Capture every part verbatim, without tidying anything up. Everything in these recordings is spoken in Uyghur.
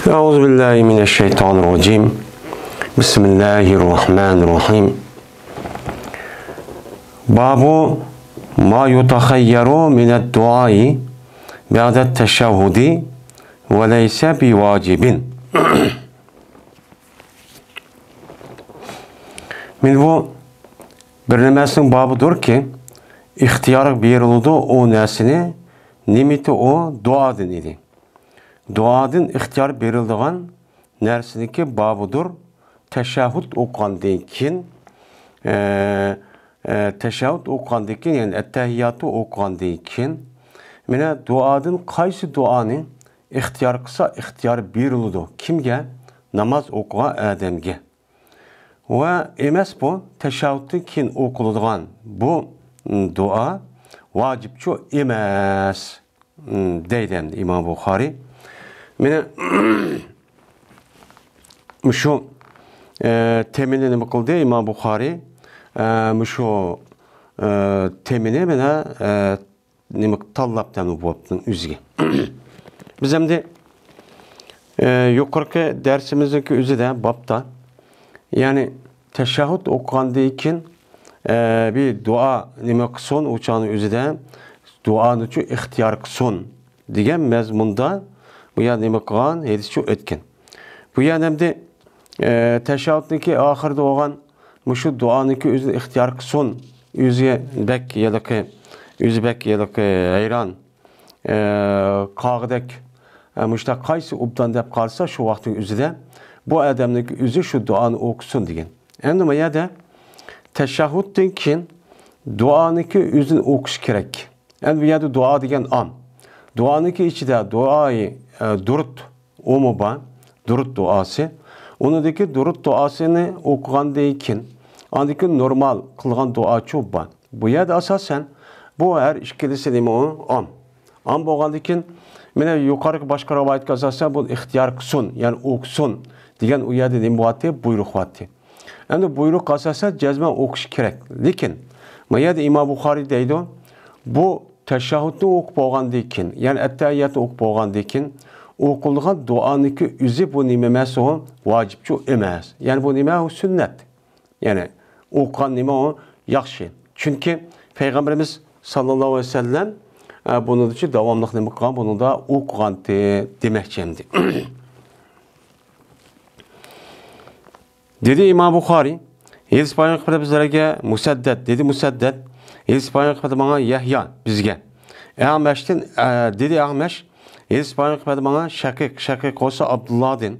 أعوذ بالله من الشيطان الرجيم. بسم الله الرحمن الرحيم. باب ما يتخير من الدعاء بعد التشهد وليس بواجب. مانا بۇ بىر نەرسىنىڭ بابىدۇركى، ئىختىيار بېرىلىدۇ ئۇ نەرسىنى، نېمىتى ئۇ؟ دۇئادىن ئىدى. دۇئادىن ئىختىيار بېرىلىدىغان نەرسىنىڭكى بابىدۇر. تەشەھھۇد ئوقۇغاندىن كېيىن، ئە، ئە، تەشەھھۇد ئوقۇغاندىن كېيىن، يەنى ئەتتەھىياتى ئوقۇغاندىن كېيىن، مانا دۇئادىن قايسى دۇئانى ئىختىيار قىلسا، ئىختىيار بېرىلىدۇ. كىمگە؟ ناماز ئوقۇغان ئادەمگە. ۋە ئەمەس بۇ، تەشەھھۇدتىن كېيىن ئوقۇلىدىغان بۇ، م، دۇئا ۋاجىپچۇ ئەمەس، م، دەيدۇ ئەمدى ئىمام بۇخارىي. مانا مۇشۇ، ئە، تېمىنى نېمە قىلدى ئىمام بۇخارىي؟ ئە، مۇشۇ، ئە، تېمىنى مانا، ئە، نېمە تاللاپتۇ بۇ بابنىڭ ئۆزىگە. بىز ئەمدى، ئە، يۇقىرىقى دەرسىمىزنىڭكى ئۆزىدە بابتا، يەنى تەشەھھۇد ئوقۇغاندىن كېيىن، ئە، بىر دۇئا نېمە قىلسۇن، ئۇ چاغنىڭ ئۆزىدە دۇئانىچۇ ئىختىيار قىلسۇن دېگەن مەزمۇندا بۇ يەر نېمە قىلغان، ھەدىسچۇ ئۆتكەن. بۇ يەردە ئەمدى، ئە، تەشەھھۇدنىڭكى ئاخىرىدا بولغان مۇشۇ دۇئانىڭكى ئۆزىنى ئىختىيار قىلسۇن، ئۆزى بەك ھېلىقى، ئۆزى بەك ھېلىقى ھەيران، ئە، قالغۇدەك، ئە، مۇشۇنداق قايسى ئوبدان دەپ قارىسا، شۇ ۋاقىتنىڭ ئۆزىدە بۇ ئادەمنىڭكى ئۆزى شۇ دۇئانى ئوقۇسۇن دېگەن. ئەمدى ما يەردە تەشەھھۇدتىن كېيىن دۇئانىڭكى ئۆزىنى ئوقۇش كېرەك. ئەمدى بۇ يەردە دۇئا دېگەن ئام. دۇئانىڭكى ئىچىدە دۇئائى، ئە، دۇرۇت، ئۇمۇ بار، دۇرۇت دۇئاسى. ئۇنىڭدىكى دۇرۇت دۇئاسىنى ئوقۇغاندىن كېيىن، ئاندىن كېيىن نورمال قىلغان دۇئاچۇ بار. بۇ يەردە ئاساسەن بۇ ھەر ئىككىلىسى نېمە ئۇ؟ ئام. ئام بولغاندىن كېيىن، مانا يۇقىرىقى باشقا رىۋايەتكە ئاساسەن بۇ ئىختىيار قىلسۇن، يەنى ئوقۇسۇن دېگەن ئۇ يەردە نېمە بارتى؟ بۇيرۇق بارتى. ئەمدى بۇيرۇق ئاساسەن جەزمەن ئوقۇش كېرەك. لېكىن، ما يەردە ئىمام بۇخارىي دەيدۇ، بۇ تەشەھھۇدنى ئوقۇپ بولغاندىن كېيىن، يەنى ئەتتەھىياتنى ئوقۇپ بولغاندىن كېيىن، ئوقۇلغان دۇئانىڭكى ئۆزى بۇ نېمە ئەمەس ئۇ؟ ۋاجىپچۇ ئەمەس. يەنى بۇ نېمە ئۇ؟ سۈننەت. يەنى ئوقۇغان نېمە ئۇ؟ ياخشى. چۈنكى پەيغەمبىرىمىز ساللاللاھۇ ئەلەيھى ۋەسەللەم، ئە، بۇنىڭدىچۇ داۋاملىق نېمە قىلغان؟ بۇنىڭدا ئوقۇغانتى دېمەكچى ئەمدى. دېدى ئىمام بۇخارىي، ھەدىس بايان قىلىپ بىزلەرگە مۇسەددەد، دېدى مۇسەددەد، ھەدىس بايان قىلىپ ماڭا يەھيا، بىزگە. ئەڭمەشتىن، ئە، دېدى ئەڭمەش، ھەدىس بايان قىلىپ ماڭا شەقىق، شەقىق بولسا ئابدۇللادىن،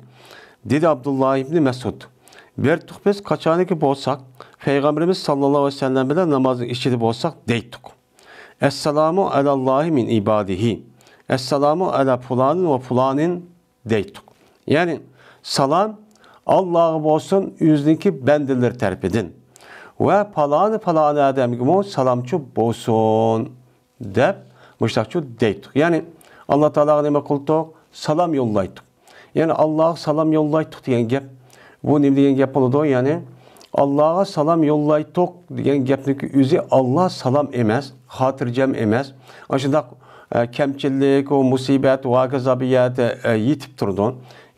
دېدى ئابدۇللا ئىبنى مەسئۇد. بەرتۇق بىز قاچانكى بولساق، پەيغەمبىرىمىز ساللاللاھۇ ئەلەيھى ۋەسەللەم بىلەن نامازنىڭ ئىچىدە بولساق دەيتتۇق. ئەسسالامۇ ئەلەللاھى مىن ئىبادىھى. ئەسسالامۇ ئەلە پۇلانىن ۋە پۇلانىن دەيتتۇق. يەنى، سالام ئاللاغا بولسۇن ئۆزىنىڭكى بەندىلىرى تەرىپىدىن. ۋە پالانى پالانى ئادەمگىمۇ سالامچۇ بولسۇن دەپ مۇشۇنداقچۇ دەيتتۇق. يەنى، ئاللا تائالاغا نېمە قىلدۇق؟ سالام يوللايتتۇق. يەنى، ئاللاغا سالام يوللايتتۇق دېگەن گەپ. بۇ نېمە دېگەن گەپ بولىدۇ؟ يەنى، ئاللاغا سالام يوللايتتۇق دېگەن گەپنىڭكى ئۆزى ئاللا سالام ئەمەس، خاتىرجەم ئەمەس. ئاشۇنداق، ئە، كەمچىللىك، ئۇ مۇسىبەت، ۋاكازا بىر يەردە، ئە، يېتىپ تۇرىدۇ.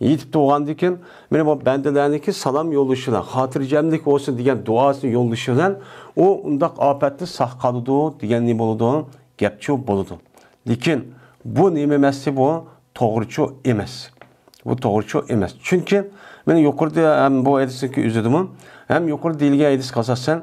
يېتىپ تۇرغاندىن كېيىن، مانا بۇ بەندىلەرنىڭكى سالام يوللىشىدا، خاتىرجەملىك بولسۇن دېگەن دۇئاسىنى يوللىشى بىلەن ئۇ ئۇنداق ئاپەتتىن ساق قالىدۇ دېگەن نېمە بولىدۇ؟ گەپچۇ بولىدۇ. لېكىن بۇ نېمە ئەمەستى بۇ؟ توغرىچۇ ئەمەس. بۇ توغرىچۇ ئەمەس. چۈنكى مانا يۇقىرىدا ھەم بۇ ھەدىسنىڭكى ئۆزىدىمۇ، ھەم يۇقىرىدا دېيىلگەن ھەدىسكە ئاساسەن،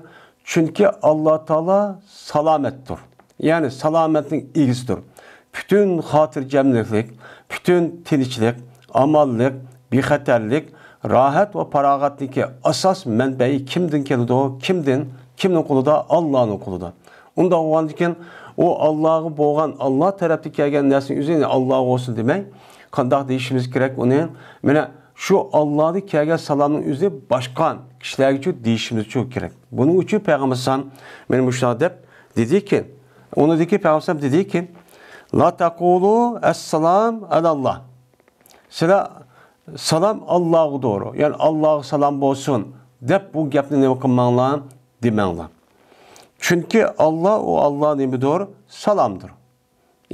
چۈنكى ئاللا تائالا سالامەتتۇر. يەنى سالامەتنىڭ ئىگىسىدۇر. پۈتۈن خاتىرجەملىكلىك، پۈتۈن تىنچلىق، ئامانلىق، بىخەتەرلىك، راھەت ۋە پاراغەتنىڭكى ئاساس مەنبەيى كىمدىن كېلىدۇ؟ كىمدىن؟ كىمنىڭ قولىدا؟ ئاللانىڭ قولىدا. ئۇنداق بولغاندىكىن، ئۇ ئاللاغا بولغان، ئاللا تەرەپتىن كەلگەن نەرسىنىڭ ئۆزىنى ئاللاغا بولسۇن دېمەي، قانداق دېيىشىمىز كېرەك ئۇنى؟ مانا شۇ ئاللادىن كەلگەن سالامنىڭ ئۆزى باشقا كىشىلەرگىچۇ دېيىشىمىزچۇ كېرەك. بۇنىڭ ئۈچۈن پەيغەمبەر ئەلەيھىسسالام مانا مۇشۇنداق دەپ دېدىكى، ئۇنىڭدىكى پەيغەمبەر ئەلەيھىسسالام دېدىكى، لا تقولوا السلام على الله. سىلەر سالام ئاللاغىدۇر، يەنى ئاللاغا سالام بولسۇن دەپ بۇ گەپنى نېمە قىلماڭلار، دېمەڭلار. چۈنكى ئاللا، ئۇ ئاللا نېمىدۇر؟ سالامدۇر.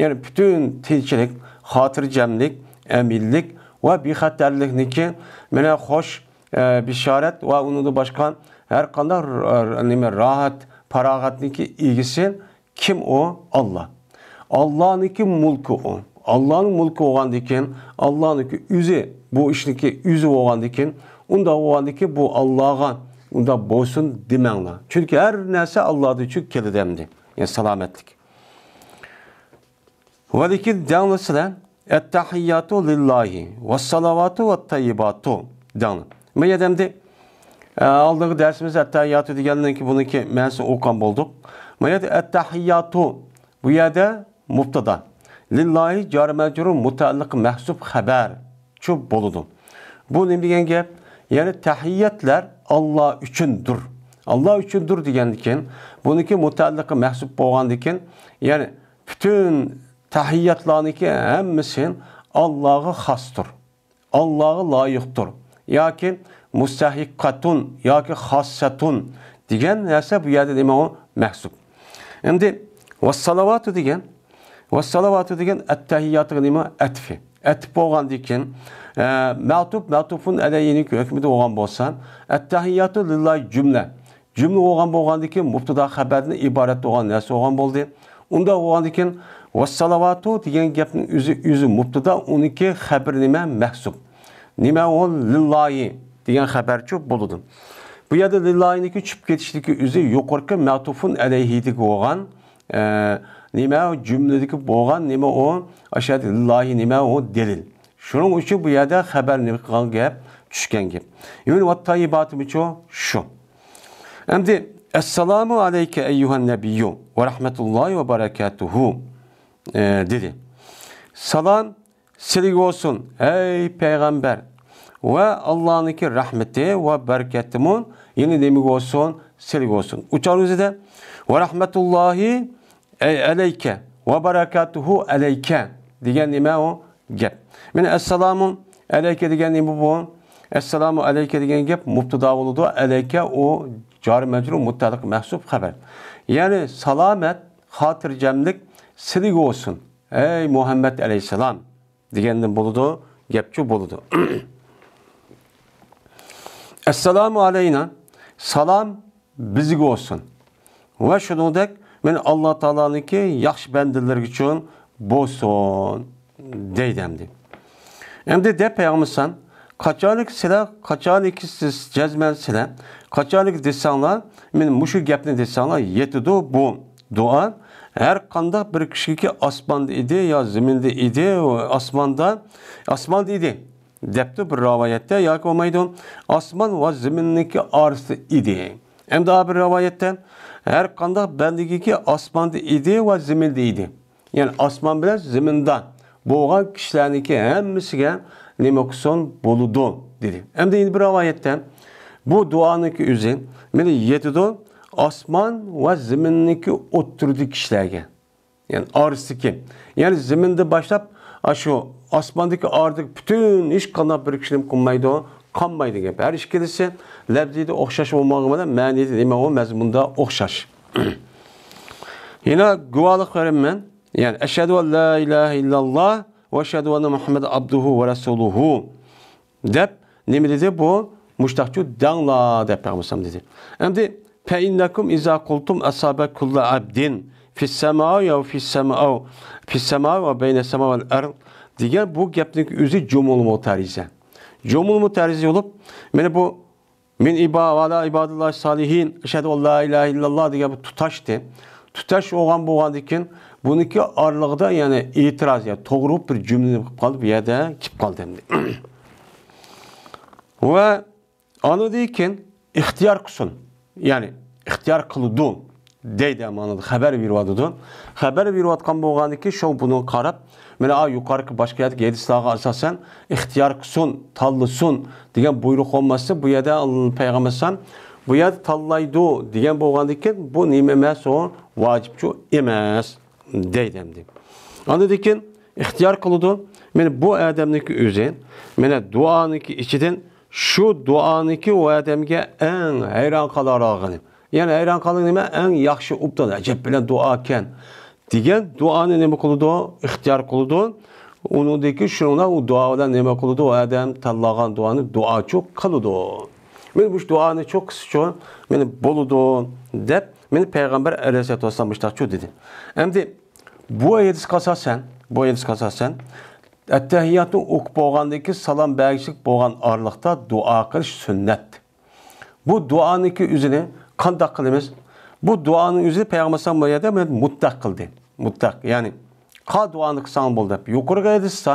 يەنى پۈتۈن تىنچلىق، خاتىرجەملىك، ئەمىنلىك، ۋە بىخەتەرلىكنىكى، مانا، خوش، ئە، بېشارەت ۋە ئۇنىڭدىن باشقا ھەر قانداق، ئە، نېمە، راھەت، پاراغەتنىكى ئىگىسى كىم ئۇ؟ ئاللا. ئاللانىڭكى مۈلكى ئۇ. ئاللانىڭ مۈلكى بولغاندىكىن، ئاللانىڭكى ئۆزى، بۇ ئىشنىڭكى ئۆزى بولغاندىكىن، ئۇنداق بولغاندىكىن بۇ ئاللاغا ئۇنداق بولسۇن دېمەڭلار. چۈنكى ھەر نەرسە ئاللادىن چۈشۈپ كېلىدۇ ئەمدى. يەنى سالامەتلىك. ۋە لېكىن دەڭلار سىلەر، ئەتتەھىياتۇ لىللاھى ۋەسسالاۋاتۇ ۋەتتەييىباتۇ دەڭلار. ما يەردە ئەمدى، ئە، ئالدىنقى دەرسىمىزدە ئەتتەھىياتۇ دېگەننىڭكى بۇنىڭكى مەنىسىنى ئوقۇغان بولدۇق. ما يەردە ئەتتەھىياتۇ، بۇ يەردە مۇبتادا. لىللاھى جارى مەجرۇر مۇتەئەللىق مەھزۇپ خەبەر چۇ بولىدۇ. بۇ نېمە دېگەن گەپ؟ يەنى تەھىيەتلەر ئاللا ئۈچۈندۇر. ئاللا ئۈچۈندۇر دېگەندىكىن، بۇنىڭكى مۇتەئەللىقى مەھزۇپ بولغاندىكىن، يەنى پۈتۈن تەھىيەتلارنىڭكى ھەممىسى ئاللاغا خاستۇر. ئاللاغا لايىقتۇر. ياكى مۇستەھىققەتۇن ياكى خاسسەتۇن دېگەن نەرسە بۇ يەردە نېمە ئۇ؟ مەھزۇپ. ئەمدى ۋەسسالاۋاتۇ دېگەن، ۋەسسالاۋاتۇ دېگەن ئەتتەھىياتىغا نېمە؟ ئەتفى. ئەتف بولغاندىن كېيىن، ئە، مەتۇپ، مەتۇپۇن ئەلەيھىنىڭ ھۆكمىدە بولغان بولسا، ئەتتەھىياتۇ لىللاھى جۈملە. جۈملە بولغان بولغاندىن كېيىن مۇبتادا خەبەردىن ئىبارەت بولغان نەرسە بولغان بولدى. ئۇنداق بولغاندىن كېيىن، ۋەسسالاۋاتۇ دېگەن گەپنىڭ ئۆزى، ئۆزى مۇبتادا، ئۇنىڭكى خەبىرى نېمە؟ مەھزۇپ. نېمە ئۇ؟ لىللاھى دېگەن خەبەرچۇ بولىدۇ. بۇ يەردە لىللاھىنىڭكى چۈشۈپ كېتىشلىكى ئۆزى يۇقىرىقى مەتۇپۇن ئەلەيھىدىكى بولغان، ئە، نېمە جۈملىدىكى بولغان نېمە ئۇ؟ ئاشۇ يەردە لىللاھى نېمە ئۇ؟ دەلىل. شۇنىڭ ئۈچۈن بۇ يەردە خەبەر نېمە قىلغان گەپ؟ چۈشكەن گەپ. يەنى ۋەتتەييىباتىمۇچۇ شۇ. ئەمدى، ئەسسالامۇ ئەلەيكە ئەييۇھەن نەبىييۇ ۋە رەھمەتۇللاھى ۋە بەرەكاتۇھۇ، ئە، دېدى. سالام سىلىگە بولسۇن، ئەي پەيغەمبەر، ۋە ئاللانىڭكى رەھمىتى ۋە بەرىكەتىمۇ يەنە نېمىگە بولسۇن؟ سىلىگە بولسۇن. ئۇ چاغنىڭ ئۆزىدە ۋە رەھمەتۇللاھى ئەي ئەلەيكە ۋە بەرەكاتۇھۇ ئەلەيكە دېگەن نېمە ئۇ؟ گەپ. مانا ئەسسالامۇ ئەلەيكە دېگەن نېمە بۇ؟ ئەسسالامۇ ئەلەيكە دېگەن گەپ مۇبتادا بولىدۇ. ئەلەيكە ئۇ جارى مەجرۇر مۇتەئەللىق مەھزۇپ خەبەر. يەنى سالامەت، خاتىرجەملىك سىلىگە بولسۇن، ئەي مۇھەممەد ئەلەيھىسسالام دېگەندىن بولىدۇ، گەپچۇ بولىدۇ. ئەسسالامۇ ئەلەينا، سالام بىزگە بولسۇن. ۋە شۇنىڭدەك مەن ئاللا تائالانىڭكى ياخشى بەندىلىرى ئۈچۈن بولسۇن دەيدۇ ئەمدى. ئەمدى دەپ پەيغەمبەر، قاچانكى سىلەر، قاچانكى سىز جەزمەن سىلەر، قاچانكى دېسەڭلار، مەن مۇشۇ گەپنى دېسەڭلار، يېتىدۇ بۇ دۇئا ھەر قانداق بىر كىشىگىكى ئاسماندا ئىدى يا زېمىندا ئىدى، ئاسماندا، ئاسماندا ئىدى دەپتۇ بىر رىۋايەتتە، ياكى بولمايدۇ، ئاسمان ۋە زېمىننىڭكى ئارىسىدا ئىدى. ئەمدى بىر رىۋايەتتە، ھەر قانداق بەندىگىكى ئاسماندا ئىدى ۋە زېمىندا ئىدى. يەنى ئاسمان بىلەن زېمىندا بولغان كىشىلەرنىڭكى ھەممىسىگە نېمە قىلسۇن بولىدۇ، دېدى. ئەمدى يەنە بىر رىۋايەتتە، بۇ دۇئانىڭكى ئۆزى مانا يېتىدۇ ئاسمان ۋە زېمىننىڭكى ئوتتۇرىدىكى كىشىلەرگە. يەنى ئارىسىدىكى، يەنى زېمىندىن باشلاپ، ئاشۇ ئاسماندىكى ئارىدىكى پۈتۈن ھېچقانداق بىر كىشىنى قىلمايدۇ، قالمايدۇ گەپ. ھەر ئىككىلىسى لەپزىدە ئوخشاش بولمىغىنى بىلەن مەنىدە نېمە ئۇ مەزمۇندا ئوخشاش. يەنە گۇۋاھلىق بېرىمەن. يەنى، ئەشھەدۇ ئەن لا ئىلاھە ئىللاللا ۋە ئەشھەدۇ ئەننە مۇھەممەدەن ئابدۇھۇ ۋە رەسۇلۇھۇ. دەپ نېمە دېدى؟ بۇ مۇشتاقچۇ دەڭلار دەپ پەيغەمبەر دېدى. ئەمدى فەئىننەكۇم ئىزا قۇلتۇم ئەسابە كۇللە ئەبدىن فىسسەما يا فىسسەما، فىسسەما ۋە بەينەسسەما ۋەل ئەرد دېگەن بۇ گەپنىڭ ئۆزى جۇمۇل مۇتەرىزە. جۇمۇل مۇتەرىزە بولۇپ، مانا بۇ مىن ئىبا-، ۋە ئەلا ئىبادىللاھى سالىھىن، ئەشھەدۇ ئەن لا ئىلاھە ئىللاللا دېگەن بۇ تۇتاشتى. تۇتاش بولغان بولغاندىن كېيىن، بۇنىڭكى ئارىلىقىدا يەنى ئېتىراز، يەنى توغرۇلۇق بىر جۈملىنى قىلىپ قالدى، بۇ يەردە كېلىپ قالدى ئەمدى. ۋە ئاندىن كېيىن ئىختىيار قىلسۇن، يەنى ئىختىيار قىلىدۇ دەيدۇ، مانا خەۋەر بېرىۋاتىدۇ. خەۋەر بېرىۋاتقان بولغاندىكىن شۇ بۇنىڭغا قاراپ، مانا ئا يۇقىرىقى باشقا يەردىكى ھەدىسلەرگە ئاساسەن ئىختىيار قىلسۇن، تاللىسۇن دېگەن بۇيرۇق بولماستا، بۇ يەردە پەيغەمبەر ئەلەيھىسسالام بۇ يەردە تاللايدۇ دېگەن بولغاندىكىن بۇ نېمە ئەمەس، ئۇ ۋاجىپچۇ ئەمەس دەيدۇ ئەمدى. ئاندىن كېيىن ئىختىيار قىلىدۇ. مانا بۇ ئادەمنىڭكى ئۆزى، مانا دۇئانىڭكى ئىچىدىن شۇ دۇئانىڭكى ئۇ ئادەمگە ئەڭ ھەيران قالارلىقىنى، يەنى ھەيران قالغىنى نېمە؟ ئەڭ ياخشى ئوبدان، ئەجەب بىلەن دۇئاكەن دېگەن دۇئانى نېمە قىلىدۇ؟ ئىختىيار قىلىدۇ. ئۇنىڭدىكى شۇنىڭلار ئۇ دۇئا بىلەن نېمە قىلىدۇ؟ ئۇ ئادەم تاللىغان دۇئانى دۇئاچۇ قىلىدۇ. مانا مۇشۇ دۇئانى چوققىسىچۇ، مانا بولىدۇ، دەپ، مانا پەيغەمبەر ئەلەيھىسسالاتۇ ۋەسسالام مۇشۇنداقچۇ دېدى. ئەمدى بۇ ھەدىسكە ئاساسەن، بۇ ھەدىسكە ئاساسەن، ئەتتەھىياتنى ئوقۇپ بولغاندىن كېيىن سالام بەرگۈچىلىك بولغان ئارىلىقتا دۇئا قىلىش سۈننەت. بۇ دۇئانىڭكى ئۆزىنى قانداق قىلىمىز؟ بۇ دۇئانىڭ ئۆزىنى پەيغەمبەر ئەلەيھىسسالام بۇ يەردە مۇتلەق قىلدى. مۇتلەق، يەنى قا دۇئانى قىلساڭ بول دەپ. يۇقىرىقى ھەدىستە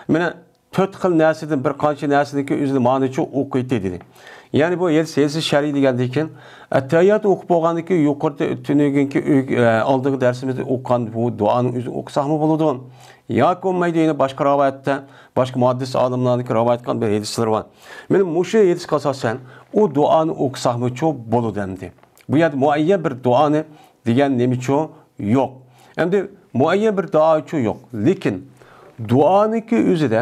مانا تۆت خىل نەرسىدىن، بىر قانچە نەرسىنىڭكى ئۆزىنى مانىچۇ ئوقۇيتتى دېدى. يەنى بۇ ھەدىس، ھەدىس شەرئىي دېگەندىن كېيىن، ئەتتەھىيات ئوقۇپ بولغاندىن كېيىن يۇقىرىدا تۈنۈگۈنكى ئۆ-، ئالدىنقى دەرسىمىزدە ئوقۇغان بۇ دۇئانىڭ ئۆزىنى ئوقۇساقمۇ بولىدۇ؟ ياكى بولمايدۇ، يەنە باشقا رىۋايەتتە، باشقا مۇھەددىس ئالىملاردىكى رىۋايەت قىلغان بىر ھەدىسلىرى بار. مانا مۇشۇ ھەدىسكە ئاساسەن، ئۇ دۇئانى ئوقۇساقمۇچۇ بولىدۇ ئەمدى. بۇ يەردە مۇئەييەن بىر دۇئانى دېگەن نېمىچۇ يوق. ئەمدى مۇئەييەن بىر دۇئاچۇ يوق. لېكىن دۇئانىڭكى ئۆزىدە،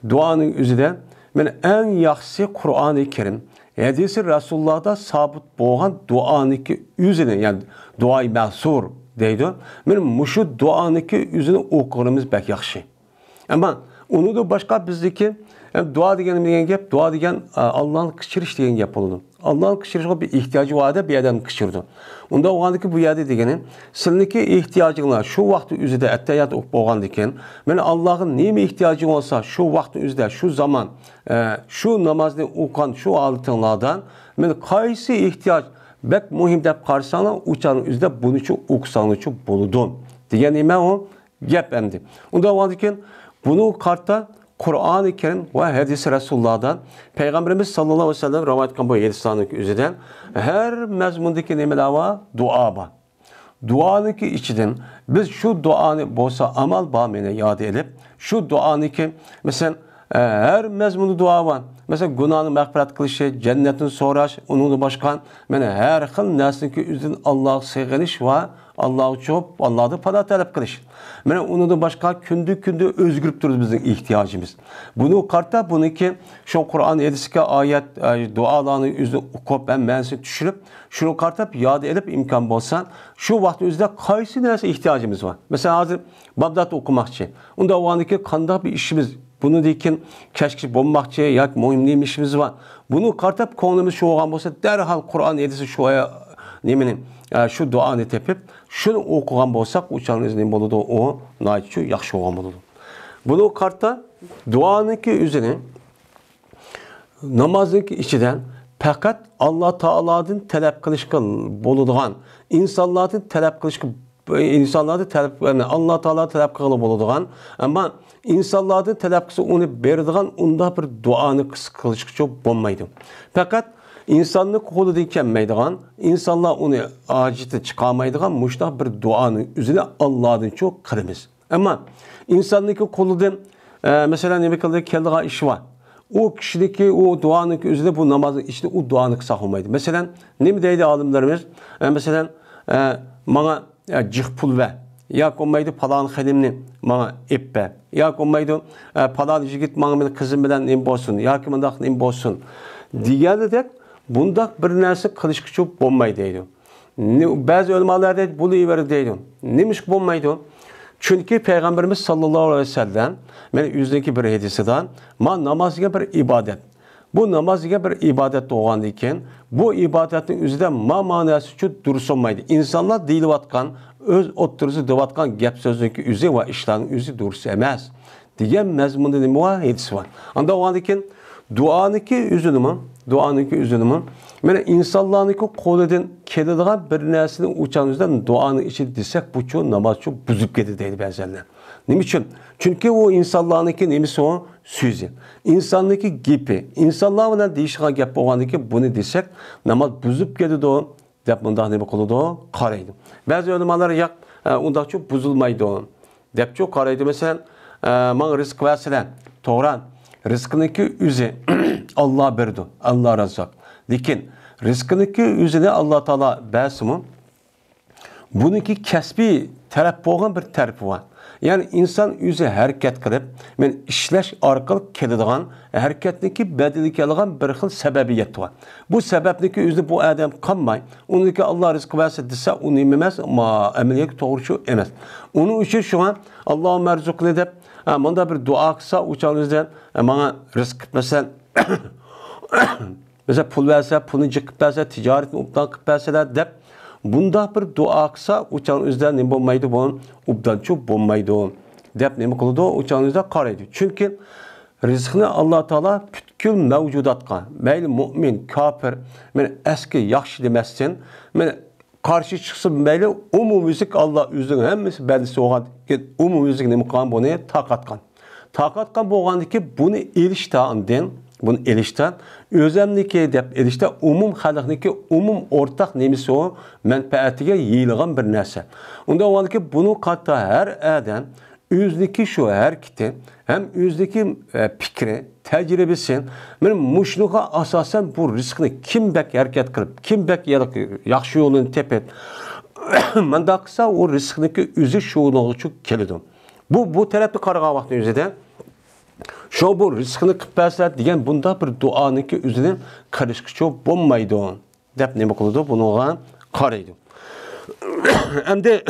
دۇئانىڭ ئۆزىدە مانا ئەڭ ياخشىسى قۇرئانى كەرىم، ھەدىسى رەسۇلۇللاھدا سابىت بولغان دۇئانىڭكى ئۆزىنى، يەنى دۇئاي مەسۇر دەيدۇ. مانا مۇشۇ دۇئانىڭكى ئۆزىنى ئوقۇغىنىمىز بەك ياخشى. ئەمما ئۇنىڭدىن باشقا بىزدىكى، ئەم، دۇئا دېگەن نېمە دېگەن گەپ؟ دۇئا دېگەن، ئە، ئاللانى كەچۈرۈش دېگەن گەپ بولىدۇ. ئاللانى كەچۈرۈشكە بىر ئېھتىياجى بار ئادەم بىر ئادەمنى كەچۈرىدۇ. ئۇنداق بولغاندىكىن بۇ يەردە دېگىنى، سىلىنىڭكى ئېھتىياجىڭلار شۇ ۋاقىتنىڭ ئۆزىدە ئەتتەھىيات ئوقۇپ بولغاندىكىن، مانا ئاللاغا نېمە ئېھتىياجىڭ بولسا، شۇ ۋاقىتنىڭ ئۆزىدە، شۇ زامان، ئە، شۇ نامازنى ئوقۇغان شۇ ھالىتىڭلاردا، مانا قايسى ئېھتىياج بەك مۇھىم دەپ قارىساڭلار، ئۇ چاغنىڭ ئۆزىدە بۇنىچۇ ئوقۇساڭلارچۇ بولىدۇ. دېگەن نېمە ئۇ؟ گەپ ئەمدى. ئۇنداق بولغاندىكىن، بۇنىڭغا قارىتا قۇرئانى كەرىم ۋە ھەدىسى رەسۇلۇللاھدا پەيغەمبىرىمىز ساللاللاھۇ ئەلەيھى ۋەسەللەم رىۋايەت قىلغان بۇ ھەدىسلەرنىڭ ئۆزىدە ھەر مەزمۇندىكى نېمىلەر بار؟ دۇئا بار. دۇئانىڭكى ئىچىدىن بىز شۇ دۇئانى بولسا ئامال بار مېنى ياد ئېلىپ، شۇ دۇئانىڭكى، مەسىلەن، ئە، ھەر مەزمۇندا دۇئا بار. مەسىلەن، گۇناھنى مەغپىرەت قىلىشى، جەننەتنى سوراش، ئۇنىڭدىن باشقا، مانا، ھەر خىل نەرسىنىڭكى ئۆزىدىن ئاللاغا سېغىنىش ۋە ئاللاغا چوپ، ئاللادىن پاناھ تەلەپ قىلىش. مانا، ئۇنىڭدىن باشقا كۈندە، كۈندە ئۆزگىرىپ تۇرىدۇ بىزنىڭ ئېھتىياجىمىز. بۇنىڭغا قارىتا بۇنىڭكى شۇ قۇرئان ھەدىستىكى ئايەت، ئە، دۇئالارنى ئۆزىنى ئوقۇپ ھەم مەنىسىنى چۈشىنىپ، شۇنىڭغا قارىتىپ ياد ئېلىپ ئىمكان بولسا، شۇ ۋاقىتنىڭ ئۆزىدە قايسى نەرسە ئېھتىياجىمىز بار؟ مەسىلەن، ھازىر بامدات ئوقۇماقچى. ئۇنداق بولغاندىكىن قانداق بىر ئىشىمىز، بۇنىڭدىن كېيىن كەچكىچە بولماقچى ياكى مۇھىم نېمە ئىشىمىز بار؟ بۇنىڭغا قارىتىپ كۆڭلىمىز شۇ بولغان بولسا، دەرھال قۇرئان ھەدىسى شۇ ئايە-، نېمىنى، ئە، شۇ دۇئانى تېپىپ، شۇنى ئوقۇغان بولساق، ئۇ چاغنىڭ ئۆزى نېمە بولىدۇ؟ ئۇ ناھايىتى شۇ ياخشى بولغان بولىدۇ. بۇنىڭغا قارىتا دۇئانىڭكى ئۆزىنى نامازنىڭكى ئىچىدە پەقەت ئاللا تائالادىن تەلەپ قىلىشقا بولىدىغان، ئىنسانلاردىن تەلەپ قىلىشقا، ئىنسانلاردىن تەلەپ، يەنى ئاللا تائالادىن تەلەپ قىلغىلى بولىدىغان، ئەمما ئىنسانلاردىن تەلەپ قىلسا ئۇنى بېرىدىغان ئۇنداق بىر دۇئانى قىلىشقىچە بولمايدۇ. پەقەت ئىنساننىڭ قولىدىن كەلمەيدىغان، ئىنسانلار ئۇنى ھاجىتىنى چىقارمايدىغان مۇشۇنداق بىر دۇئانى ئۆزىنى ئاللادىنچۇ قىلىمىز. ئەمما ئىنساننىڭكى قولىدىن، ئە، مەسىلەن، نېمە قىلدى، كېلىدىغان ئىش بار. ئۇ كىشىنىڭكى، ئۇ دۇئانىڭكى ئۆزىدە بۇ نامازنىڭ ئىچىدە ئۇ دۇئانى قىلساق بولمايدۇ. مەسىلەن، نېمە دەيدۇ ئالىملىرىمىز؟ ئە، مەسىلەن، ئە، ماڭا، ئە، جىق پۇل بەر. ياكى بولمايدۇ، پالان خېنىمنى ماڭا ئېلىپ بەر. ياكى بولمايدۇ، ئە، پالان يىگىت ماڭا مېنىڭ قىزىم بىلەن نېمە بولسۇن، ياكى مۇنداق نېمە بولسۇن دېگەندەك، بۇنداق بىر نەرسە قىلىشقىچە بولماي دەيدۇ. نى-، بەزى ئۆلىمالار دەيدۇ، بولۇۋېرىدۇ دەيدۇ. نېمىشقا بولمايدۇ؟ چۈنكى پەيغەمبىرىمىز ساللاللاھۇ ئەلەيھى ۋەسەللەم مانا ئۆزىنىڭكى بىر ھەدىسىدە، ما ناماز دېگەن بىر ئىبادەت. بۇ ناماز دېگەن بىر ئىبادەت بولغاندىن كېيىن، بۇ ئىبادەتنىڭ ئۆزىدە ما مەنىسىچۇ دۇرۇس بولمايدۇ. ئىنسانلار دېيىلىۋاتقان، ئۆز ئوتتۇرىسىدا دەۋاتقان گەپ سۆزنىڭكى ئۆزى ۋە ئىشلارنىڭ ئۆزى دۇرۇس ئەمەس. دېگەن مەزمۇندا نېمە بار؟ ھەدىس بار. ئانداق بولغاندىكىن، دۇئانىڭكى ئۆزىنىمۇ، دۇئانىڭكى ئۆزىنىمۇ، مانا ئىنسانلارنىڭكى قولىدىن كېلىدىغان بىر نەرسىنى ئۇ چاغنىڭ دۇئانىڭ ئىچىدە دېسەك، بۇچۇ نامازچۇ بۇزۇپ كېتىدۇ دەيدۇ بەزىلەر. نېمە ئۈچۈن؟ چۈنكى ئۇ ئىنسانلارنىڭكى نېمىسى ئۇ؟ سۆزى. ئىنساننىڭكى گېپى. ئىنسانلار بىلەن دېيىشىدىغان گەپ بولغاندىكىن، بۇنى دېسەك، ناماز بۇزۇپ كېتىدۇ. دەپ مۇنداق نېمە قىلىدۇ؟ قارايدۇ. بەزى ئۆلىمالار ياق، ئە، ئۇنداقچۇ بۇزۇلمايدۇ دەپچۇ قارايدۇ. مەسىلەن، ئە، ماڭا رىزىق بەرسىلە، توغرا، رىزىقنىڭكى ئۆزى ئاللا بېرىدۇ، ئاللا راززاق. لېكىن رىزىقنىڭكى ئۆزىنى ئاللا تائالا بەرسىمۇ، بۇنىڭكى كەسپىي تەرەپ بولغان بىر تەرىپى بار. يەنى ئىنسان ئۆزى ھەرىكەت قىلىپ، مەن ئىشلەش ئارقىلىق كېلىدىغان، ھەرىكەتنىڭكى بەدىلى كېلىدىغان بىر خىل سەبەبىيەت بار. بۇ سەبەبنىڭكى ئۆزىدە بۇ ئادەم قالماي، ئۇنىڭكى ئاللا رىزقى بەرسە دېسە، ئۇ نېمە ئەمەس، ئەمما ئەمەلىيەتكە توغرا شۇ ئەمەس. ئۇنىڭ ئۈچۈن شۇڭا، ئاللاھۇممە ئەرزۇقنى دەپ، ھە، مۇنداق بىر دۇئا قىلسا، ئۇ چاغنىڭ ئۆزىدە، ھە، ماڭا رىزىق قىلىپ بەرسەن، مەسىلەن، پۇل بەرسە، پۇلنى جىق قىلىپ بەرسە، تىجارىتىنى ئوبدان قىلىپ بەرسىلە دەپ، بۇنداق بىر دۇئا قىلسا، ئۇ چاغنىڭ ئۆزىدە نېمە بولمايدۇ، بۇ ئوبدانچۇ بولمايدۇ دەپ نېمە قىلىدۇ، ئۇ چاغنىڭ ئۆزىدە قارايدۇ. چۈنكى رىزىقنى ئاللا تائالا پۈتكۈل مەۋجۇداتقا، مەيلى مۇئمىن، كاپىر، مەن ئەسكى ياخشى دېمەستىن، مەن قارشى چىقسا مەيلى، ئومۇميۈزلۈك ئاللا ئۆزىنىڭ ھەممىسى بەندىسى بولغان، ئومۇميۈزلۈك نېمە قىلغان، بۇنى تارقاتقان. تارقاتقان بولغاندىكى بۇنى ئېلىشتا ئاندىن، بۇنى ئېلىشتا، ئۆزەمنىكى دەپ ئېلىشتا، ئومۇم خەلقنىكى ئومۇم ئورتاق نېمىسى ئۇ، مەنپەئەتىگە يېيىلغان بىر نەرسە. ئۇنداق بولغاندىكى بۇنىڭ قاتتا ھەر ئادەم ئۆزىنىڭكى شۇ ھەرىكىتى ھەم ئۆزىنىڭكى، ئە، پىكرى، تەجرىبىسى، مانا مۇشۇنىڭغا ئاساسەن بۇ رىزىقنى كىم بەك ھەرىكەت قىلىپ، كىم بەك يا-، ياخشى يولىنى تېپىپ، مۇنداق قىلسا، ئۇ رىزىقنىڭكى ئۆزى شۇنىڭغىچۇ كېلىدۇ. بۇ، بۇ تەرەپنى قارىغان ۋاقىتنىڭ ئۆزىدە، شۇ بۇ رىزىقنى قىلىپ بەرسە دېگەن بۇنداق بىر دۇئانىڭكى ئۆزىنى قىلىشقىچۇ بولمايدۇ، دەپ نېمە قىلىدۇ؟ بۇنىڭغا قارايدۇ. ئەمدى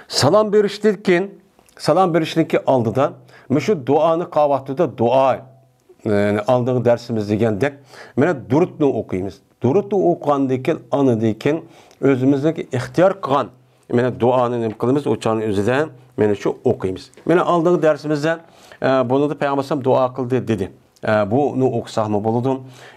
سالام بېرىشتىن كېيىن، سالام بېرىشنىڭكى ئالدىدا مۇشۇ دۇئانى قىلغان ۋاقتىدا دۇئا، يەنى ئالدىنقى دەرسىمىز دېگەندەك، مانا دۇرۇتنى ئوقۇيمىز. دۇرۇتنى ئوقۇغاندىن كېيىن، ئاندىن كېيىن ئۆزىمىزنىڭ ئىختىيار قىلغان، مانا دۇئانى نېمە قىلىمىز؟ ئۇ چاغنىڭ ئۆزىدە مانا شۇ ئوقۇيمىز. مانا ئالدىنقى دەرسىمىزدە، ئە، بۇنىڭدا پەيغەمبەر ئەلەيھىسسالام دۇئا قىلدى دېدى. ئە، بۇنى ئوقۇساقمۇ بولىدۇ.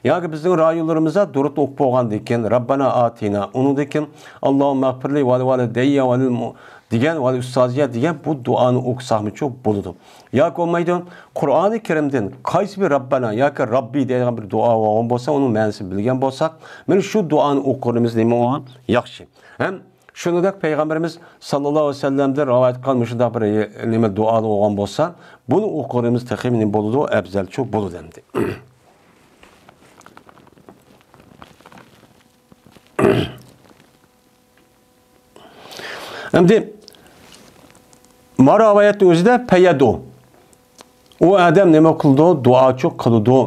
ياكى بىزنىڭ رايونلىرىمىزدا دۇرۇت ئوقۇپ بولغاندىن كېيىن، رەببەنا ئاتىنا، ئۇنىڭدىن كېيىن، ئاللاھۇممە ئىغفىرلى ۋە ۋالىدەييە ۋە لىل مۇ-، دېگەن، ۋە ئۇستازىيە دېگەن بۇ دۇئانى ئوقۇساقمۇچۇ بولىدۇ. ياكى بولمايدۇ، قۇرئانى كەرىمدىن قايسى بىر رەببەنا ياكى رەببى دەيدىغان بىر دۇئا بولغان بولسا، ئۇنىڭ مەنىسىنى بىلگەن بولساق، مانا شۇ دۇئانى ئوقۇرمىز، نېمە ئۇ ياخشى. ھەم شۇنىڭدەك پەيغەمبىرىمىز ساللاللاھۇ ئەلەيھى ۋەسەللەمدىن رىۋايەت قىلغان مۇشۇنداق بىر، نېمە، دۇئالار بولغان بولسا، بۇنى ئوقۇرمىز تېخىمۇ نېمە بولىدۇ، ئەپزەلچۇ بولىدۇ ئەمدى. ئەمدى ما رىۋايەتنىڭ ئۆزىدە پەيەدۇ. ئۇ ئادەم نېمە قىلىدۇ؟ دۇئاچۇ قىلىدۇ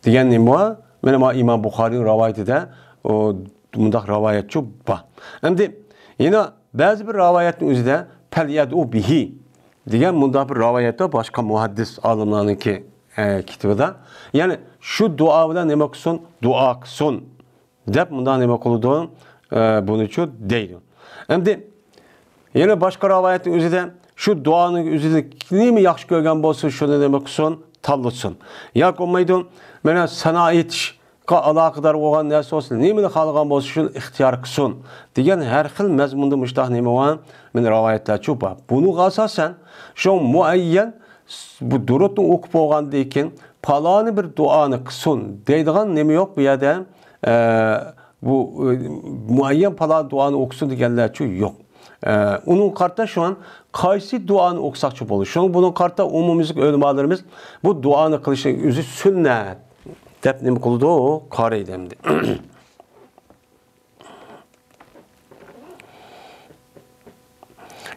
دېگەن نېمە بار؟ مانا، مانا ئىمام بۇخارىنىڭ رىۋايىتىدە ئۇ مۇنداق رىۋايەتچۇ بار. ئەمدى يەنە بەزى بىر رىۋايەتنىڭ ئۆزىدە پەليەدۇ بىھى دېگەن مۇنداق بىر رىۋايەت بار باشقا مۇھەددىس ئالىملارنىڭكى، ئە، كىتابىدا. يەنى شۇ دۇئا بىلەن نېمە قىلسۇن؟ دۇئا قىلسۇن دەپ مۇنداق نېمە قىلىدۇ؟ ئە، بۇنىچۇ دەيدۇ. ئەمدى يەنە باشقا رىۋايەتنىڭ ئۆزىدە شۇ دۇئانىڭ ئۆزىدە نېمە ياخشى كۆرگەن بولسا، شۇنى نېمە قىلسۇن؟ تاللىسۇن. ياكى بولمايدۇ، مانا سانا ئېيتىشقا ئالاقىدار بولغان نەرسە بولسا، نېمىنى خالىغان بولسا، شۇنى ئىختىيار قىلسۇن دېگەن ھەر خىل مەزمۇندا مۇشۇنداق نېمە بار؟ مانا رىۋايەتلەرچۇ بار. بۇنىڭغا ئاساسەن، شۇ مۇئەييەن بۇ دۇرۇتنى ئوقۇپ بولغاندىن كېيىن، پالانى بىر دۇئانى قىلسۇن دەيدىغان نېمە يوق بۇ يەردە. ئە، بۇ، ئە، مۇئەييەن پالان دۇئانى ئوقۇسۇن دېگەنلەرچۇ يوق. ئە، ئۇنىڭغا قارىتا شۇڭا قايسى دۇئانى ئوقۇساقچۇ بولىدۇ. شۇڭا بۇنىڭغا قارىتا ئومۇميۈزلۈك ئۆلىمالىرىمىز بۇ دۇئانى قىلىشنىڭ ئۆزى سۈننەت دەپ نېمە قىلىدۇ؟ قارايدۇ ئەمدى.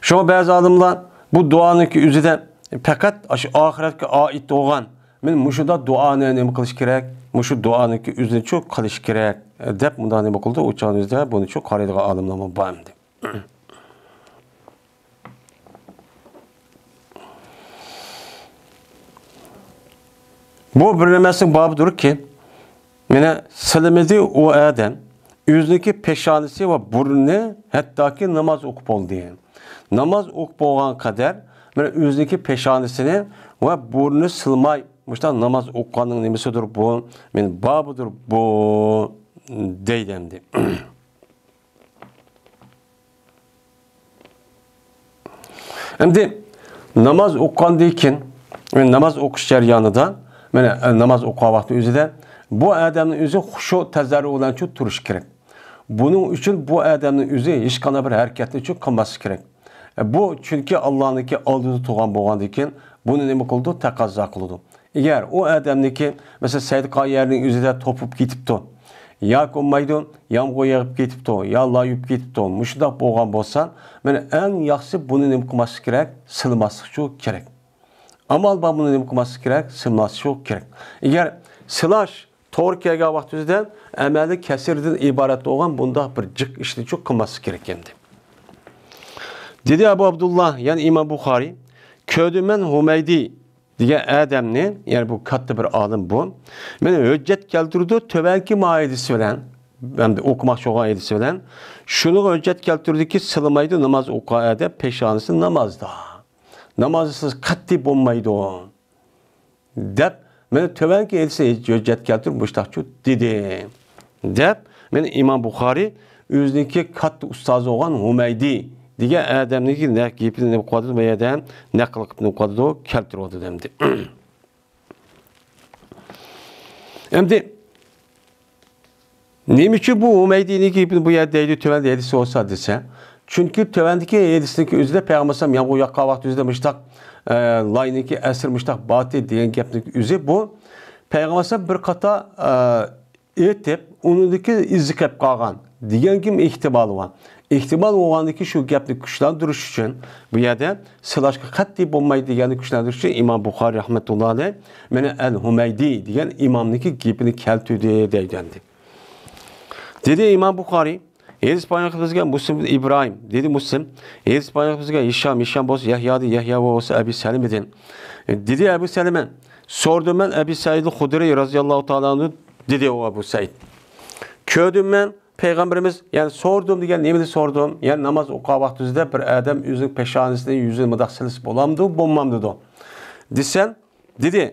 شۇڭا بەزى ئالىملار بۇ دۇئانىڭكى ئۆزىدە پەقەت ئاشۇ ئاخىرەتكە ئائىت بولغان، مانا مۇشۇنداق دۇئانى نېمە قىلىش كېرەك، مۇشۇ دۇئانىڭكى ئۆزىنىچۇ قىلىش كېرەك، دەپ مۇنداق نېمە قىلىدۇ، ئۇ چاغنىڭ ئۆزىدە بۇنىچۇ قارايدىغان ئالىملارمۇ بار ئەمدى. بۇ بىر نېمەسنىڭ بابىدۇركى، مانا سىلىمىدى ئۇ ئادەم ئۆزىنىڭكى پېشانىسى ۋە بۇرنى، ھەتتاكى ناماز ئوقۇپ بولدى. ناماز ئوقۇپ بولغان قەدەر مانا ئۆزىنىڭكى پېشانىسىنى ۋە بۇرنىنى سىلىماي، مۇشۇنداق ناماز ئوقۇغاننىڭ نېمىسىدۇر بۇ؟ مانا بابىدۇر بۇ، دەيدۇ ئەمدى. ئەمدى ناماز ئوقۇغاندىن كېيىن، ناماز ئوقۇش جەريانىدا، مانا، ناماز ئوقۇغان ۋاقتى ئۆزىدە بۇ ئادەمنىڭ ئۆزى خۇشۇ تەزەررۇ بىلەن چۇ تۇرۇشى كېرەك. بۇنىڭ ئۈچۈن بۇ ئادەمنىڭ ئۆزى ھېچقانداق بىر ھەرىكەتنى چۇ قىلماسلىقى كېرەك. بۇ چۈنكى ئاللانىڭكى ئالدىدا تۇرغان بولغاندىن كېيىن، بۇنى نېمە قىلىدۇ؟ تەقەززا قىلىدۇ. ئەگەر ئۇ ئادەمنىكى، مەسىلەن، سەيدىقا يەرنىڭ ئۆزىدە توپۇپ كېتىپتۇ، ياكى بولمايدۇ، يامغۇر يېغىپ كېتىپتۇ، يا لاي يۇپ كېتىپتۇ، مۇشۇنداق بولغان بولسا، مانا ئەڭ ياخشىسى بۇنى نېمە قىلماسلىق كېرەك؟ سىلىماسلىقچۇ كېرەك. ئامال بار بۇنى نېمە قىلماسلىق كېرەك؟ سىلىماسلىقچۇ كېرەك. ئەگەر سىلاش توغرا كەلگەن ۋاقتىمىزدا ئەمەلىي كەسىردىن ئىبارەت بولغان بۇنداق بىر جىق ئىشنىچۇ قىلماسلىق كېرەك ئەمدى. دېدى ئەبۇ ئابدۇللا، يەنى ئىمام بۇخارىي، كۆردۈم مەن ھۇمەيدى دېگەن ئادەمنى، يەنى بۇ كاتتا بىر ئالىم بۇ. مانا ھۆججەت كەلتۈرىدۇ، تۆۋەنكى ماھىدىسى بىلەن، ئەمدى ئوقۇماقچى بولغان ھەدىسى بىلەن، شۇنىڭغا ھۆججەت كەلتۈردىكى، سىلىمايدۇ ناماز ئوقۇغان ئادەم پېشانىسى نامازدا. نامازسىز قەتئىي بولمايدۇ. دەپ، مانا تۆۋەنكى ھەدىسنى ھۆججەت كەلتۈرۈپ مۇشتاقچۇ دېدى. دەپ، مانا ئىمام بۇخارىي ئۆزىنىڭكى كاتتا ئۇستازى بولغان ھۇمەيدى دېگەن ئادەمنىڭكى نەق گېپىنى نېمە قىلىۋاتىدۇ، بۇ يەردە نەقىل قىلىپ نېمە قىلىۋاتىدۇ، كەلتۈرۈۋاتىدۇ ئەمدى. ئەمدى نېمە ئۈچۈن بۇ ھۇمەيدىنىڭ گېپىنى بۇ يەردە دەيدۇ، تۆۋەندە ھەدىس بولسا دېسە. چۈنكى تۆۋەندىكى ھەدىسنىڭكى ئۆزىدە پەيغەمبەر ئەلەيھىسسالام يامغۇر ياغقان ۋاقتى ئۆزىدە مۇشتاق، ئە، لاينىڭكى ئەسىرى مۇشتاق باتتى دېگەن گەپنىڭ ئۆزى بۇ. پەيغەمبەر ئەلەيھىسسالام بىر قاتا، ئە، ئېيتىپ، ئۇنىڭدىكى ئىزى قېلىپ قالغان دېگەنگىمۇ ئېھتىمال بار. ئېھتىمال بولغاندىكىن شۇ گەپنى كۈچلەندۈرۈش ئۈچۈن بۇ يەردە سىلاشقا قەتئىي بولمايدۇ دېگەننى كۈچلەندۈرۈش ئۈچۈن ئىمام بۇخارىي رەھمەتۇللا ئەلەيھ مانا ئەل ھۇمەيدى دېگەن ئىمامنىڭكى گېپىنى كەلتۈردى دەيدۇ ئەمدى. دېدى ئىمام بۇخارىي، ھەدىس بايان قىلىپ بىزگە مۇسلىم ئىبراھىم، دېدى مۇسلىم، ھەدىس بايان قىلىپ بىزگە ھىشام، ھىشام بولسا يەھيادىن، يەھيا بولسا ئەبى سەلىمىدىن. دېدى ئەبۇ سەلىمە، سورىدىم مەن ئەبى سەئىد خۇدرىي رازىياللاھۇ تائالا ئەنھۇ، دېدى ئۇ ئەبۇ سەئىد. كۆردۈم مەن پەيغەمبىرىمىز، يەنى سورىدىم دېگەن نېمىنى سورىدىم؟ يەنى ناماز ئوقۇغان ۋاقتىمىزدا بىر ئادەم ئۆزىنىڭ پېشانىسىنى، يۈزىنى مۇنداق سىلىسا بولامدۇ، بولمامدۇ دېسەم، دېدى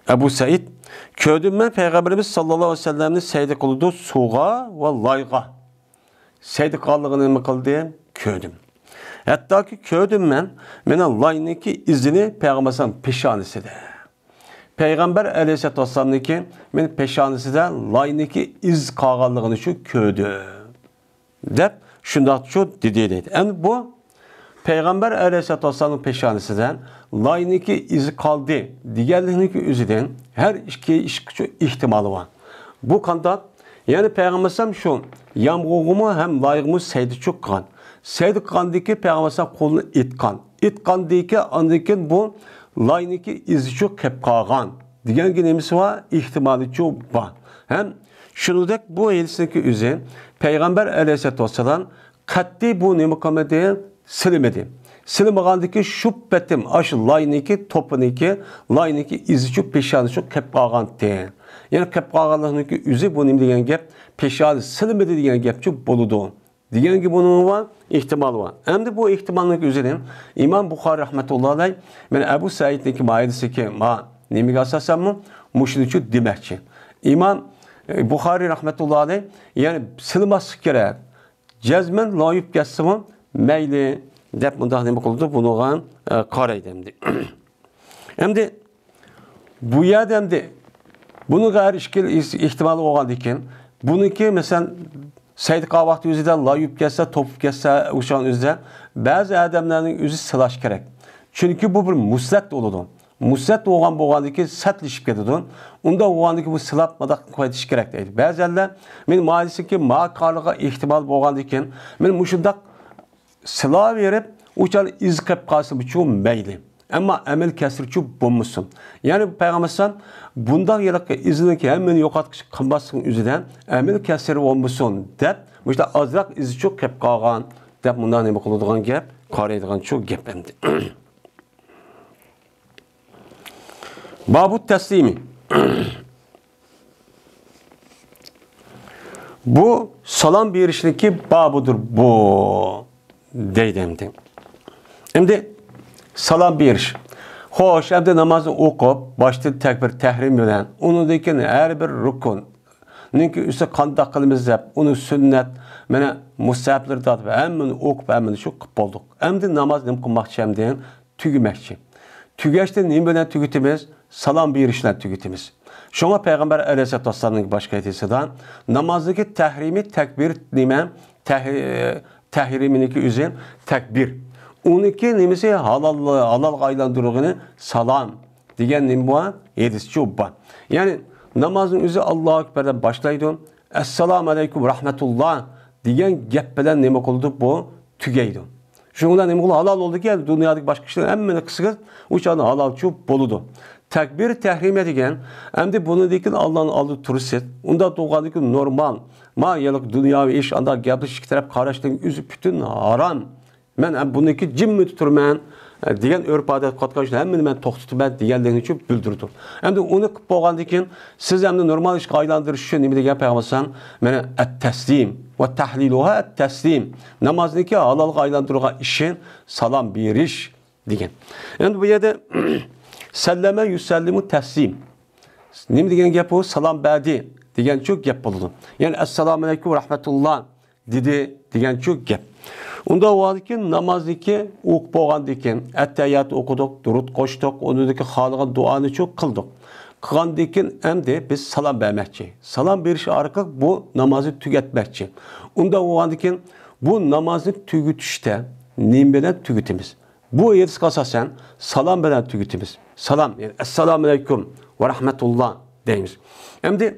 ئەبۇ سەئىد، كۆردۈم مەن پەيغەمبىرىمىز ساللاللاھۇ ئەلەيھى ۋەسەللەمنى سەجدە قىلىدۇ سۇغا ۋە لايغا. سەجدە قىلغانلىقىنى نېمە قىلدىم؟ كۆردۈم. ھەتتاكى كۆردۈم مەن، مانا لاينىڭكى ئىزىنى پەيغەمبەر ئەلەيھىسسالام پېشانىسىدە. پەيغەمبەر ئەلەيھىسسالاتۇ ۋەسسالامنىڭكى مانا پېشانىسىدە لاينىڭكى ئىز قالغانلىقىنى شۇ كۆردۈم. دەپ شۇنداقچۇ دېدى دەيدۇ. ئەمدى بۇ پەيغەمبەر ئەلەيھىسسالاتۇ ۋەسسالامنىڭ پېشانىسىدە لاينىڭكى ئىزى قالدى دېگەنلىكنىڭكى ئۆزىدىن ھەر ئىككى ئىشقىچۇ ئېھتىمالى بار. بۇ قانداق؟ يەنى پەيغەمبەر ئەلەيھىسسالام شۇ يامغۇرغىمۇ ھەم لايغىمۇ سەجدىچۇ قىلغان. سەجدە قىلغاندىن كېيىن پەيغەمبەر ئەلەيھىسسالام قولىنى ئېيتقان. ئېيتقاندىن كېيىن ئاندىن كېيىن بۇ لاينىڭكى ئىزىچۇ قېلىپ قالغان دېگەنگە نېمىسى بار؟ ئېھتىمالىچۇ بار. ھەم شۇنىڭدەك بۇ ھەدىسنىڭكى ئۆزى پەيغەمبەر ئەلەيھىسسالاتۇ ۋەسسالام قەتئىي بۇ نېمە قىلمىدى؟ سىلىمىدى. سىلىمىغاندىكى شۇ پېتىم ئاشۇ لاينىڭكى توپىنىڭكى، لاينىڭكى ئىزىچۇ پېشانىچۇ قېلىپ قالغانتى. يەنى قېلىپ قالغانلىقنىڭكى ئۆزى بۇ نېمە دېگەن گەپ؟ پېشانە سىلىمىدى دېگەن گەپچۇ بولىدۇ. دېگەنگە بۇنىڭ بار، ئېھتىمالى بار. ئەمدى بۇ ئېھتىمالنىڭ ئۆزىنى ئىمام بۇخارىي رەھمەتۇللا ئەلەي، مانا ئەبۇ سەئىدنىڭكى مايىدىسىكى ما نېمىگە ئاساسەنمۇ مۇشۇنىچۇ دېمەكچى. ئىمام، ئە، بۇخارىي رەھمەتۇللا ئەلەي، يەنى سىلىماسلىق كېرەك. جەزمەن لايىپ كەتسىمۇ مەيلى دەپ مۇنداق نېمە قىلىدۇ؟ بۇنىڭغا، ئە، قارايدۇ ئەمدى. ئەمدى بۇ يەردە ئەمدى بۇنىڭغا ھەر ئىككى ئېھتىمال بولغاندىكىن، بۇنىڭكى، مەسىلەن، سەجدە قىلغان ۋاقتى ئۆزىدە لايىپ كەتسە، توپۇپ كەتسە، ئوخشىغان ئۆزىدە بەزى ئادەملەرنىڭ ئۆزى سىلاش كېرەك. چۈنكى بۇ بىر مۇسلەت بولىدۇ. مۇسلەت بولغان بولغاندىكىن سەتلىشىپ كېتىدۇ. ئۇنداق بولغاندىكىن بۇ سىلاپ مۇنداق قىلىۋېتىش كېرەك دەيدۇ. بەزىلەر مەن مايىسىكى ما قارىغا ئېھتىمال بولغاندىكىن، مەن مۇشۇنداق سىلاۋېرىپ، ئۇ چاغدا ئىز قېلىپ قالسىمۇچۇ مەيلى. ئەمما ئەمەل كەسرىچۇ بولمىسۇن. يەنى پەيغەمبەر ئەلەيھىسسالام بۇنداق ھېلىقى ئىزنىڭكى ھەممىنى يوقاتقۇچى قىلماسلىقنىڭ ئۆزىدە ئەمەل كەسرى بولمىسۇن دەپ، مۇشۇنداق ئازراق ئىزىچۇ قېلىپ قالغان دەپ مۇنداق نېمە قىلىدىغان گەپ، قارايدىغانچۇ گەپ ئەمدى. بابۇ تەسلىمى. بۇ سالام بېرىشنىڭكى بابىدۇر بۇ، دەيدۇ ئەمدى. ئەمدى سالام بېرىش. خوش، ئەمدى نامازنى ئوقۇپ، باشتىن تەكبىر تەھرىم بىلەن، ئۇنىڭدىن كېيىن ھەر بىر رۇكۇننىڭكى ئۈستى قانداق قىلىمىز دەپ، ئۇنى سۈننەت، مانا مۇستەھەبلىرى تارتىپ ھەممىنى ئوقۇپ، ھەممىنى شۇ قىلىپ بولدۇق. ئەمدى ناماز نېمە قىلماقچى ئەمدى؟ تۈگىمەكچى. تۈگەشتە نېمە بىلەن تۈگىتىمىز؟ سالام بېرىش بىلەن تۈگىتىمىز. شۇڭا پەيغەمبەر ئەلەيھىسسالاتۇ ۋەسسالامنىڭ باشقا ھەدىسىدە نامازدىكى تەھرىمى تەكبىر نېمە؟ تەھ-، تەھرىمىنىڭكى ئۆزى تەكبىر. ئۇنىڭكى نېمىسى؟ ھالال، ھالالغا ئايلاندۇرغىنى سالام دېگەن نېمە بار؟ ھەدىسچۇ بار. يەنى نامازنىڭ ئۆزى ئاللاھۇ ئەكبەردىن باشلايدۇ. ئەسسالامۇ ئەلەيكۇم رەھمەتۇللا دېگەن گەپ بىلەن نېمە قىلىدۇ؟ بۇ تۈگەيدۇ. شۇنىڭ بىلەن نېمە قىلىدۇ؟ ھالال بولدىكەن، دۇنيادىكى باشقا ئىشلارنى ھەممىنى قىلسىڭىز، ئۇ چاغدا ھالالچۇ بولىدۇ. تەكبىر تەھرىمە دېگەن، ئەمدى بۇنىڭدىن كېيىن ئاللانىڭ ئالدىدا تۇرىسىز. ئۇنداق تۇرغاندىن كېيىن نورمال، ما يەنى دۇنياۋى ئىش، ئانداق گەپلىشىش ئىككى تەرەپ قاراشنىڭ ئۆزى پۈتۈن ھارام. مەن ھەم بۇنىڭكى جىممىدە تۇرىمەن، ئە، دېگەن ئۆرپ-ئادەت قاتقان ئىشلار ھەممىنى مەن توختىتىمەن دېگەنلىكىنى شۇ بىلدۈرىدۇ. ئەمدى ئۇنى قىلىپ بولغاندىن كېيىن، سىز ئەمدى نورمال ئىشقا ئايلاندۇرۇش ئۈچۈن نېمە دېگەن پەيغەمبەر ئەلەيھىسسالام؟ مانا، ئەت-تەسلىم ۋە تەھلىلۇھا ئەت-تەسلىم. نامازنىڭكى ھالالغا ئايلاندۇرغان ئىشى سالام بېرىش دېگەن. ئەمدى بۇ يەردە سەللەمە يۇسەللىمۇ تەسلىم. نېمە دېگەن گەپ ئۇ؟ سالام بەردى دېگەنچۇ گەپ بولىدۇ. يەنى، ئەسسالامۇ ئەلەيكۇم ۋە رەھمەتۇللا دېدى دېگەنچۇ گەپ. ئۇنداق بولغاندىكىن، نامازنىڭكى ئوقۇپ بولغاندىكىن، ئەتتەھىيات ئوقۇدۇق، دۇرۇت قوشتۇق، ئۇنىڭدىكى خالىغان دۇئانىچۇ قىلدۇق. قىلغاندىكىن، ئەمدى بىز سالام بەرمەكچى. سالام بېرىش ئارقىلىق بۇ نامازنى تۈگەتمەكچى. ئۇنداق بولغاندىكىن، بۇ نامازنى تۈگىتىشتە نېمە بىلەن تۈگىتىمىز؟ بۇ ھەدىسكە ئاساسەن، سالام بىلەن تۈگىتىمىز. سالام، يەنى، ئەسسالامۇ ئەلەيكۇم ۋە رەھمەتۇللا دەيمىز. ئەمدى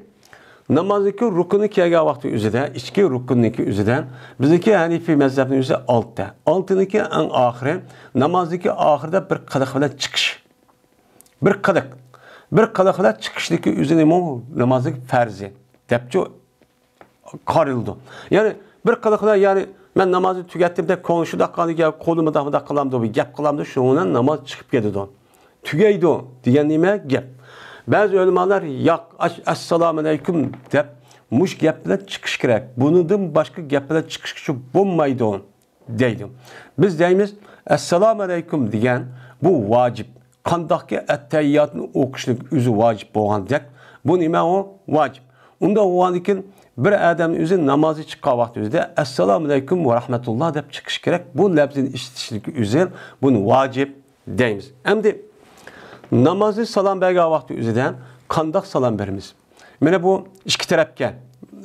نامازنىڭكى رۇكنى كەلگەن ۋاقتى ئۆزىدە، ئىچكى رۇكننىڭكى ئۆزىدە، بىزنىڭكى ھەنىفىي مەزھەپنىڭ ئۆزى ئالتە. ئالتىنىڭكى ئەڭ ئاخىرى، نامازنىڭكى ئاخىرىدا بىر قىلىق بىلەن چىقىش. بىر قىلىق. بىر قىلىق بىلەن چىقىشنىڭكى ئۆزى نېمە؟ نامازنىڭ پەرزى دەپچۇ قارىلىدۇ. يەنى بىر قىلىقلا، يەنى مەن نامازنى تۈگەتتىم دەپ كۆڭلى شۇنداق قىلغاندىكىن، قولى مۇنداق مۇنداق قىلامدۇ، بۇ گەپ قىلامدۇ، شۇنىڭ بىلەن ناماز چىقىپ كېتىدۇ. تۈگەيدۇ دېگەن نېمە گەپ؟ بەزى ئۆلىمالار ياق، ئەس-، ئەسسالامۇ ئەلەيكۇم دەپ مۇشۇ گەپ بىلەن چىقىش كېرەك. بۇنىڭدىن باشقا گەپ بىلەن چىقىشقا بولمايدۇ دەيدۇ. بىز دەيمىز، ئەسسالامۇ ئەلەيكۇم دېگەن بۇ ۋاجىپ. قانداقكى ئەتتەھىياتنى ئوقۇشنىڭ ئۆزى ۋاجىپ بولغاندەك، بۇ نېمە ئۇ؟ ۋاجىپ. ئۇنداق بولغاندىكىن، بىر ئادەم ئۆزى نامازغا چىققان ۋاقتى ئۆزىدە، ئەسسالامۇ ئەلەيكۇم ۋە رەھمەتۇللا دەپ چىقىش كېرەك. بۇ لەپزىنى ئىشلىتىشلىك ئۆزى بۇنى ۋاجىپ دەيمىز. ئەمدى نامازنى سالام بەرگەن ۋاقتى ئۆزىدە قانداق سالام بېرىمىز؟ مانا بۇ ئىككى تەرەپكە،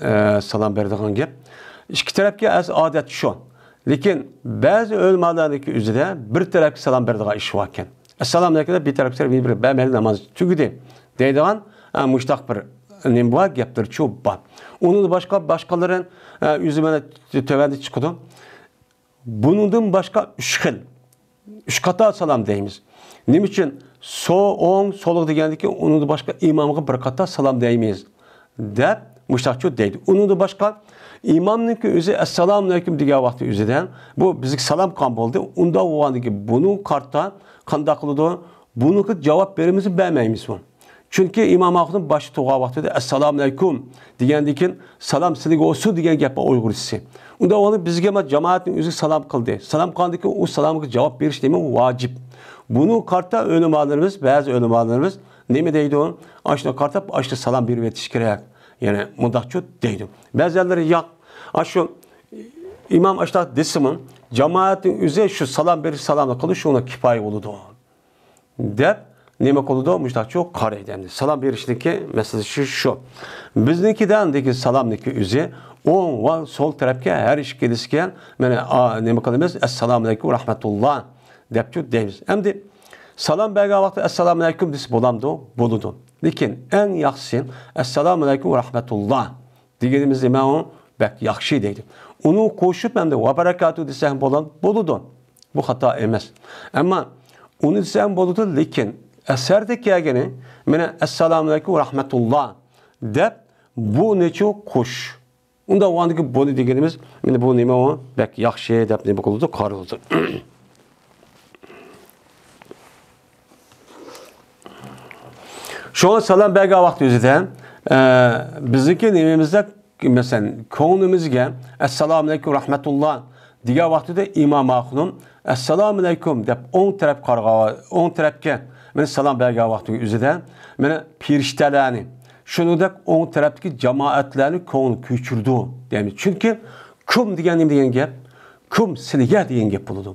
ئە، سالام بېرىدىغان گەپ. ئىككى تەرەپكە ئەس-، ئادەت شۇ. لېكىن بەزى ئۆلىمالارنىڭكى ئۆزىدە بىر تەرەپكە سالام بېرىدىغان ئىش باركەن. ئەسسالامۇ ئەلەيكۇم دەپ بىر تەرەپكە سالام بېرىپ بەرمەيلى، ناماز تۈگىدى دەيدىغان، ئە، مۇشتاق بىر نېمە بار، گەپلىرىچۇ بار. ئۇنىڭدىن باشقا باشقىلىرى، ئە، ئۆزى مانا تۆۋەندە چىقىدۇ. بۇنىڭدىن باشقا ئۈچ خىل، ئۈچ قاتار سالام دەيمىز. نېمە ئۈچۈن سو-، ئوڭ، سولغا دېگەندىكى ئۇنىڭدىن باشقا ئىمامغا بىر قاتار سالام دەيمىز دەپ مۇشتاقچۇ دەيدۇ. ئۇنىڭدىن باشقا ئىمامنىڭكى ئۆزى ئەسسالامۇ ئەلەيكۇم دېگەن ۋاقتى ئۆزىدە، بۇ بىزگە سالام قىلغان بولدى. ئۇنداق بولغاندىكى بۇنىڭغا قارىتا قانداق قىلىدۇ؟ بۇنىڭغا جاۋاب بېرىمىزمۇ، بەرمەيمىزمۇ؟ چۈنكى ئىمام ئاخۇنۇم باشتا تۇرغان ۋاقتىدا، ئەسسالامۇ ئەلەيكۇم دېگەندىكىن، سالام سىلىگە بولسۇن دېگەن گەپ ئۇيغۇرچىسى. ئۇنداق بولۇپ، بىزگە ما جامائەتنىڭ ئۆزى سالام قىلدى. سالام قىلغاندىكىن، ئۇ سالامغا جاۋاب بېرىش نېمە؟ ۋاجىپ. بۇنىڭغا قارىتا ئۆلىمالىرىمىز، بەزى ئۆلىمالىرىمىز نېمە دەيدۇ؟ ئاشۇنى قارىتىپ، ئاشۇ سالام بېرىۋېتىش كېرەك. يەنى مۇنداقچۇ دەيدۇ. بەزىلەرلىرى ياق، ئاشۇ ئىمام ئاشۇنداق دېسىمۇ، جامائەتنىڭ ئۆزى شۇ سالام بېرىش، سالامنى قىلىش شۇنىڭ كىپايە بولىدۇ دەپ نېمە قىلىدۇ؟ مۇشۇنداقچۇ قارايدۇ ئەمدى. سالام بېرىشنىكى مەسىلىسى شۇ، شۇ. بىزنىڭكىدە ئاندىكى سالامنىكى ئۆزى ئوڭ ۋە سول تەرەپكە ھەر ئىككىلىسىگە مانا، ئا، نېمە قىلىمىز؟ ئەسسالامۇ ئەلەيكۇم ۋە رەھمەتۇللا دەپچۇ دەيمىز. ئەمدى سالام بەرگەن ۋاقتى ئەسسالامۇ ئەلەيكۇم دېسە بولامدۇ؟ بولىدۇ. لېكىن ئەڭ ياخشىسى ئەسسالامۇ ئەلەيكۇم ۋە رەھمەتۇللا دېگىنىمىز نېمە ئۇ؟ بەك ياخشى دەيدۇ. ئۇنى قوشۇپ ئەمدى ۋە بەرەكاتۇ دېسەڭ بولا-، بولىدۇ. بۇ خاتا ئەمەس. ئەمما ئۇنى دېسەڭ بولىدۇ، لېكىن ئەسەردە كەلگىنى مانا ئەسسالامۇ ئەلەيكۇم ۋە رەھمەتۇللا دەپ بۇنىچۇ قوش. ئۇنداق بولغاندىكىن بۇنى دېگىنىمىز، مانا بۇ نېمە ئۇ؟ بەك ياخشى دەپ نېمە قىلىدۇ؟ قارىلىدۇ. شۇڭا سالام بەرگەن ۋاقتى ئۆزىدە، ئە، بىزنىڭكى نېمىمىزدە، مەسىلەن، كۆڭلىمىزگە ئەسسالامۇ ئەلەيكۇم رەھمەتۇللا دېگەن ۋاقتىدا ئىمام ئاخۇنۇم ئەسسالامۇ ئەلەيكۇم دەپ ئوڭ تەرەپ قارىغان، ئوڭ تەرەپكە مانا سالام بەرگەن ۋاقتى ئۆزىدە مانا پېرىشتەلەرنى، شۇنىڭدەك ئوڭ تەرەپتىكى جامائەتلەرنى كۆڭلى كۆچۈرىدۇ دەيمىز. چۈنكى كۇم دېگەن نېمە دېگەن گەپ؟ كۇم سىلىگە دېگەن گەپ بولىدۇ.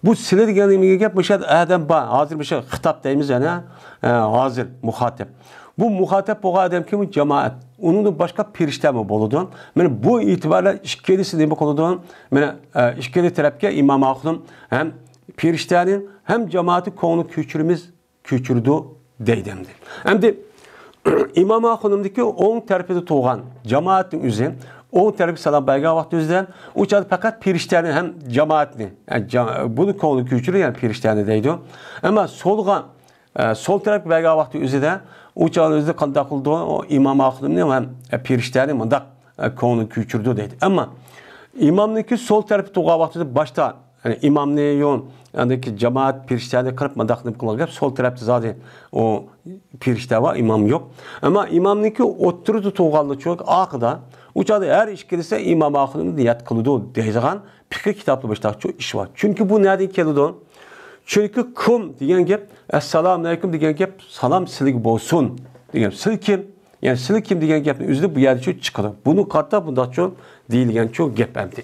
بۇ سىلى دېگەن نېمە دېگەن گەپ؟ مۇشۇ يەردە ئادەم بار. ھازىر مۇشۇ خىتاب دەيمىز يەنە، ئە، ھازىر مۇخاتەب. بۇ مۇخاتەب بولغان ئادەم كىم؟ جامائەت. ئۇنىڭدىن باشقا پېرىشتەمۇ بولىدۇ. مانا بۇ ئېتىبار بىلەن ئىككىلىسى نېمە قىلىدۇ؟ مانا، ئە، ئىككىلى تەرەپكە ئىمام ئاخۇنۇم ھەم پېرىشتەنى ھەم جامائەتنى كۆڭلى كۆچۈرىمىز. كۆچۈرىدۇ دەيدۇ ئەمدى. ئەمدى ئىمام ئاخۇنۇمدىكى ئوڭ تەرىپىدە تۇرغان جامائەتنىڭ ئۆزى، ئوڭ تەرەپكە سالام بەرگەن ۋاقتى ئۆزىدە، ئۇ چاغدا پەقەت پېرىشتەنى ھەم جامائەتنى، يەنى جا-، بۇنى كۆڭلى كۆچۈرىدۇ، يەنى پېرىشتەنى دەيدۇ. ئەمما سولغا، ئە، سول تەرەپكە بەرگەن ۋاقتى ئۆزىدە، ئۇ چاغدا ئۆزىدە قانداق قىلىدۇ؟ ئۇ ئىمام ئاخۇنۇمنى ھەم، ئە، پېرىشتەنى مۇنداق، ئە، كۆڭلى كۆچۈرىدۇ دەيدۇ. ئەمما ئىمامنىڭكى سول تەرىپى تۇرغان ۋاقتىدا باشتا، ئىمامنى يو-، ئاندىكى جامائەت پېرىشتەنى قىلىپ مۇنداق نېمە قىلغان گەپ، سول تەرەپتە زادى ئۇ پېرىشتە بار، ئىمام يوق. ئەمما ئىمامنىڭكى ئوتتۇرىدا تۇرغانلىقى ئارقىدا، ئۇ چاغدا ھەر ئىككىلىسى ئىمام ئاخۇنۇمنى ياد قىلىدۇ دەيدىغان پىقىھ كىتابتا مۇشۇنداق ئىش بار. چۈنكى بۇ نەدىن كېلىدۇ؟ چۈنكى كۇم دېگەن گەپ، ئەسسالامۇ ئەلەيكۇم دېگەن گەپ، سالام سىلىگە بولسۇن دېگەن. سىل كىم؟ يەنى سىلى كىم دېگەن گەپنى ئۆزىدە بۇ يەردە شۇ چىقىدۇ. بۇنى قارىتا بۇنداق شۇ دېيىلگەن شۇ گەپ ئەمدى.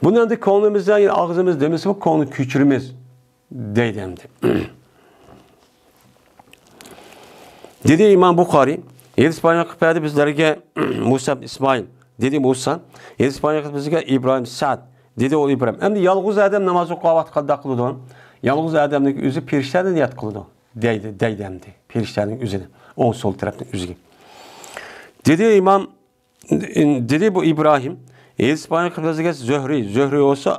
بۇنى ئەمدى كۆڭلىمىزدە، يەنى ئاغزىمىز دېمىسىمۇ كۆڭلى كۆچۈرىمىز دەيدۇ ئەمدى. دېدى ئىمام بۇخارىي، ھەدىس بايان قىلىپ بەردى بىزلەرگە مۇسا ئىسمائىل. دېدى مۇسا، ھەدىس بايان قىلىپ بىزگە ئىبراھىم سەئد. دېدى ئۇ ئىبراھىم. ئەمدى يالغۇز ئادەم ناماز ئوقۇغان ۋاقىت قانداق قىلىدۇ؟ يالغۇز ئادەمنىڭ ئۆزى پېرىشتەنى ياد قىلىدۇ. دەيدۇ، دەيدۇ ئەمدى. پېرىشتەنىڭ ئۆزىنى. ئوڭ سول تەرەپنىڭ ئۆزىگە. دېدى ئىمام، دېدى بۇ ئىبراھىم، ھەدىس بايان قىلىپ بەرگەن زۆھرى، زۆھرى بولسا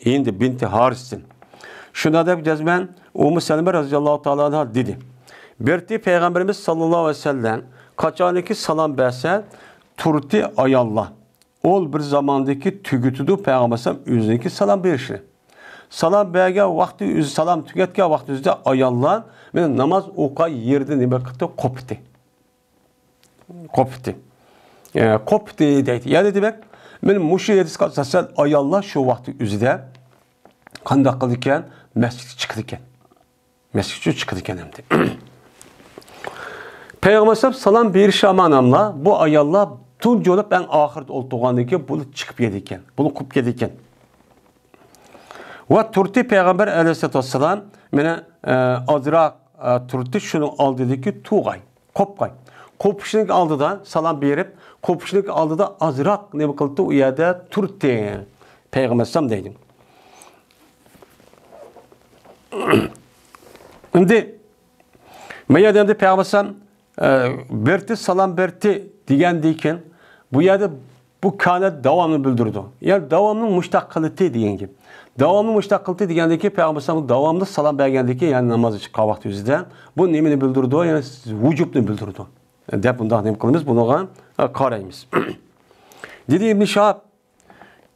ھىند بىنتى ھارىستىن. شۇنداق دەپ جەزمەن ئۇممۇ سەلمە رەزىياللاھۇ تائالا ئەنھا دېدى. بىرتى پەيغەمبىرىمىز ساللاللاھۇ ئەلەيھى ۋەسەللەم قاچانكى سالام بەرسە، تۇردى ئاياللار. ئول بىر زاماندىكى تۈگىتىدۇ پەيغەمبەر ئەلەيھىسسالام ئۆزىنىڭكى سالام بېرىشىنى. سالام بەرگەن ۋاقتى ئۆزى، سالام تۈگەتكەن ۋاقتى ئۆزىدە ئاياللار مانا ناماز ئوقۇغان يېرىدىن نېمە قىپتۇ؟ قوپتى. قوپتى. ئە، قوپتى دەيدۇ. يەنى دېمەك، مانا مۇشۇ ھەدىسكە ئاساسەن ئاياللار شۇ ۋاقتى ئۆزىدە قانداق قىلىدىكەن؟ مەسچىتكە چىقىدىكەن. مەسچىتكە چىقىدىكەن ئەمدى. پەيغەمبەر ئەلەيھىسسالام سالام بېرىش ھامان ئاملا بۇ ئاياللار تۇنجى بولۇپ ئەڭ ئاخىرىدا ئولتۇرغاندىن كېيىن بۇلار چىقىپ كېتىدىكەن. بۇلار قوپۇپ كېتىدىكەن. ۋە تۇردى پەيغەمبەر ئەلەيھىسسالام مانا، ئە، ئازراق، ئە، تۇردى شۇنىڭ ئالدىدىكى تۇغاي. قوپقاي. قوپۇشنىڭ ئالدىدا سالام بېرىپ، قوپۇشنىڭ ئالدىدا ئازراق نېمە قىلدى؟ ئۇ يەردە تۇردى. پەيغەمبەر ئەلەيھىسسالام دەيدۇ. ئەمدى، ما يەردە ئەمدى پەيغەمبەر ئەلەيھىسسالام، ئە، بېرىتتى، سالام بېرىتتى دېگەندىن كېيىن، بۇ يەردە بۇ كانە داۋامنى بىلدۈرىدۇ. يەنى داۋامنىڭ مۇشتاق قىلىتى دېگەن گەپ. داۋامنىڭ مۇشتاق قىلىتى دېگەندىن كېيىن پەيغەمبەر ئەلەيھىسسالام داۋاملىق سالام بەرگەندىن كېيىن، يەنى ناماز چىققان ۋاقتى ئۆزىدە بۇ نېمىنى بىلدۈرىدۇ؟ يەنى ۋۇجۇبنى بىلدۈرىدۇ. دەپ بۇنداق نېمە قىلىمىز؟ بۇنىڭغا، ئە، قارايمىز. دېدى ئىبن شىھاب،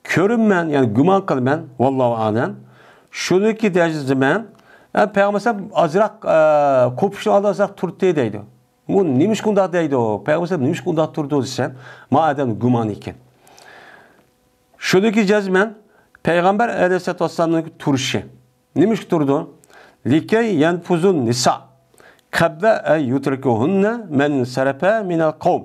كۆرىمەن، يەنى گۇمان قىلىمەن، ۋاللاھۇ ئەلەم. شۇنىكى دەرىجىسىدە مەن، ئە، پەيغەمبەر ئەلەيھىسسالام ئازراق، ئە، قوپۇشنىڭ ئالدىدا ئازراق تۇردى دەيدۇ. بۇ نېمىشقا ئۇنداق دەيدۇ؟ پەيغەمبەر ئەلەيھىسسالام نېمىشقا ئۇنداق تۇرىدۇ دېسەم، ما ئادەم گۇمانى ئىكەن. شۇنىكى جەزمەن پەيغەمبەر ئەلەيھىسسالاتۇ ۋەسسالامنىڭ تۇرۇشى. نېمىشقا تۇرىدۇ؟ لىكەي يەنفۇزۇن نىسا قەبلە ئەن يۇترىكۇھۇننە مەن سەرەپە مىنەل قەۋم.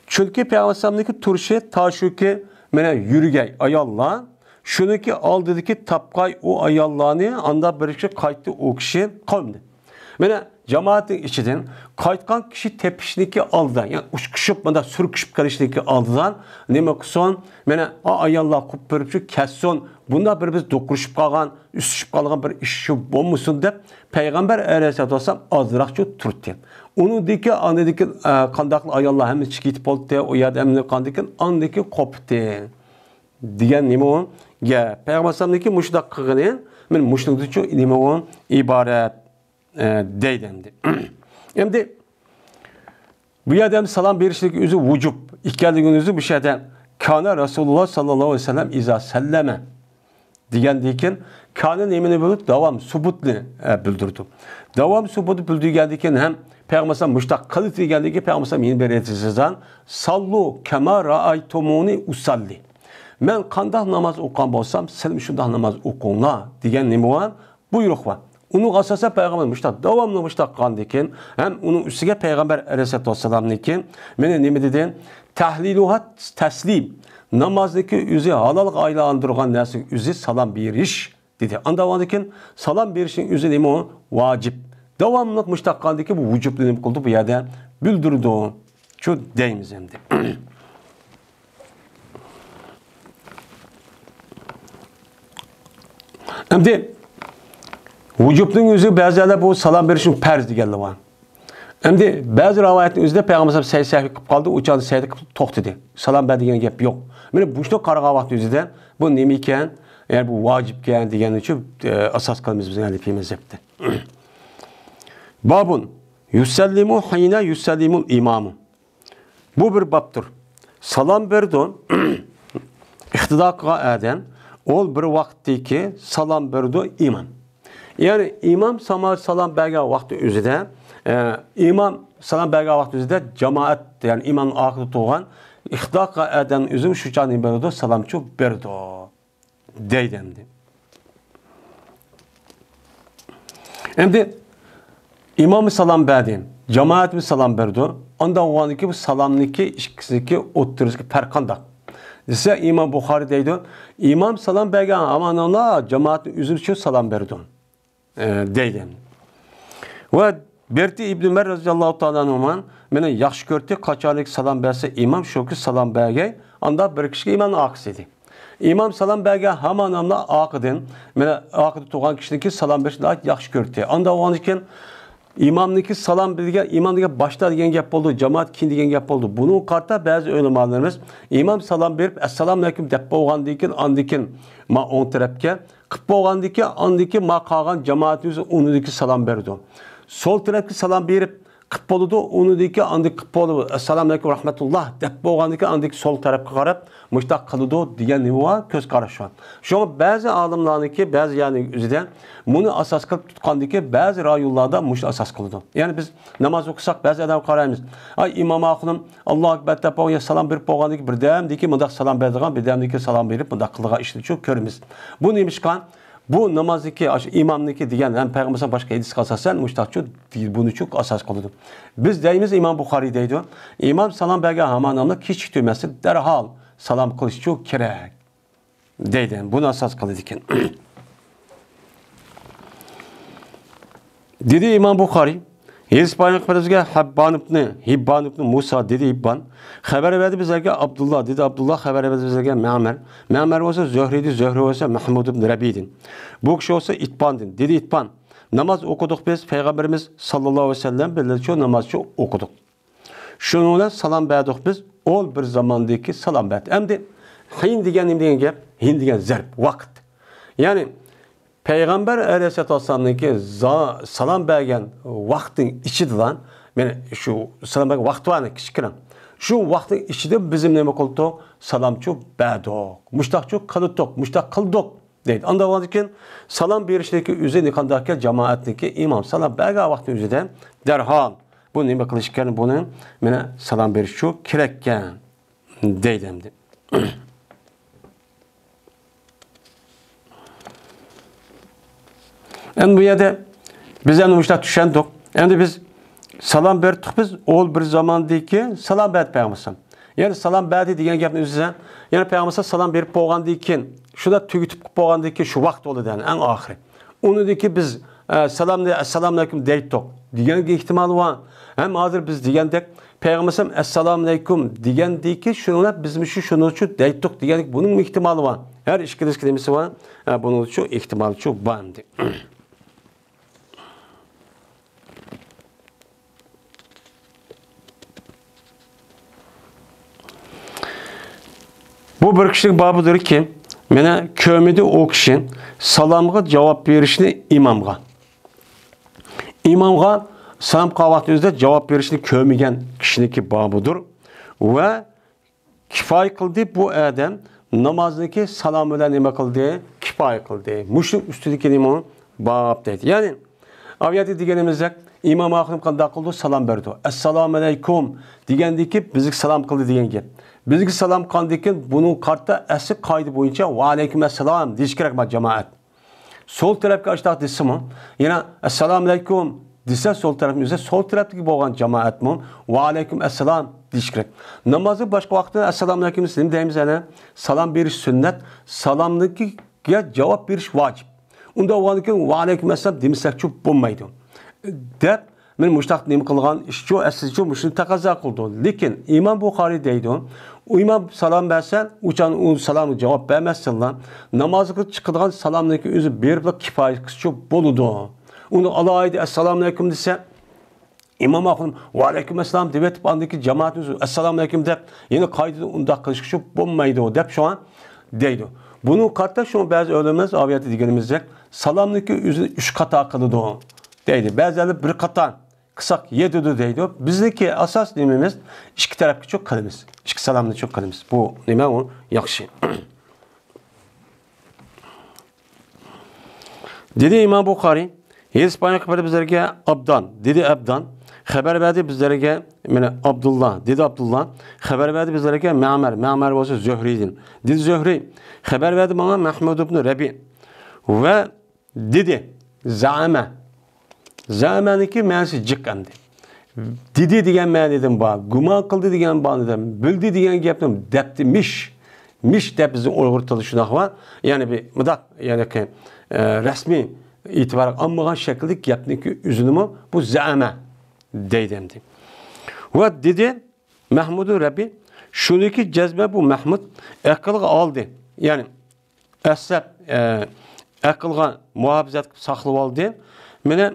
چۈنكى پەيغەمبەر ئەلەيھىسسالامنىڭكى تۇرۇشى تا شۇكى، مانا، يۈرگەي ئاياللار، شۇنىڭكى ئالدىدىكى تاپقاي ئۇ ئاياللارنى، ئاندا بىر كىشى قايتتى ئۇ كىشى قەۋمدىن. مانا، جامائەتنىڭ ئىچىدىن قايتقان كىشى تېپىشنىكى ئالدىدا، يەنى ئۇچقۇشۇپ، مانا، سۈركىشىپ قېلىشنىكى ئالدىدا نېمە قىلسۇن؟ مانا، ئا-، ئاياللار قوپۇپ بېرىپ شۇ كەتسۇن، بۇنداق بىر بىز دوقۇرۇشۇپ قالغان، ئۈستۈشۈپ قالغان بىر ئىش شۇ بولمىسۇن دەپ، پەيغەمبەر ئەلەيھىسسالاتۇ ۋەسسالام ئازراقچە تۇردى. ئۇنىڭدىكى، ئاندىكى، ئە، قانداق ئاياللار ھەممىسى چىقىپ كېتىپ بولدى، ئۇ يەردە ھەممە قاندىكى، ئاندىكى قوپتى. دېگەن نېمە ئۇ؟ گەپ. پەيغەمبەر ئەلەيھىسسالامنىڭكى مۇشۇنداق قىلغىنى، مانا مۇشۇنىڭدىنچۇ نېمە ئۇ؟ ئىبارەت، ئە، دەيدۇ ئەمدى. ئەمدى بۇ يەردە ئەمدى سالام بېرىشنىڭ ئۆزى ۋۇجۇب ئىكەنلىكىنى ئۆزى بۇ يەردە كان رەسۇلۇللا ساللاللاھۇ ئەلەيھى ۋەسەللەم ئىزا سەللەمە دېگەندىن كېيىن كانى نېمىنى بىلدۈرىدۇ؟ داۋام، سۇبۇتنى، ئە، بىلدۈرىدۇ. داۋام، سۇبۇتنى بىلدۈرگەندىن كېيىن ھەم پەيغەمبەر ئەلەيھىسسالام مۇشۇنداق قىلدى دېگەندىن كېيىن پەيغەمبەر ئەلەيھىسسالام يەنە بىر ئېيتىشىدىن، ساللۇ كەما رائەيتۇمۇنى ئۇسەللى. مەن قانداق ناماز ئوقۇغان بولسام، سىلەرمۇ شۇنداق ناماز ئوقۇڭلار دېگەن نېمە بار؟ بۇيرۇق بار. ئۇنىڭغا ئاساسەن پەيغەمبەر مۇشۇنداق داۋاملىق مۇشۇنداق قىلغاندىن كېيىن ھەم ئۇنىڭ ئۈستىگە پەيغەمبەر ئەلەيھىسسالاتۇ ۋەسسالامنىڭكى مانا نېمە دېدى؟ تەھلىلۇھا تەسلىم. نامازنىڭكى ئۆزى ھالالغا ئايلاندۇرغان نەرسىگە ئۆزى سالام بېرىش دېدى. ئاندىن كېيىن سالام بېرىشنىڭ ئۆزى نېمە ئۇ؟ ۋاجىپ. داۋاملىق مۇشۇنداق قىلغاندىن كېيىن بۇ ۋۇجۇبنى نېمە قىلدى؟ بۇ يەردە بىلدۈرىدۇ. شۇ دەيمىز ئەمدى. ئەمدى ۋۇجۇبنىڭ ئۆزى بەزىلەر بۇ سالام بېرىشنىڭ پەرز دېگەنلەر بار. ئەمدى بەزى رىۋايەتنىڭ ئۆزىدە پەيغەمبەر سەي سەھۋى قىلىپ قالدى، ئۇ چاغدا سەيدە قىلىپ توختىدى. سالام بەر دېگەن گەپ يوق. مانا بۇ ئىشنى قارىغان ۋاقىت ئۆزىدە بۇ نېمە ئىكەن؟ يەنى بۇ ۋاجىپكەن دېگەن ئۈچۈن، ئە، ئاساس قىلىمىز بىز ھەنىپىي مەزھەپتە. بابۇن يۇسەللىمۇ ھىنە يۇسەللىمۇل ئىمامۇ. بۇ بىر بابتۇر. سالام بېرىدۇ. ئىقتىدا قىلغان ئادەم ئول بىر ۋاقىتتىكى سالام بېرىدۇ ئىمام. يەنى ئىمام ساما-، سالام بەرگەن ۋاقتى ئۆزىدە، ئە، ئىمام سالام بەرگەن ۋاقتى ئۆزىدە جامائەت، يەنى ئىمامنىڭ ئارقىدا تۇرغان ئىقتىدا قىلغان ئادەم ئۆزى شۇ چاغدا نېمە بېرىدۇ؟ سالامچۇ بېرىدۇ. دەيدۇ ئەمدى. ئەمدى ئىمام سالام بەردى، جامائەتمۇ سالام بېرىدۇ. ئانداق بولغاندىكى بۇ سالامنىكى ئىككىسىنىڭكى ئوتتۇرىسىدىكى پەرق قانداق؟ دېسە، ئىمام بۇخارىي دەيدۇ، ئىمام سالام بەرگەن ھامان ئاڭلا جامائەتنىڭ ئۆزى شۇ سالام بېرىدۇ، ئە، دەيدۇ. ۋە بېرىتى ئىبن ئۆمەر رەزىياللاھۇ تائالا ئەنھۇما مېنى ياخشى كۆردى، قاچانكى سالام بەرسە ئىمام شۇ كۈن سالام بەرگەي، ئانداق بىر كىشىگە ئىمامنىڭ ئارقىسى ئىدى. ئىمام سالام بەرگەن ھامان ئاڭلا ئارقىدىن، مېنى ئارقىدا تۇرغان كىشىنىڭكى سالام بېرىشىنى ناھايىتى ياخشى كۆردى. ئانداق بولغاندىكىن ئىمامنىڭكى سالام دېگەن، ئىمام دېگەن باشتا دېگەن گەپ بولدى، جامائەت كېيىن دېگەن گەپ بولدى. بۇنىڭغا قارىتا بەزى ئۆلىمالىرىمىز ئىمام سالام بېرىپ، ئەسسالامۇ ئەلەيكۇم دەپ بولغاندىن كېيىن، ئاندىن كېيىن ما ئوڭ تەرەپكە قىپ بولغاندىن كېيىن، ئاندىن كېيىن ما قالغان جامائەتىمىز ئۇنىڭدىكى سالام بېرىدۇ. سول تەرەپكە سالام بېرىپ، قىپ بولىدۇ، ئۇنىڭدىن كېيىن ئاندىن قىپ بولىدۇ، ئەسسالامۇ ئەلەيكۇم رەھمەتۇللا دەپ بولغاندىن كېيىن ئاندىن كېيىن سول تەرەپكە قاراپ مۇشتاق قىلىدۇ دېگەن نېمە بار؟ كۆز قاراش بار. شۇڭا بەزى ئالىملارنىڭكى، بەزى يەرنىڭ ئۆزىدە بۇنى ئاساس قىلىپ تۇتقاندىكى بەزى رايونلاردا مۇشۇ ئاساس قىلىدۇ. يەنى بىز ناماز ئوقۇساق بەزى ئادەمگە قارايمىز. ئاي ئىمام ئاخۇنۇم ئاللاھۇ ئەكبەر دەپ بولغان، سالام بېرىپ بولغاندىن كېيىن بىردەمدىن كېيىن مۇنداق سالام بېرىدىغان، بىردەمدىن كېيىن سالام بېرىپ مۇنداق قىلىدىغان ئىشنى شۇ كۆرىمىز. بۇ نېمىشقا؟ بۇ نامازنىڭكى، ئاشۇ ئىمامنىڭكى دېگەن ھەم پەيغەمبەرنىڭ باشقا ھەدىسىگە ئاساسەن مۇشتاقچۇ بۇنىچۇ ئاساس قىلىدۇ. بىز دەيمىز، ئىمام بۇخارىي دەيدۇ، ئىمام سالام بەرگەن ھامان ئاڭلا كېچىكتۈرمەستىن دەرھال سالام قىلىشچۇ كېرەك دەيدۇ. بۇنى ئاساس قىلىدىكەن. دېدى ئىمام بۇخارىي، ھېدىس بايان قىلىپ بەرگەن ھەببان ئىبنى، ھىببان ئىبنى مۇسا، دېدى ھىببان. خەۋەر بەردى بىزلەرگە ئابدۇللا، دېدى ئابدۇللا، خەۋەر بەردى بىزلەرگە مەمەر. مەمەر بولسا زۆھرىيدى، زۆھرى بولسا مەھمۇد ئىبن رەبىدىن. بۇ كىشى بولسا ئىتباندىن، دېدى ئىتبان. ناماز ئوقۇدۇق بىز، پەيغەمبىرىمىز ساللاللاھۇ ئەلەيھى ۋەسەللەم بىلەن شۇ نامازچۇ ئوقۇدۇق. شۇنىڭ بىلەن سالام بەردۇق بىز، ئول بىر زاماندىكى سالام بەردى. ئەمدى ھىن دېگەن نېمە دېگەن گەپ؟ ھىن دېگەن زەرب، ۋاقىت. يەنى پەيغەمبەر ئەلەيھىسسالاتۇ ۋەسسالامنىڭكى زا-، سالام بەرگەن ۋاقتىنىڭ ئىچىدىلا، مانا شۇ سالام بەرگەن ۋاقتى بار، كىچىككىنە. شۇ ۋاقتىنىڭ ئىچىدە بىز نېمە قىلدۇق؟ سالامچۇ بەردۇق. مۇشتاقچۇ قىلدۇق، مۇشتاق قىلدۇق دەيدۇ. ئانداق بولغاندىكىن سالام بېرىشنىڭكى ئۆزى قانداقكەن؟ جامائەتنىڭكى ئىمام سالام بەرگەن ۋاقتى ئۆزىدە دەرھال بۇ نېمە قىلىش ئىكەن؟ بۇنى مانا سالام بېرىشچۇ كېرەككەن دەيدۇ ئەمدى. ئەمدى بۇ يەردە بىز ئەمدى مۇشۇنداق چۈشەندۇق. ئەمدى بىز سالام بەردۇق بىز، ئول بىر زاماندىكى سالام بەردى پەيغەمبەر. يەنى سالام بەردى دېگەن گەپنى ئۆزى، يەنى پەيغەمبەر سالام بېرىپ بولغاندىن كېيىن، شۇنداق تۈگىتىپ بولغاندىن كېيىن شۇ ۋاقىت بولىدۇ، يەنى ئەڭ ئاخىرى. ئۇنىڭدىن كېيىن بىز، ئە، سالامنى، ئەسسالامۇ ئەلەيكۇم دەيتتۇق دېگەنگە ئېھتىمال بار. ھەم ھازىر بىز دېگەندەك، پەيغەمبەر ئەسسالامۇ ئەلەيكۇم دېگەندىكى شۇنىڭ بىلەن بىزمۇ شۇ شۇنىڭچۇ دەيتتۇق دېگەنلىك بۇنىڭمۇ ئېھتىمالى بار. ھەر ئىككىلىسى نېمىسى بار؟ ھە، بۇنىڭچۇ ئېھتىمالچۇ بار ئەمدى. بۇ بىر كىشىنىڭ بابىدۇركى، مانا كۆرمىدى ئۇ كىشى سالامغا جاۋاب بېرىشنى ئىمامغا. ئىمامغا سالام قىلغان ۋاقتى ئۆزىدە جاۋاب بېرىشنى كۆرمىگەن كىشىنىڭكى بابىدۇر. ۋە كىپايە قىلدى بۇ ئادەم نامازنىكى سالام بىلەن نېمە قىلدى؟ كىپايە قىلدى. مۇشۇ ئۈستىدىكى نېمە؟ باب دەيدۇ. يەنى ئاۋۇ يەردە دېگىنىمىزدەك ئىمام ئاخۇنۇم قانداق قىلدى؟ سالام بەردى. ئەسسالامۇ ئەلەيكۇم دېگەندىكى بىزگە سالام قىلدى دېگەن گەپ. بىزگە سالام قىلغاندىكىن بۇنىڭغا قارىتا ئەسلى قائىدە بويىچە ۋەئەلەيكۇم ئەسسالام دېيىش كېرەك بۇ جامائەت. سول تەرەپكە ئاشتاق دېسىمۇ، يەنە ئەسسالامۇ ئەلەيكۇم دېسە، سول تەرەپنىڭ ئۆزى سول تەرەپتىكى بولغان جامائەتمۇ ۋەئەلەيكۇم ئەسسالام دېيىش كېرەك. نامازنىڭ باشقا ۋاقتىدا ئەسسالامۇ ئەلەيكۇم دېسە نېمە دەيمىز ئەنە؟ سالام بېرىش سۈننەت، سالامنىڭكىگە جاۋاب بېرىش ۋاجىپ. ئۇنداق بولغاندىكىن ۋەئەلەيكۇم ئەسسالام دېمىسەكچۇ بولمايدۇ. دەپ مەن مۇشتاق نېمە قىلغان ئىشچۇ، ئەسلىچۇ مۇشۇنى تەقەززا قىلىدۇ. لېكىن ئىمام بۇخارىي دەيدۇ، ئۇ ئىمام سالام بەرسە، ئۇچان ئۇ سالامغا جاۋاب بەرمەستىنلا، نامازغا چىقىدىغان سالامنىڭكى ئۆزى بېرىپلا كىپايە قىلسىچۇ بولىدۇ. ئۇنى ئالاھىدە ئەسسالامۇ ئەلەيكۇم دېسە، ئىمام ئاخۇنۇم ۋەئەلەيكۇم ئەسسالام دەۋېتىپ، ئاندىكى جامائەتنىڭ ئۆزى ئەسسالامۇ ئەلەيكۇم دەپ، يەنە قايتىدىن ئۇنداق قىلىشقىچۇ بولمايدۇ دەپ شۇڭا دەيدۇ. بۇنىڭغا قارىتا شۇڭا بەزى ئۆلىمىز ئاۋۇ يەردە دېگىنىمىزدەك سالامنىڭكى ئۆزىنى ئۈچ قاتا قىلىدۇ دەيدۇ. بەزىلەر بىر قاتا قىلساق يېتىدۇ دەيدۇ. بىزنىڭكى ئاساس نېمىمىز؟ ئىككى تەرەپكىچۇ قىلىمىز. ئىككى سالامنىچۇ قىلىمىز. بۇ نېمە ئۇ؟ ياخشى. دېدى ئىمام بۇخارىي، ھېدىس بايان قىلىپ بەردى بىزلەرگە ئابدان، دېدى ئابدان، خەۋەر بەردى بىزلەرگە، مانا، ئابدۇللا، دېدى ئابدۇللا، خەۋەر بەردى بىزلەرگە مەمەر، مەمەر بولسا زۆھرىدىن، دېدى زۆھرى، خەۋەر بەردى ماڭا مەھمۇد ئىبن رەبىئ ۋە دېدى زەئەمە. زەئەمەنىڭكى مەنىسى جىق ئەمدى. دېدى دېگەن مەنىدىن بار، گۇمان قىلدى دېگەن مەنىدىن، بىلدى دېگەن گەپنى دەپتىمىش. مىش دەپ بىزنىڭ ئۇيغۇر تىلىدا شۇنداق بار. يەنى بىر مۇنداق، يەنى، ئە، رەسمىي ئېتىبار ئالمىغان شەكىلدىكى گەپنىڭكى ئۆزىنىمۇ بۇ زەئەمە دەيدۇ ئەمدى. ۋە دېدى مەھمۇدۇ رەببى، شۇنىكى جەزمە بۇ مەھمۇد ئەقىلگە ئالدى. يەنى ئەسلەپ، ئە، ئەقىلگە مۇھاپىزەت قىلىپ ساقلىۋالدى. مانا،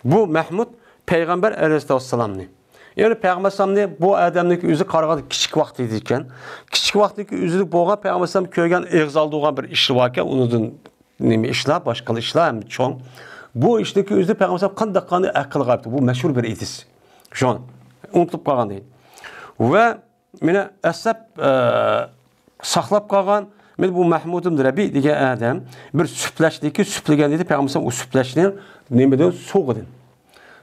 بۇ مەھمۇد پەيغەمبەر ئەلەيھىسسالامنى. يەنى پەيغەمبەر ئەلەيھىسسالامنى بۇ ئادەمنىڭكى ئۆزى قارىغاندا كىچىك ۋاقتى ئىدىكەن. كىچىك ۋاقتىدىكى ئۆزىدە بولغان پەيغەمبەر ئەلەيھىسسالام كۆرگەن ئېغىز ئالدى بولغان بىر ئىشلار باركەن، ئۇنىڭدىن نېمە ئىشلار، باشقا ئىشلار ھەم چوڭ. بۇ ئىشنىڭكى ئۆزىدە پەيغەمبەر ئەلەيھىسسالام قانداق قىلغان ئەقىلگە ئايتتى. بۇ مەشھۇر بىر ھەدىس. شۇ ئۇنتۇلۇپ قالغان دەيدۇ. ۋە مانا ئەسلەپ، ئە، ساقلاپ قالغان، مانا بۇ مەھمۇد ئىبن رەبىئ دېگەن ئادەم بىر سۈپلەشنىكى سۈپلىگەن ئىدى، پەيغەمبەر ئەلەيھىسسالام ئۇ سۈپلەشنى نېمىدىن؟ سوغىدىن.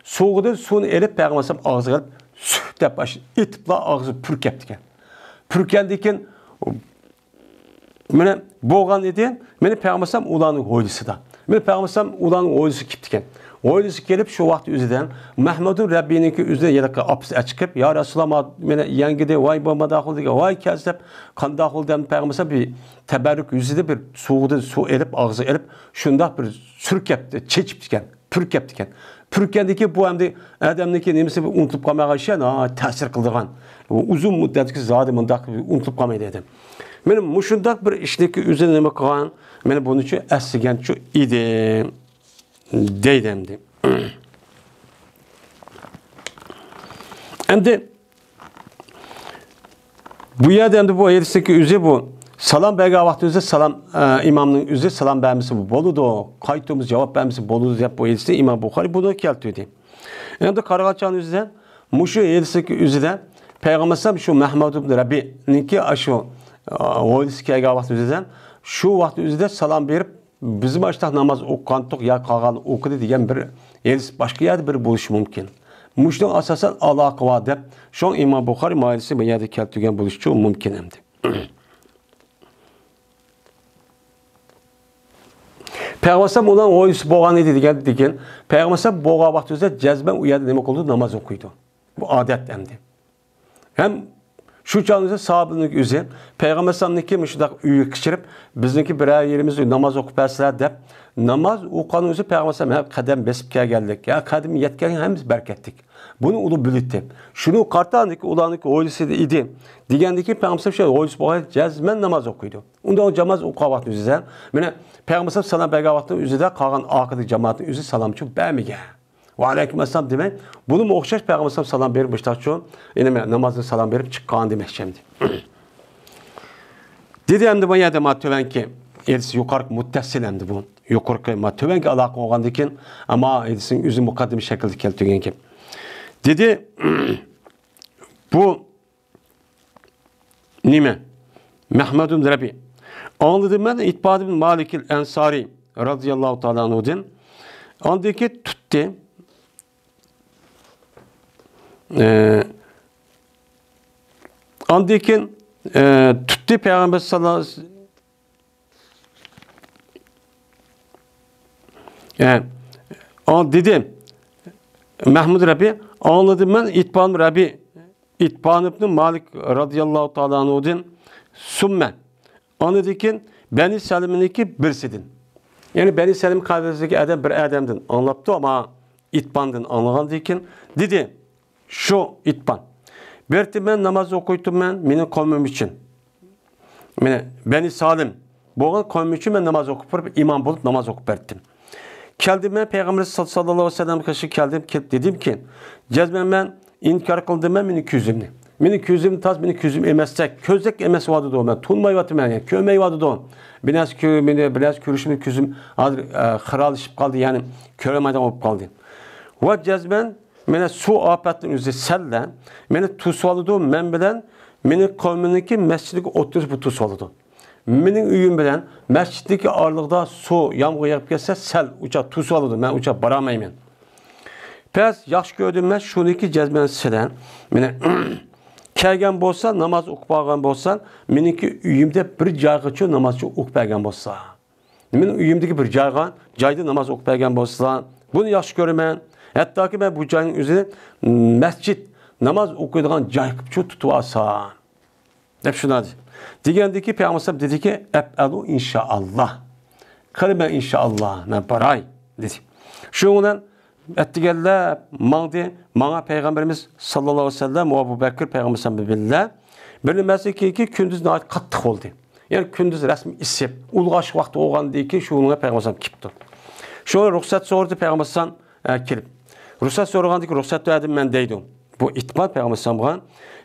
سوغىدىن سۇنى ئېلىپ، پەيغەمبەر ئەلەيھىسسالام ئاغزىغا ئېلىپ، سۈپ دەپ ئاش-، ئېتىپلا ئاغزىنى پۈركەپتىكەن. پۈركەندىكىن مانا بولغان ئىدى. مانا پەيغەمبەر ئەلەيھىسسالام ئۇلارنىڭ ھويلىسىدا. مانا پەيغەمبەر ئەلەيھىسسالام ئۇلارنىڭ ھويلىسىغا كېپتىكەن. ھويلىسىغا كېلىپ، شۇ ۋاقىت ئۆزىدە مەھمۇدۇ رەببىنىڭكى ئۆزىدە يەنە ئاپىسى ئەچىقىپ، يا رەسۇلاللا، مانا يەڭگىدى، ۋاي بولمىدى ئاخۇ دېگەن، ۋاي كەلسە دەپ، قانداق بولدى دەپ پەيغەمبەر ئەلەيھىسسالام بىر تەبەررۇك يۈزىدە بىر سۇغىدىن سۇ ئېلىپ، ئاغزىغا ئېلىپ، شۇنداق بىر سۈركەپتى، چېچىپتىكەن. پۈركەپتىكەن. پۈركەندىكىن بۇ ئەمدى ئادەمنىڭكى نېمىسى ئۇنتۇلۇپ قالمىغان ئىشى، ناھايىتى تەسىر قىلىدىغان. ئۇزۇن مۇددەتلىك زادى مۇنداق ئۇنتۇلۇپ قالمايدۇ ئادەم. مانا مۇشۇنداق بىر ئىشنىڭكى ئۆزىنى نېمە قىلغان؟ مانا بۇنىچۇ ئەسلىگەنچۇ ئىدى. دەيدۇ ئەمدى. ئەمدى بۇ يەردە ئەمدى بۇ ھەدىستىكى ئۆزى بۇ سالام بەرگەن ۋاقتى ئۆزى سالام، ئە، ئىمامنىڭ ئۆزى سالام بەرمىسە بولىدۇ، قايتۇرمىسا جاۋاب بەرمىسە بولىدۇ دەپ بۇ ھەدىستە ئىمام بۇخارىي بۇنى كەلتۈردى. ئەمدى قارىغانچاغدا ئۆزىدە مۇشۇ ھەدىستىكى ئۆزىدە پەيغەمبەر ئەلەيھىسسالام شۇ مەھمۇد ئىبن رەبىئنىڭكى ئاشۇ، ئە، ھويلىسىغا كەلگەن ۋاقتى ئۆزىدە شۇ ۋاقتى ئۆزىدە سالام بېرىپ بىزمۇ ئاشۇنداق ناماز ئوقۇغانتۇق يا قالغان ئوقۇدى دېگەن بىر ھەدىس باشقا يەردە بىر بولۇشى مۇمكىن. مۇشۇنىڭ ئاساسەن ئالاقە بار دەپ، شۇڭا ئىمام بۇخارىي مۇ ھەدىسنى بۇ يەردە كەلتۈرگەن بولۇشى مۇمكىن ئەمدى. پەيغەمبەر ئەلەيھىسسالام ئۇلارنىڭ ھويلىسى بولغان ئىدى دېگەندىن كېيىن، پەيغەمبەر ئەلەيھىسسالام بولغان ۋاقتىمىزدا جەزمەن ئۇ يەردە نېمە قىلىدۇ؟ ناماز ئوقۇيدۇ. بۇ ئادەت ئەمدى. ھەم شۇ چاغدا ساھابىنىڭ ئۆزى پەيغەمبەر ئەلەيھىسسالامنىڭكى مۇشۇنداق ئۆيگە قېچىرىپ، بىزنىڭكى بىرەر يېرىمىزگە ناماز ئوقۇپ بەرسىلە دەپ، ناماز ئوقۇغاننىڭ ئۆزى پەيغەمبەر ئەلەيھىسسالام ھەم قەدەم بېسىپ كەلگەنلىك، ھە، قەدىمى يەتكەن ھەممىسى بەرىكەتلىك. بۇنى ئۇلار بىلىدۇ. شۇنى قارىتا ئۇلارنىڭكى ھويلىسىدا ئىدى دېگەندىن كېيىن پەيغەمبەر ئەلەيھىسسالام شۇ ھويلىسى بولغان جەزمەن ناماز ئوقۇيدۇ. ئۇندا ئۇ ناماز ئوقۇغان ۋاقتى ئۆزىدە، مانا پەيغەمبەر ئەلەيھىسسالام سالام بەرگەن ۋاقتىنىڭ ئۆزىدە قالغان ئارقىدىكى جامائەتنىڭ ئۆزى سالامچۇ بەرمىگەن. ۋەئەلەيكۇم ئەسسالام دېمەي، بۇنىمۇ ئوخشاش پەيغەمبەر ئەلەيھىسسالام سالام بېرىپ مۇشتاقچۇ، يەنە نامازنى سالام بېرىپ چىققان دېمەكچى ئەمدى. دېدى ئەمدى بۇ يەردە ما تۆۋەنكى ھەدىس يۇقىرىقى مۇتتەسىل ئەمدى بۇ. يۇقىرىقى ما تۆۋەنكى ئالاقە بولغاندىن كېيىن، ئەمما ھەدىسنىڭ ئۆزى مۇقەددىمە شەكلىدە كەلتۈرگەن گەپ. دېدى، بۇ نېمە؟ مەھمۇد ئىبن رەبىئ. ئاڭلىدىم مەن ئىتبان ئىبن مالىكىل ئەنسارى رازىياللاھۇ تائالا ئەنھۇدىن. ئاندىن كېيىن تۇتتى. ئە، ئاندىن كېيىن، ئە، تۇتتى پەيغەمبەر ساللاللاھۇ ئەلەيھى ۋەسەللەم. ئە، ئا-، دېدى مەھمۇد رەبىئ، ئاڭلىدىم مەن ئىتبان رەبىئ، ئىتبان ئىبن مالىك رازىياللاھۇ تائالا ئەنھۇدىن، سۈممە، ئاندىن كېيىن بەنى سەلىمىنىڭكى بىرسىدىن. يەنى بەنى سەلىم قەبىلىسىدىكى ئادەم بىر ئادەمدىن ئاڭلاپتۇ، ئەمما ئىتباندىن ئاڭلىغاندىن كېيىن دېدى، شۇ ئىتبان. بىر ۋاقىت مەن ناماز ئوقۇيتتۇم مەن، مېنىڭ قومۇم ئۈچۈن. مانا، بەنى سالىم بولغان قومۇم ئۈچۈن مەن ناماز ئوقۇپ بېرىپ، ئىمام بولۇپ ناماز ئوقۇپ بەردىم. كەلدىم مەن پەيغەمبەر ساللاللاھۇ ئەلەيھى ۋەسەللەم قېشىغا كەلدىم، كېلىپ دېدىمكى، جەزمەن مەن ئىنكار قىلدىم مەن مېنىڭ كۆزۈمنى. مېنىڭ كۆزۈم تاز، مېنىڭ كۆزۈم ئەمەستەك، كۆزدەك ئەمەس ۋاتىدۇ، مەن تونۇمايۋاتىمەن، يەنى كۆرمەيۋاتىدۇ. بىر نەرسە كۆ-، مېنى بىر نەرسە كۆرۈشۈمدە كۆزۈم ھازىر، ئە، خىرالىشىپ قالدى، يەنى كۆرەلمەيدىغان بولۇپ قالدى. ۋە جەزمەن مانا سۇ ئاپەتنىڭ ئۆزى سەللە مېنى توسۇۋالىدۇ، مەن بىلەن مېنىڭ قەۋمىمنىڭكى مەسچىتىگە ئوتتۇرىسى بۇ توسۇۋالىدۇ. مېنىڭ ئۆيۈم بىلەن مەسچىتتىكى ئارىلىقتا سۇ يامغۇر يېغىپ كەتسە، سەل ئۇچا توسۇۋالىدۇ، مەن ئۇچا بارالمايمەن. پەس ياخشى كۆردۈم مەن شۇنىكى جەزمەن سىلەن مېنى كەلگەن بولسا، ناماز ئوقۇپ بارغان بولسا، مېنىڭكى ئۆيۈمدە بىر جايغىچۇ نامازچۇ ئوقۇپ بەرگەن بولسا. مېنىڭ ئۆيۈمدىكى بىر جايغا، جايدا ناماز ئوقۇپ بەرگەن بولسىلا، بۇنى ياخشى كۆرىمەن. ھەتتاكى مەن بۇ جاينىڭ ئۆزىنى مەسچىت، ناماز ئوقۇيدىغان جاي قىلىپچۇ تۇتۇۋالسام، دەپ شۇنداق دېدى. دېگەندىكى پەيغەمبەر دېدىكى، ئەپئەلۇ ئىنشائاللا. قىلىمەن ئىنشائاللا، مەن باراي، دېدى. شۇنىڭ بىلەن ئەتىگەنلەپ ماڭدى. ماڭا پەيغەمبىرىمىز ساللاللاھۇ ئەلەيھى ۋەسەللەم ۋە ئەبۇ بەكىر پەيغەمبەر بىللە بىر نېمىسى كېيىنكى كۈندۈز ناھايىتى قاتتىق بولدى. يەنى كۈندۈز رەسمىي ئىسسىپ، ئۇلغاش ۋاقتى بولغاندىن كېيىن شۇنىڭغا پەيغەمبەر كېلىپتۇ. شۇڭا رۇخسەت سورىدى پەيغەمبەر، ئە، كېلىپ. رۇخسەت سورىغاندىن كېيىن رۇخسەت بەردىم مەن دەيدۇ. بۇ ئېتىقاد پەيغەمبەرگە.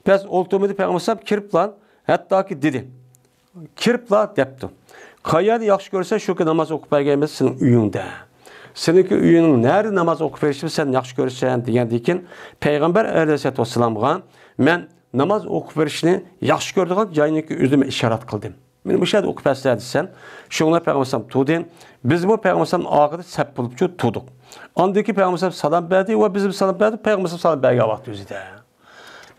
بەس ئولتۇرمىدى پەيغەمبەر كېلىپلا، ھەتتاكى دېدى. كىرىپلا دەپتۇ. قەيەردە ياخشى كۆرسەڭ، شۇ كۈن ناماز ئوقۇپ بەرگەيمىز سېنىڭ ئۆيۈڭدە. سېنىڭكى ئۆيۈڭنىڭ نەدە ناماز ئوقۇپ بېرىشىنى سەن ياخشى كۆرىسەن، دېگەندىن كېيىن پەيغەمبەر ئەلەيھىسسالاتۇ ۋەسسالامغا مەن ناماز ئوقۇپ بېرىشنى ياخشى كۆرىدىغان جاينىڭكى ئۆزىنى مەن ئىشارەت قىلدىم. مېنى مۇشۇ يەردە ئوقۇپ بەرسىلە دېسەم، شۇڭا پەيغەمبەر ئەلەيھىسسالام تۇردى. بىزمۇ پەيغەمبەر ئەلەيھىسسالام ئارقىدا سەپ بولۇپچۇ تۇردۇق. ئاندىن كېيىن پەيغەمبەر ئەلەيھىسسالام سالام بەردى ۋە بىزمۇ سالام بەردۇق. پەيغەمبەر ئەلەيھىسسالام سالام بەرگەن ۋاقتى ئۆزىدە.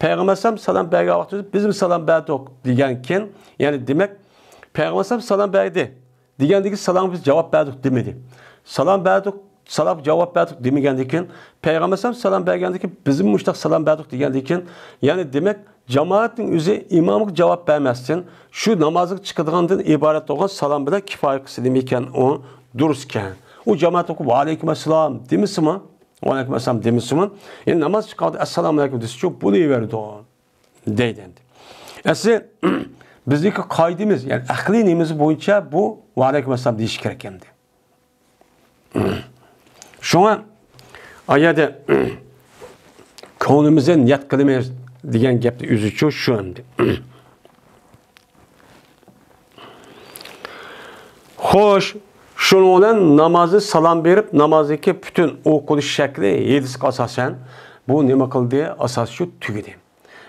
پەيغەمبەر ئەلەيھىسسالام سالام بەرگەن ۋاقتىدا بىزمۇ سالام بەردۇق دېگەنكىن، يەنى دېمەك، پەيغەمبەر ئەلەيھىسسالام سالام بەردى دېگەندىكى سالامغا بىز جاۋاب بەردۇق دېمىدى. سالام بەردۇق، سالام جاۋاب بەردۇق دېمىگەندىكىن، پەيغەمبەر ئەلەيھىسسالام سالام بەرگەندىكىن بىزمۇ مۇشۇنداق سالام بەردۇق دېگەندىكىن، يەنى دېمەك، جامائەتنىڭ ئۆزى ئىمامغا جاۋاب بەرمەستىن، شۇ نامازغا چىقىدىغاندىن ئىبارەت بولغان سالام بىلەن كىپايە قىلسا نېمىكەن ئۇ دۇرۇسكەن. ئۇ جامائەت ئوقۇپ، ۋەئەلەيكۇم ئەسسالام دېمىسىمۇ، ۋەئەلەيكۇم ئەسسالام دېمىسىمۇ، يەنى ناماز چىققاندا ئەسسالامۇ ئەلەيكۇم دېسىچۇ بولۇۋېرىدۇ. دەيدۇ ئەمدى. ئەسلى بىزنىڭكى قائىدىمىز، يەنى ئەقلىي نېمىمىز بويىچە بۇ ۋەئەلەيكۇم ئەسسالام دېيىش كېرەك ئەمدى. شۇڭا ئايەدە كۆڭلىمىزدە نىيەت قىلىمىز دېگەن گەپنى ئۆزىچۇ شۇ ئەمدى. خوش، شۇنىڭ بىلەن نامازنى سالام بېرىپ، نامازدىكى پۈتۈن ئوقۇلۇش شەكلى ھەدىسكە ئاساسەن بۇ نېمە قىلدى؟ ئاساسى شۇ تۈگىدى.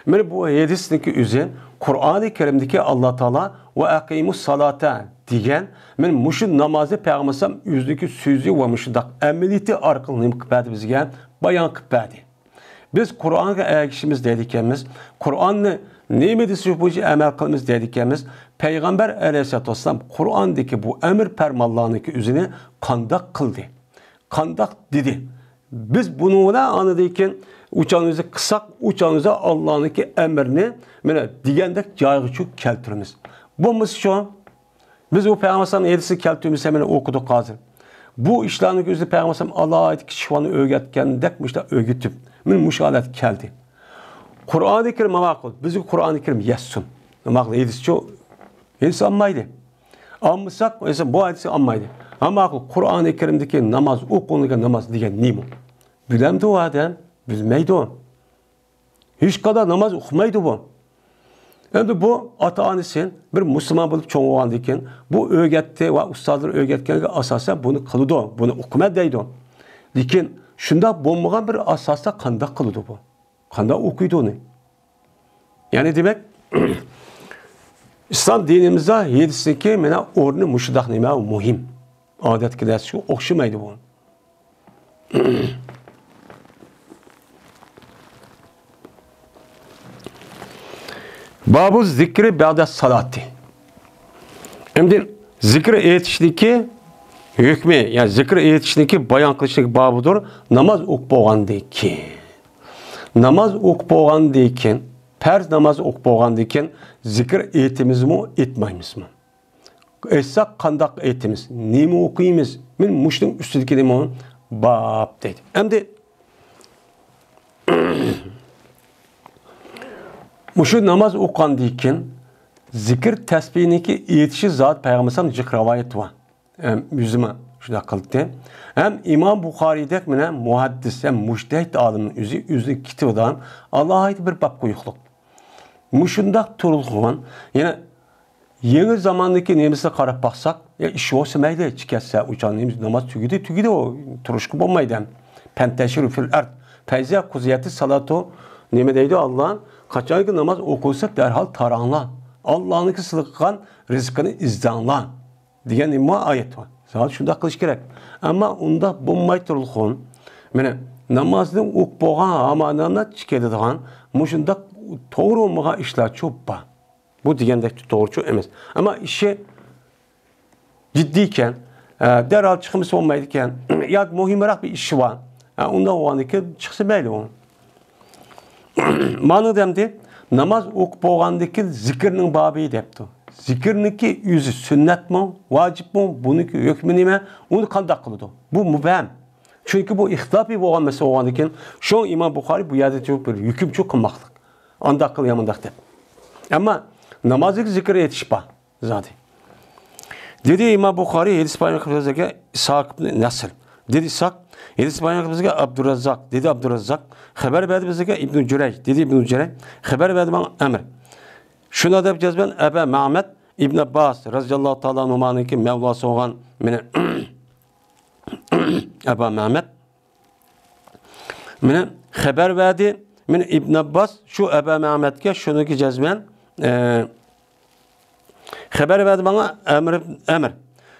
مانا بۇ ھەدىسنىڭكى ئۆزى قۇرئانى كەرىمدىكى ئاللا تائالا ۋە ئەقىمۇس سالاتا دېگەن، مانا مۇشۇ نامازنى پەيغەمبەر ئەلەيھىسسالام ئۆزىنىڭكى سۆزى ۋە مۇشۇنداق ئەمەلىيىتى ئارقىلىق نېمە قىلىپ بەردى بىزگە؟ بايان قىلىپ بەردى. بىز قۇرئانغا ئەگىشىمىز دەيدىكەنمىز، قۇرئاننى نېمە دېسە شۇ بويىچە ئەمەل قىلىمىز دەيدىكەنمىز. پەيغەمبەر ئەلەيھىسسالاتۇ ۋەسسالام قۇرئاندىكى بۇ ئەمىر پەرمانلارنىڭكى ئۆزىنى قانداق قىلدى؟ قانداق دېدى؟ بىز بۇنىڭ بىلەن ئاندىن كېيىن ئۇچان ئۆزى قىلساق، ئۇچان ئۆزى ئاللانىڭكى ئەمرىنى مانا دېگەندەك جايغىچۇ كەلتۈرىمىز. بولمىسىچۇ؟ بىز ئۇ پەيغەمبەر ئەلەيھىسسالام ھەدىسىنى كەلتۈرمىسە، مانا ئوقۇدۇق ھازىر. بۇ ئىشلارنىڭ ئۆزى پەيغەمبەر ئەلەيھىسسالام ئالاھىدە كىچىك بالىنى ئۆگەتكەندەك مۇشۇنداق ئۆگىتىپ، مانا مۇشۇ ھالەتكە كەلدى. قۇرئانى كەرىم ماقۇل. بىزگە قۇرئانى كەرىم يەتسۇن. ماقۇل ھەدىسچۇ ھەدىس ئالمايدۇ. ئالمىساق، ئەسلى بۇ ھەدىسنى ئالمايدۇ. ھە، ماقۇل، قۇرئانى كەرىمدىكى ناماز، ئوقۇلىدىغان ناماز دېگەن نېمە؟ بىلەمدۇ ئۇ ئادەم؟ بىلمەيدۇ. ھېچقانداق ناماز ئوقۇمايدۇ بۇ. ئەمدى بۇ ئاتا-ئانىسى بىر مۇسۇلمان بولۇپ چوڭ بولغاندىن كېيىن، بۇ ئۆگەتتى ۋە ئۇستازلىرى ئۆگەتكەنگە ئاساسەن بۇنى قىلىدۇ، بۇنى ئوقۇمەن دەيدۇ. لېكىن شۇنداق بولمىغان بىر ئاساستا قانداق قىلىدۇ بۇ؟ قانداق ئوقۇيدۇ ئۇنى؟ يەنى دېمەك، ئىسلام دىنىمىزدا ھەدىسنىڭكى مانا ئورنى مۇشۇنداق نېمە مۇھىم. ئادەتتىكى نەرسىگە ئوخشىمايدۇ بۇ. بابۇ زىكرى بەدە سالاتى. ئەمدى زىكىر ئېيتىشنىڭكى ھۆكمى، يەنى زىكىر ئېيتىشنىڭكى بايان قىلىشنىڭكى بابىدۇر، ناماز ئوقۇپ بولغاندىن كېيىن. ناماز ئوقۇپ بولغاندىن كېيىن، پەرز ناماز ئوقۇپ بولغاندىن كېيىن زىكىر ئېيتىمىزمۇ، ئېيتمايمىزمۇ؟ ئېيتساق قانداق ئېيتىمىز؟ نېمە ئوقۇيمىز؟ مانا مۇشۇنىڭ ئۈستىدىكى نېمە؟ باب دەيدۇ. ئەمدى مۇشۇ ناماز ئوقۇغاندىن كېيىن زىكىر تەسبىھنىڭكى ئېيتىشى زادى پەيغەمبەر ئەلەيھىسسالام جىق رىۋايەت بار. ھەم ئۆزىمۇ شۇنداق قىلدى. ھەم ئىمام بۇخارىيدەك مانا مۇھەددىس ھەم مۇجتەھىد ئالىمنىڭ ئۆزى ئۆزىنىڭ كىتابىدا ئالاھىدە بىر باب قويۇقلۇق. مۇشۇنداق تۇرۇلغان، يەنە يېڭى زاماندىكى نېمىسىگە قاراپ باقساق، يا ئىش بولسا مەيلى، چىقىۋەتسە، ئۇچان نېمىسى، ناماز تۈگىدى، تۈگىدى، ئۇ تۇرۇشقا بولمايدۇ ھەم. پەنتەشىرۇ فىل ئەرد، فەيزە قۇزىيەتى سالاتۇ، نېمە دەيدۇ ئاللا؟ قاچانكى ناماز ئوقۇلسا، دەرھال تاراڭلار. ئاللانىڭكى سىلىغا قىلغان رىزقىنى ئىزدەڭلار دېگەن نېمە ئايەت بار. زادى شۇنداق قىلىش كېرەك. ئەمما ئۇنداق بولماي تۇرۇلغۇن. مانا نامازنى ئوقۇپ بولغان ھامان چىقىدىغان مۇشۇنداق توغرا بولمىغان ئىشلارچۇ بار. بۇ دېگەندەك توغرىچۇ ئەمەس. ئەمما ئىشى جىددىيكەن، ئە، دەرھال چىقمىسا بولمايدىكەن. ياكى مۇھىمراق بىر ئىشى بار. ئە، ئۇنداق بولغاندىكىن چىقسا مەيلى ئۇ. مانا دەمدى، ناماز ئوقۇپ بولغاندىكىن زىكىرنىڭ بابى دەپتۇ. زىكىرنىڭكى ئۆزى سۈننەتمۇ، ۋاجىپمۇ، بۇنىڭكى ھۆكمى نېمە، ئۇنى قانداق قىلىدۇ؟ بۇ مۇبھەم. چۈنكى بۇ ئىختىلاپىي بولغان مەسىلە بولغاندىكىن، شۇڭا ئىمام بۇخارىي بۇ يەردە بىر ھۆكۈمچۇ قىلماقلىق. ئانداق قىل، يامانداق دەپ. ئەمما نامازدىكى زىكىر ئېيتىش بار. زادى. دېدى ئىمام بۇخارىي، ھەدىس بايان قىلىپ بىزگە ئىسھاق ئىبن نەسر. دېدى ئىسھاق، ھەدىس بايان قىلىپ بىزگە ئابدۇراززاق. دېدى ئابدۇراززاق، خەۋەر بەردى بىزگە ئىبنۇ جۈرەيج. دېدى ئىبنۇ جۈرەيج، خەۋەر بەردى ماڭا ئەمر. شۇنى دەپ جەزمەن ئەبا مەمەت ئىبن ئابباس رەزىياللاھۇ تائالا ئەنھۇمانىڭكى مەۋلاسى بولغان مېنى ئەبا مەمەت. مېنى خەۋەر بەردى. مېنى ئىبن ئابباس شۇ ئەبا مەمەتكە شۇنىڭكى جەزمەن، ئە، خەۋەر بەردى ماڭا ئەمر، ئەمر.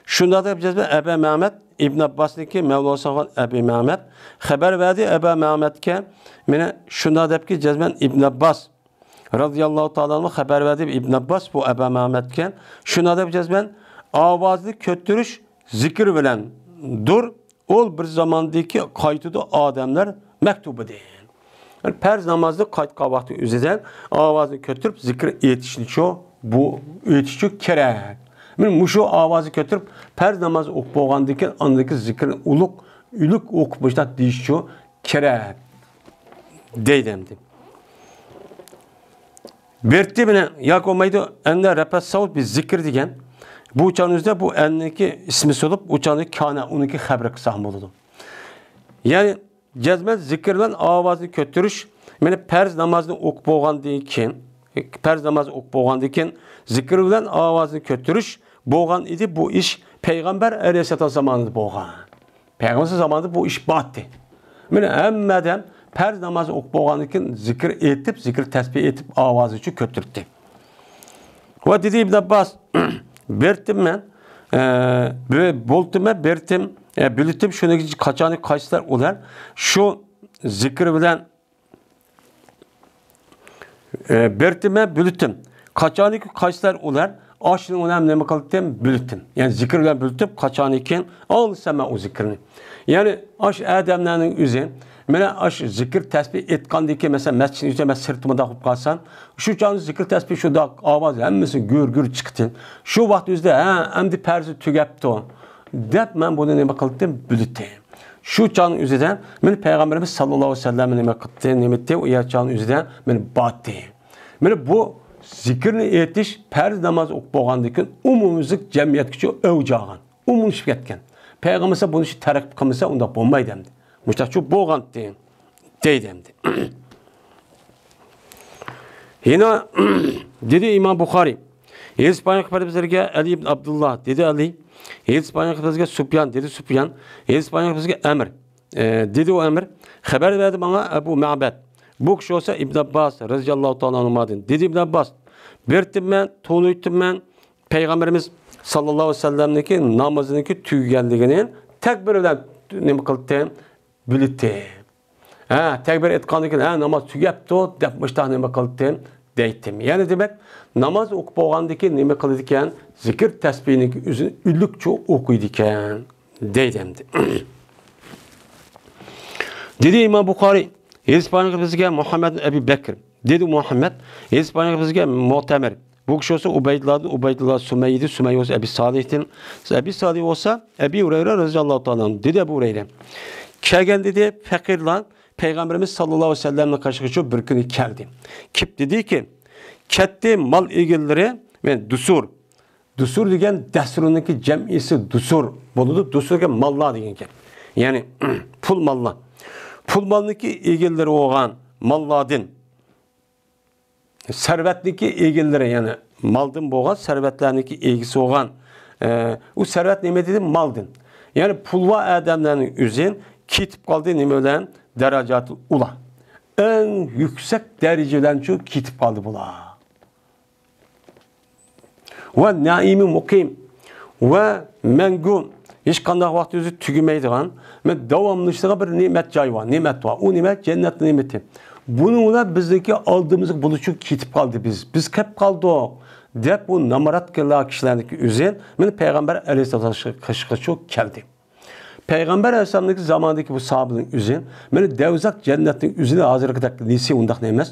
شۇنداق دەپ جەزمەن ئەبا مەمەت، ئىبن ئابباسنىڭكى مەۋلاسى بولغان ئەبا مەمەت خەۋەر بەردى ئەبا مەمەتكە. مېنى شۇنداق دەپكى جەزمەن ئىبن ئابباس رەزىياللاھۇ تائالا ئەنھۇ خەۋەر بەردى. ئىبن ئابباس بۇ ئەبا مەمەتكە شۇنداق دەپ جەزمەن ئاۋازنى كۆتۈرۈش زىكىر بىلەن دۇر. ئۇ بىر زاماندىكى قايتىدۇ ئادەملەر مەكتۇبىدىن. يەنى پەرز نامازنى قايتقان ۋاقتى ئۆزىدە ئاۋازنى كۆتۈرۈپ زىكىر ئېيتىشنىچۇ، بۇ ئېيتىشچۇ كېرەك. مانا مۇشۇ ئاۋازنى كۆتۈرۈپ پەرز ناماز ئوقۇپ بولغاندىن كېيىن ئاندىكى زىكىرنى ئۇلۇغ، ئۈلۈك ئوقۇپ مۇشۇنداق دېيىشچۇ كېرەك دەيدۇ ئەمدى. بېرتى بىلەن ياكى بولمايدۇ، ئەندە رەپەت ساۋۇت بىر زىكىر دېگەن. بۇ چاغنىڭ ئۆزىدە بۇ ئەننىڭكى ئىسمى سولۇپ، ئۇ چاغنى كانە، ئۇنىڭكى خەبىرى قىلساق بولىدۇ. يەنى جەزمەن زىكىر بىلەن ئاۋازنى كۆتۈرۈش، مانا پەرز نامازنى ئوقۇپ بولغاندىن كېيىن، پەرز نامازنى ئوقۇپ بولغاندىن كېيىن زىكىر بىلەن ئاۋازنى كۆتۈرۈش بولغان ئىدى. بۇ ئىش پەيغەمبەر ئەلەيھىسسالام زامانىدا بولغان. پەيغەمبەر زامانىدا بۇ ئىش بارتتى. مانا ھەممە ئادەم پەرز نامازنى ئوقۇپ بولغاندىن كېيىن زىكىر ئېيتىپ، زىكىر تەسبىھ ئېيتىپ، ئاۋازىچۇ كۆتۈرتتى. ۋە دېدى ئىبن ئابباس، بېرتىم مەن، ئە، بۆ-، بولتىم مەن، بېرتىم، ئە، بىلىتىم، شۇنى قاچانى قايسىلار ئۇلار شۇ زىكىر بىلەن ئە، بېرتىم مەن بىلىتىم. قاچانىكى قايسىلار ئۇلار، ئاشۇنىڭ بىلەن نېمە قىلتىم؟ بىلىتىم. يەنى زىكىر بىلەن بىلىتىپ، قاچانىكى ئاڭلىسام مەن ئۇ زىكىرنى. يەنى ئاشۇ ئادەملەرنىڭ ئۆزى، مانا ئاشۇ زىكىر تەسبىھ ئېيتقاندىن كېيىن، مەسىلەن، مەسچىتنىڭ ئۆزىدە مەن سىرتىمدا قويۇپ قالسام، شۇ چاغدا زىكىر تەسبىھ شۇنداق ئاۋاز ھەممىسى گۈر-گۈر چىقتى. شۇ ۋاقىت ئۆزىدە، ھە، ئەمدى پەرزى تۈگەپتۇ، دەپ مەن بۇنى نېمە قىلتىم؟ بىلىتىم. شۇ چاغنىڭ ئۆزىدە مېنى پەيغەمبىرىمىز ساللاللاھۇ ئەلەيھى ۋەسەللەم نېمە قىلدى، نېمە ئېيتتى، ئۇ يەر چاغنىڭ ئۆزىدە مېنى باتتى. مانا بۇ زىكىرنى ئېيتىش پەرز ناماز ئوقۇپ بولغاندىن كېيىن ئومۇميۈزلۈك جەمئىيەتكىچە ئەۋج ئالغان، ئومۇملىشىپ كەتكەن. پەيغەمبىر بۇنى شۇ تەرغىب قىلمىسا ئۇنداق بولمايدۇ ئەمدى. مۇشۇنداقچۇ بولغانتى. دەيدۇ ئەمدى. يەنە دېدى ئىمام بۇخارىي، ھەدىس بايان قىلىپ بەردى بىزلەرگە ئەلى ئىبن ئابدۇللا، دېدى ئەلى. ھەدىس بايان قىلىپ بىزگە سۇپيان، دېدى سۇپيان. ھەدىس بايان قىلىپ بىزگە ئەمر، ئە، دېدى ئۇ ئەمر. خەۋەر بەردى ماڭا ئەبۇ مەبەد. بۇ كىشى بولسا ئىبن ئابباس رەزىياللاھۇ تائالا ئەنھۇمادىن. دېدى ئىبن ئابباس، بېرىتىمەن، تونۇيتىمەن پەيغەمبىرىمىز ساللاللاھۇ ئەلەيھى ۋەسەللەمنىڭكى نامىزىنىڭكى تۈگىگەنلىكىنى تەكبىر بىلەن نېمە قىلدى؟ بىلدى. ھە، تەكبىر ئېيتقاندىن كېيىن، ھە، ناماز تۈگەپتۇ، دەپ مۇشتاق نېمە قىلدىم؟ دەيتتىم. يەنى دېمەك، ناماز ئوقۇپ بولغاندىن كېيىن نېمە قىلىدىكەن؟ زىكىر تەسبىھنىڭ ئۆزىنى ئۈنلۈكچە ئوقۇيدىكەن، دەيدۇ ئەمدى. دېدى ئىمام بۇخارىي، ھەدىس بايان قىلىپ بىزگە مۇھەممەد ئەبى بەكر. دېدى مۇھەممەد، ھەدىس بايان قىلىپ بىزگە مۇئتەمىر. بۇ كىشى بولسا ئۇبەيدۇللادىن، ئۇبەيدۇللا سۇمەيدىن، سۇمەي بولسا ئەبى سالىھتىن، ئەبى سالىھ بولسا ئەبى ھۇرەيرە رەزىياللاھۇ تائالا ئەنھۇ. دېدى ئەبۇ ھۇرەيرە، كەلگەن دېدى، پەقىرلار پەيغەمبىرىمىز ساللاللاھۇ ئەلەيھى ۋەسەللەمنىڭ قېشىغىچە بىر كۈنى كەلدى. كېلىپ دېدىكى، كەتتى مال ئىگىلىرى ۋە دۇسۇر. دۇسۇر دېگەن دەسرۇنىڭكى جەمئىسى دۇسۇر بولىدۇ. دۇسۇر دېگەن ماللار دېگەن گەپ. يەنى پۇل ماللار. پۇل مالنىڭكى ئىگىلىرى بولغان ماللاردىن سەرۋەتنىڭكى ئىگىلىرى، يەنى مالدىن بولغان، سەرۋەتلەرنىڭكى ئىگىسى بولغان، ئە، ئۇ سەرۋەت نېمە دېدى؟ مالدىن. يەنى پۇل بار ئادەملەرنىڭ ئۆزى كېتىپ قالدى نېمە بىلەن؟ دەرەجاتى ئۇلا. ئەڭ يۈكسەك دەرىجە بىلەنچۇ كېتىپ قالدى بۇلار. ۋە نەئىمى مۇقىم، ۋە مەڭگۈ ھېچقانداق ۋاقىت ئۆزى تۈگىمەيدىغان، مەن داۋاملىشىدىغان بىر نېمەت جايى بار، نېمەت بار. ئۇ نېمەت جەننەت نېمىتى. بۇنىڭ بىلەن بىزنىڭكى ئالدىمىزغا بۇلىچۇ كېتىپ قالدى، بىز، بىز كەپ قالدۇق، دەپ بۇ نامرات كىشىلەرنىڭكى ئۆزى مېنى پەيغەمبەر ئەلەيھىسسالام قېشىغىچۇ كەلدى. پەيغەمبەر ئەلەيھىسسالامنىڭكى زامانىدىكى بۇ ساھابىنىڭ ئۆزى مېنى دەۋزاق جەننەتنىڭ ئۆزىنى ھازىرقىدەك نېسى ئۇنداق ئەمەس،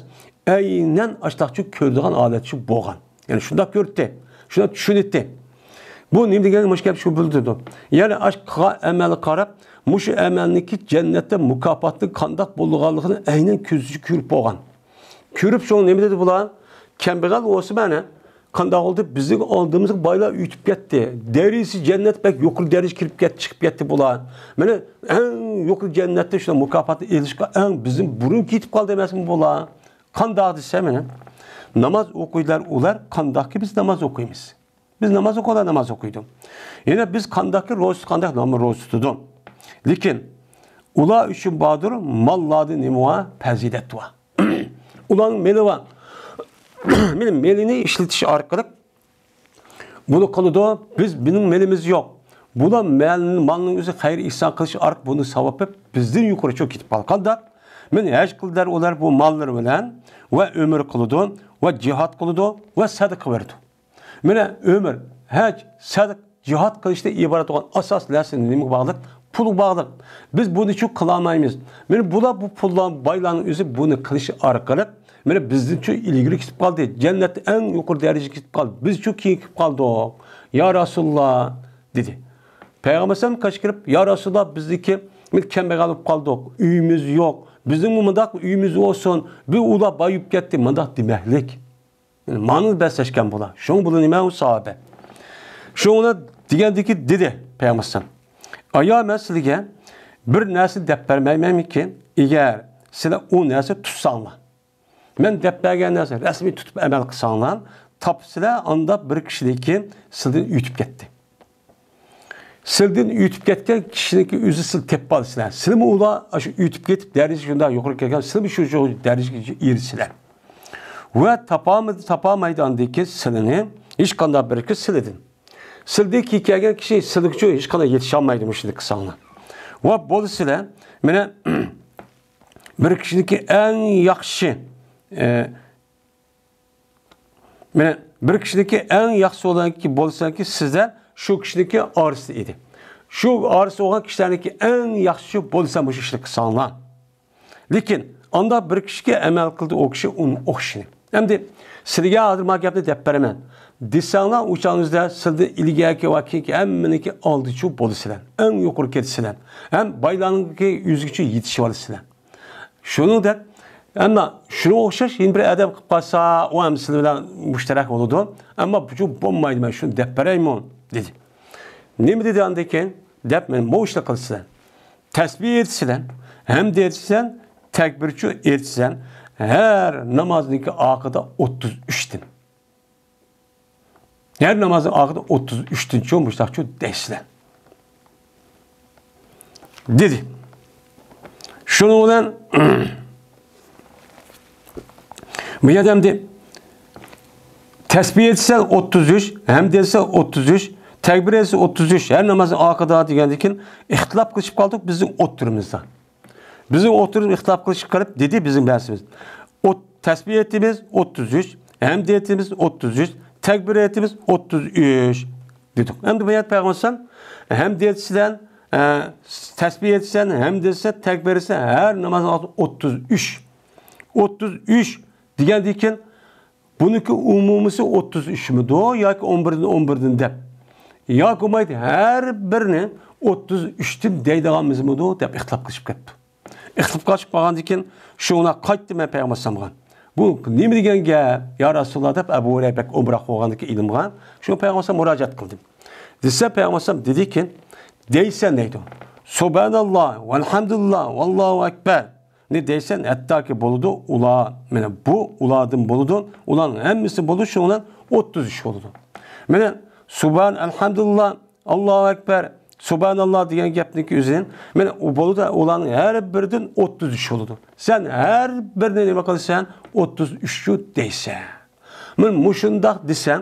ئەينەن ئاشتاقچۇ كۆرىدىغان ھالەتچۇ بولغان. يەنى شۇنداق كۆرۈتتى، شۇنداق چۈشىنىتتى. بۇ نېمە دېگەنگە مۇشۇ گەپ شۇ بىلدۈرىدۇ. يەنى ئاش قىلغان ئەمەلگە قاراپ، مۇشۇ ئەمەلنىڭكى جەننەتتە مۇكاپاتنىڭ قانداق بولىدىغانلىقىنى ئەينەن كۆزىچە كۆرۈپ بولغان. كۆرۈپ شۇڭا نېمە دېدى بۇلار؟ كەمبەغەل بولسا مانا، قانداق بولدى؟ بىزنىڭ ئالدىمىزغا بايلار ئۆتۈپ كەتتى. دەرىجىسى جەننەت بەك يۇقىرى دەرىجىگە كىرىپ كەت-، چىقىپ كەتتى بۇلار. مانا ئەڭ يۇقىرى جەننەتتە شۇ مۇكاپاتنى ئېلىشقا ئەڭ بىزدىن بۇرۇن كېتىپ قالدى ئەمەسمۇ بۇلار؟ قانداق دېسە مانا، ناماز ئوقۇيدىلار ئۇلار، قانداقكى بىز ناماز ئوقۇيمىز؟ بىز ناماز ئوقۇغانلار ناماز ئوقۇيدۇ. يەنە بىز قانداقكى روزا تۇتقاندەك ناماز روزا تۇتىدۇ. لېكىن ئۇلار ئۈچۈن باردۇر، ماللاردا نېمە بار؟ پەزىلەت بار. ئۇلارنىڭ مېلى بار. مېلى، مېلىنى ئىشلىتىش ئارقىلىق بۇنى قىلىدۇ. بىز، بىزنىڭ مېلىمىز يوق. بۇلار مال، مالنىڭ ئۆزى خەير ئېھسان قىلىش ئارقىلىق بۇنى ساۋابى بىزدىن يۇقىرى چىقىپ كېتىپ قالغاندا، مېنى ھەج قىلدىلار ئۇلار بۇ ماللىرى بىلەن ۋە ئۆمرە قىلىدۇ ۋە جىھاد قىلىدۇ ۋە سەدىقە بېرىدۇ. مانا ئۆمۈر، ھەج، سەدىقە، جىھاد قىلىشتىن ئىبارەت بولغان ئاساسلىق نەرسە نېمىگە باغلىق؟ پۇلغا باغلىق. بىز بۇنى شۇ قىلالمايمىز. مانا بۇلار بۇ پۇللار، بايلارنىڭ ئۆزى بۇنى قىلىشى ئارقىلىق، مانا بىزدىنچۇ ئىلگىرى كېتىپ قالدى. جەننەتتە ئەڭ يۇقىرى دەرىجىگە كېتىپ قالدى. بىزچۇ كېيىن كېتىپ قالدۇق. يا رەسۇلاللا، دېدى. پەيغەمبەر ئەلەيھىسسالام قېشىغا كىرىپ، يا رەسۇلاللا، بىزنىڭكى، مانا كەمبەغەل بولۇپ قالدۇق. ئۆيىمىز يوق. بىزنىڭمۇ مۇنداق ئۆيىمىز بولسۇن. بىر ئۇلار باي بولۇپ كەتتى. مۇنداق دېمەكلىك. مانا بەسلەشكەن بۇلار. شۇڭا بۇلار نېمە؟ ئۇ ساھابە. شۇڭا دېگەندىكى دېدى پەيغەمبەر ئەلەيھىسسالام، ئايا، مەن سىلىگە بىر نەرسە دەپ بەرمەيمەنمىكىن؟ ئەگەر سىلەر ئۇ نەرسە تۇتساڭلار، مەن دەپ بەرگەن نەرسە رەسمىي تۇتۇپ ئەمەل قىلساڭلار، تاپىسىلەر ئاندا بىر كىشىدىن كېيىن سىلدىن ئۆتۈپ كەتتى. سىلدىن ئۆتۈپ كەتكەن كىشىنىڭكى ئۆزى سىل تېپىپ ئالىسىلەر. سىلىمۇ ئۇلار شۇ ئۆتۈپ كېتىپ دەرىجە شۇنداق يۇقىرى كەلگەن، سىلمۇ شۇ، شۇ دەرىجىگە ئېرىشىسىلەر. ۋە تاپالمىدى، تاپالمايدىغاندىن كېيىن سىلىنى ھېچقانداق بىرىكى سىلىدىن. سىلدىن كېيىن كەلگەن كىشى سىلىگىچۇ ھېچقانداق يېتىشالمايدۇ مۇشۇنداق قىلساڭلار. ۋە بولسىلەر، مانا بىر كىشىنىڭكى ئەڭ ياخشى، ئە، مانا بىر كىشىنىڭكى ئەڭ ياخشى بولغانكى، بولساكى، سىزلەر شۇ كىشىنىڭكى ئارىسىدا ئىدى. شۇ ئارىسى بولغان كىشىلەرنىڭكى ئەڭ ياخشىسى بولسا مۇشۇ ئىشنى قىلساڭلار. لېكىن ئاندا بىر كىشىگە ئەمەل قىلدى، ئۇ كىشى ئۇنى ئوخشىشىنى. ئەمدى سىلىگە ھازىر ما گەپنى دەپ بېرىمەن. دېسەڭلار، ئۇ چاغىڭىزدا سىلدىن ئىلگەركى ۋە كېيىنكى ھەممىنىڭكى ئالدىچۇ بولىسىلەر. ئەڭ يۇقىرى كېتىسىلەر. ھەم بايلارنىڭكى ئۆزىگىچۇ يېتىشىۋالىسىلەر. شۇنىڭدەك، ئەمما شۇنىڭغا ئوخشاش يەنە بىر ئادەم قىلىپ قالسا، ئۇ ھەم سىلەر بىلەن مۇشتەرەك بولىدۇ. ئەمما بۇچۇ بولمايدۇ، مەن شۇنى دەپ بېرەيمۇ؟ دېدى. نېمە دېدى ئاندىن كېيىن؟ دەپ، مەن مۇشۇنى قىلىسىلەر. تەسبىھ ئېيتىسىلەر، ھەمد ئېيتىسىلەر، تەكبىرچۇ ئېيتىسىلەر، ھەر نامازنىڭكى ئاخىرىدا ئوتتۇز ئۈچتىن. ھەر نامازنىڭ ئاخىرىدا ئوتتۇز ئۈچتىنچۇ مۇشتاقچۇ دەيسىلەر. دېدى. شۇنىڭ بىلەن بۇ يەردە ئەمدى تەسبىھ ئېيتسا ئوتتۇز ئۈچ، ھەمد ئېيتسا ئوتتۇز ئۈچ، تەكبىر ئېيتسا ئوتتۇز ئۈچ، ھەر نامازنىڭ ئاخىرىدا دېگەندىن كېيىن ئىختىلاپ قىلىشىپ قالدۇق بىزنىڭ ئوتتۇرىمىزدا. بىزنىڭ ئوتتۇرىمىزدا ئىختىلاپ قىلىشىپ قېلىپ دېدى بىزنىڭ بەزىمىز. ئوت-، تەسبىھ ئېيتىمىز ئوتتۇز ئۈچ، ھەمد ئېيتىمىز ئوتتۇز ئۈچ، تەكبىر ئېيتىمىز ئوتتۇز ئۈچ دېدۇق. ئەمدى بۇ يەردە پەيغەمبەر ئەلەيھىسسالام ھەمد ئېيتىسىلەر، ئە، تەسبىھ ئېيتىسىلەر، ھەمد ئېيتىسىلەر، تەكبىر ئېيتىسىلەر، ھەر نامازنىڭ ئالدىدا ئوتتۇز ئۈچ. ئوتتۇز ئۈچ دېگەندىن كېيىن بۇنىڭكى ئومۇمىسى ئوتتۇز ئۈچمىدۇ ياكى ئون بىردىن، ئون بىردىن دەپ؟ ياكى بولمايدۇ، ھەر بىرىنى ئوتتۇز ئۈچتىن دەيدىغانمىزمىدۇ دەپ ئىختىلاپ قىلىشىپ كەتتى. ئىختىلاپ قىلىشىپ قالغاندىن كېيىن شۇڭا قايتتىم مەن پەيغەمبەر ئەلەيھىسسالامغا. بۇ نېمە دېگەن گەپ، يا رەسۇلاللا دەپ ئەبۇ ھۇرەيرە بەك ئومراق بولغاندىكىن ئىلىمغا. شۇڭا پەيغەمبەر ئەلەيھىسسالامغا مۇراجىئەت قىلدىم. دېسە پەيغەمبەر ئەلەيھىسسالام دېدىكى، دەيسەن دەيدۇ. سۇبھاناللا، ۋەلھەمدۇلىللا، ۋاللاھۇ ئەكبەر. نى دەيسەن، ھەتتاكى بولىدۇ، ئۇلار، مانا بۇ ئۇلاردىن بولىدۇ، ئۇلارنىڭ ھەممىسى بولىدۇ، شۇنىڭ بىلەن ئوتتۇز ئۈچ بولىدۇ. مانا سۇبھان، ئەلھەمدۇلىللا، ئاللاھۇ ئەكبەر، سۇبھاناللا دېگەن گەپنىڭكى ئۆزى، مانا ئۇ بولىدۇ، ئۇلارنىڭ ھەر بىرىدىن ئوتتۇز ئۈچ بولىدۇ. سەن ھەر بىرىنى نېمە قىلىسەن؟ ئوتتۇز ئۈچ دەيسەن. مانا مۇشۇنداق دېسەڭ،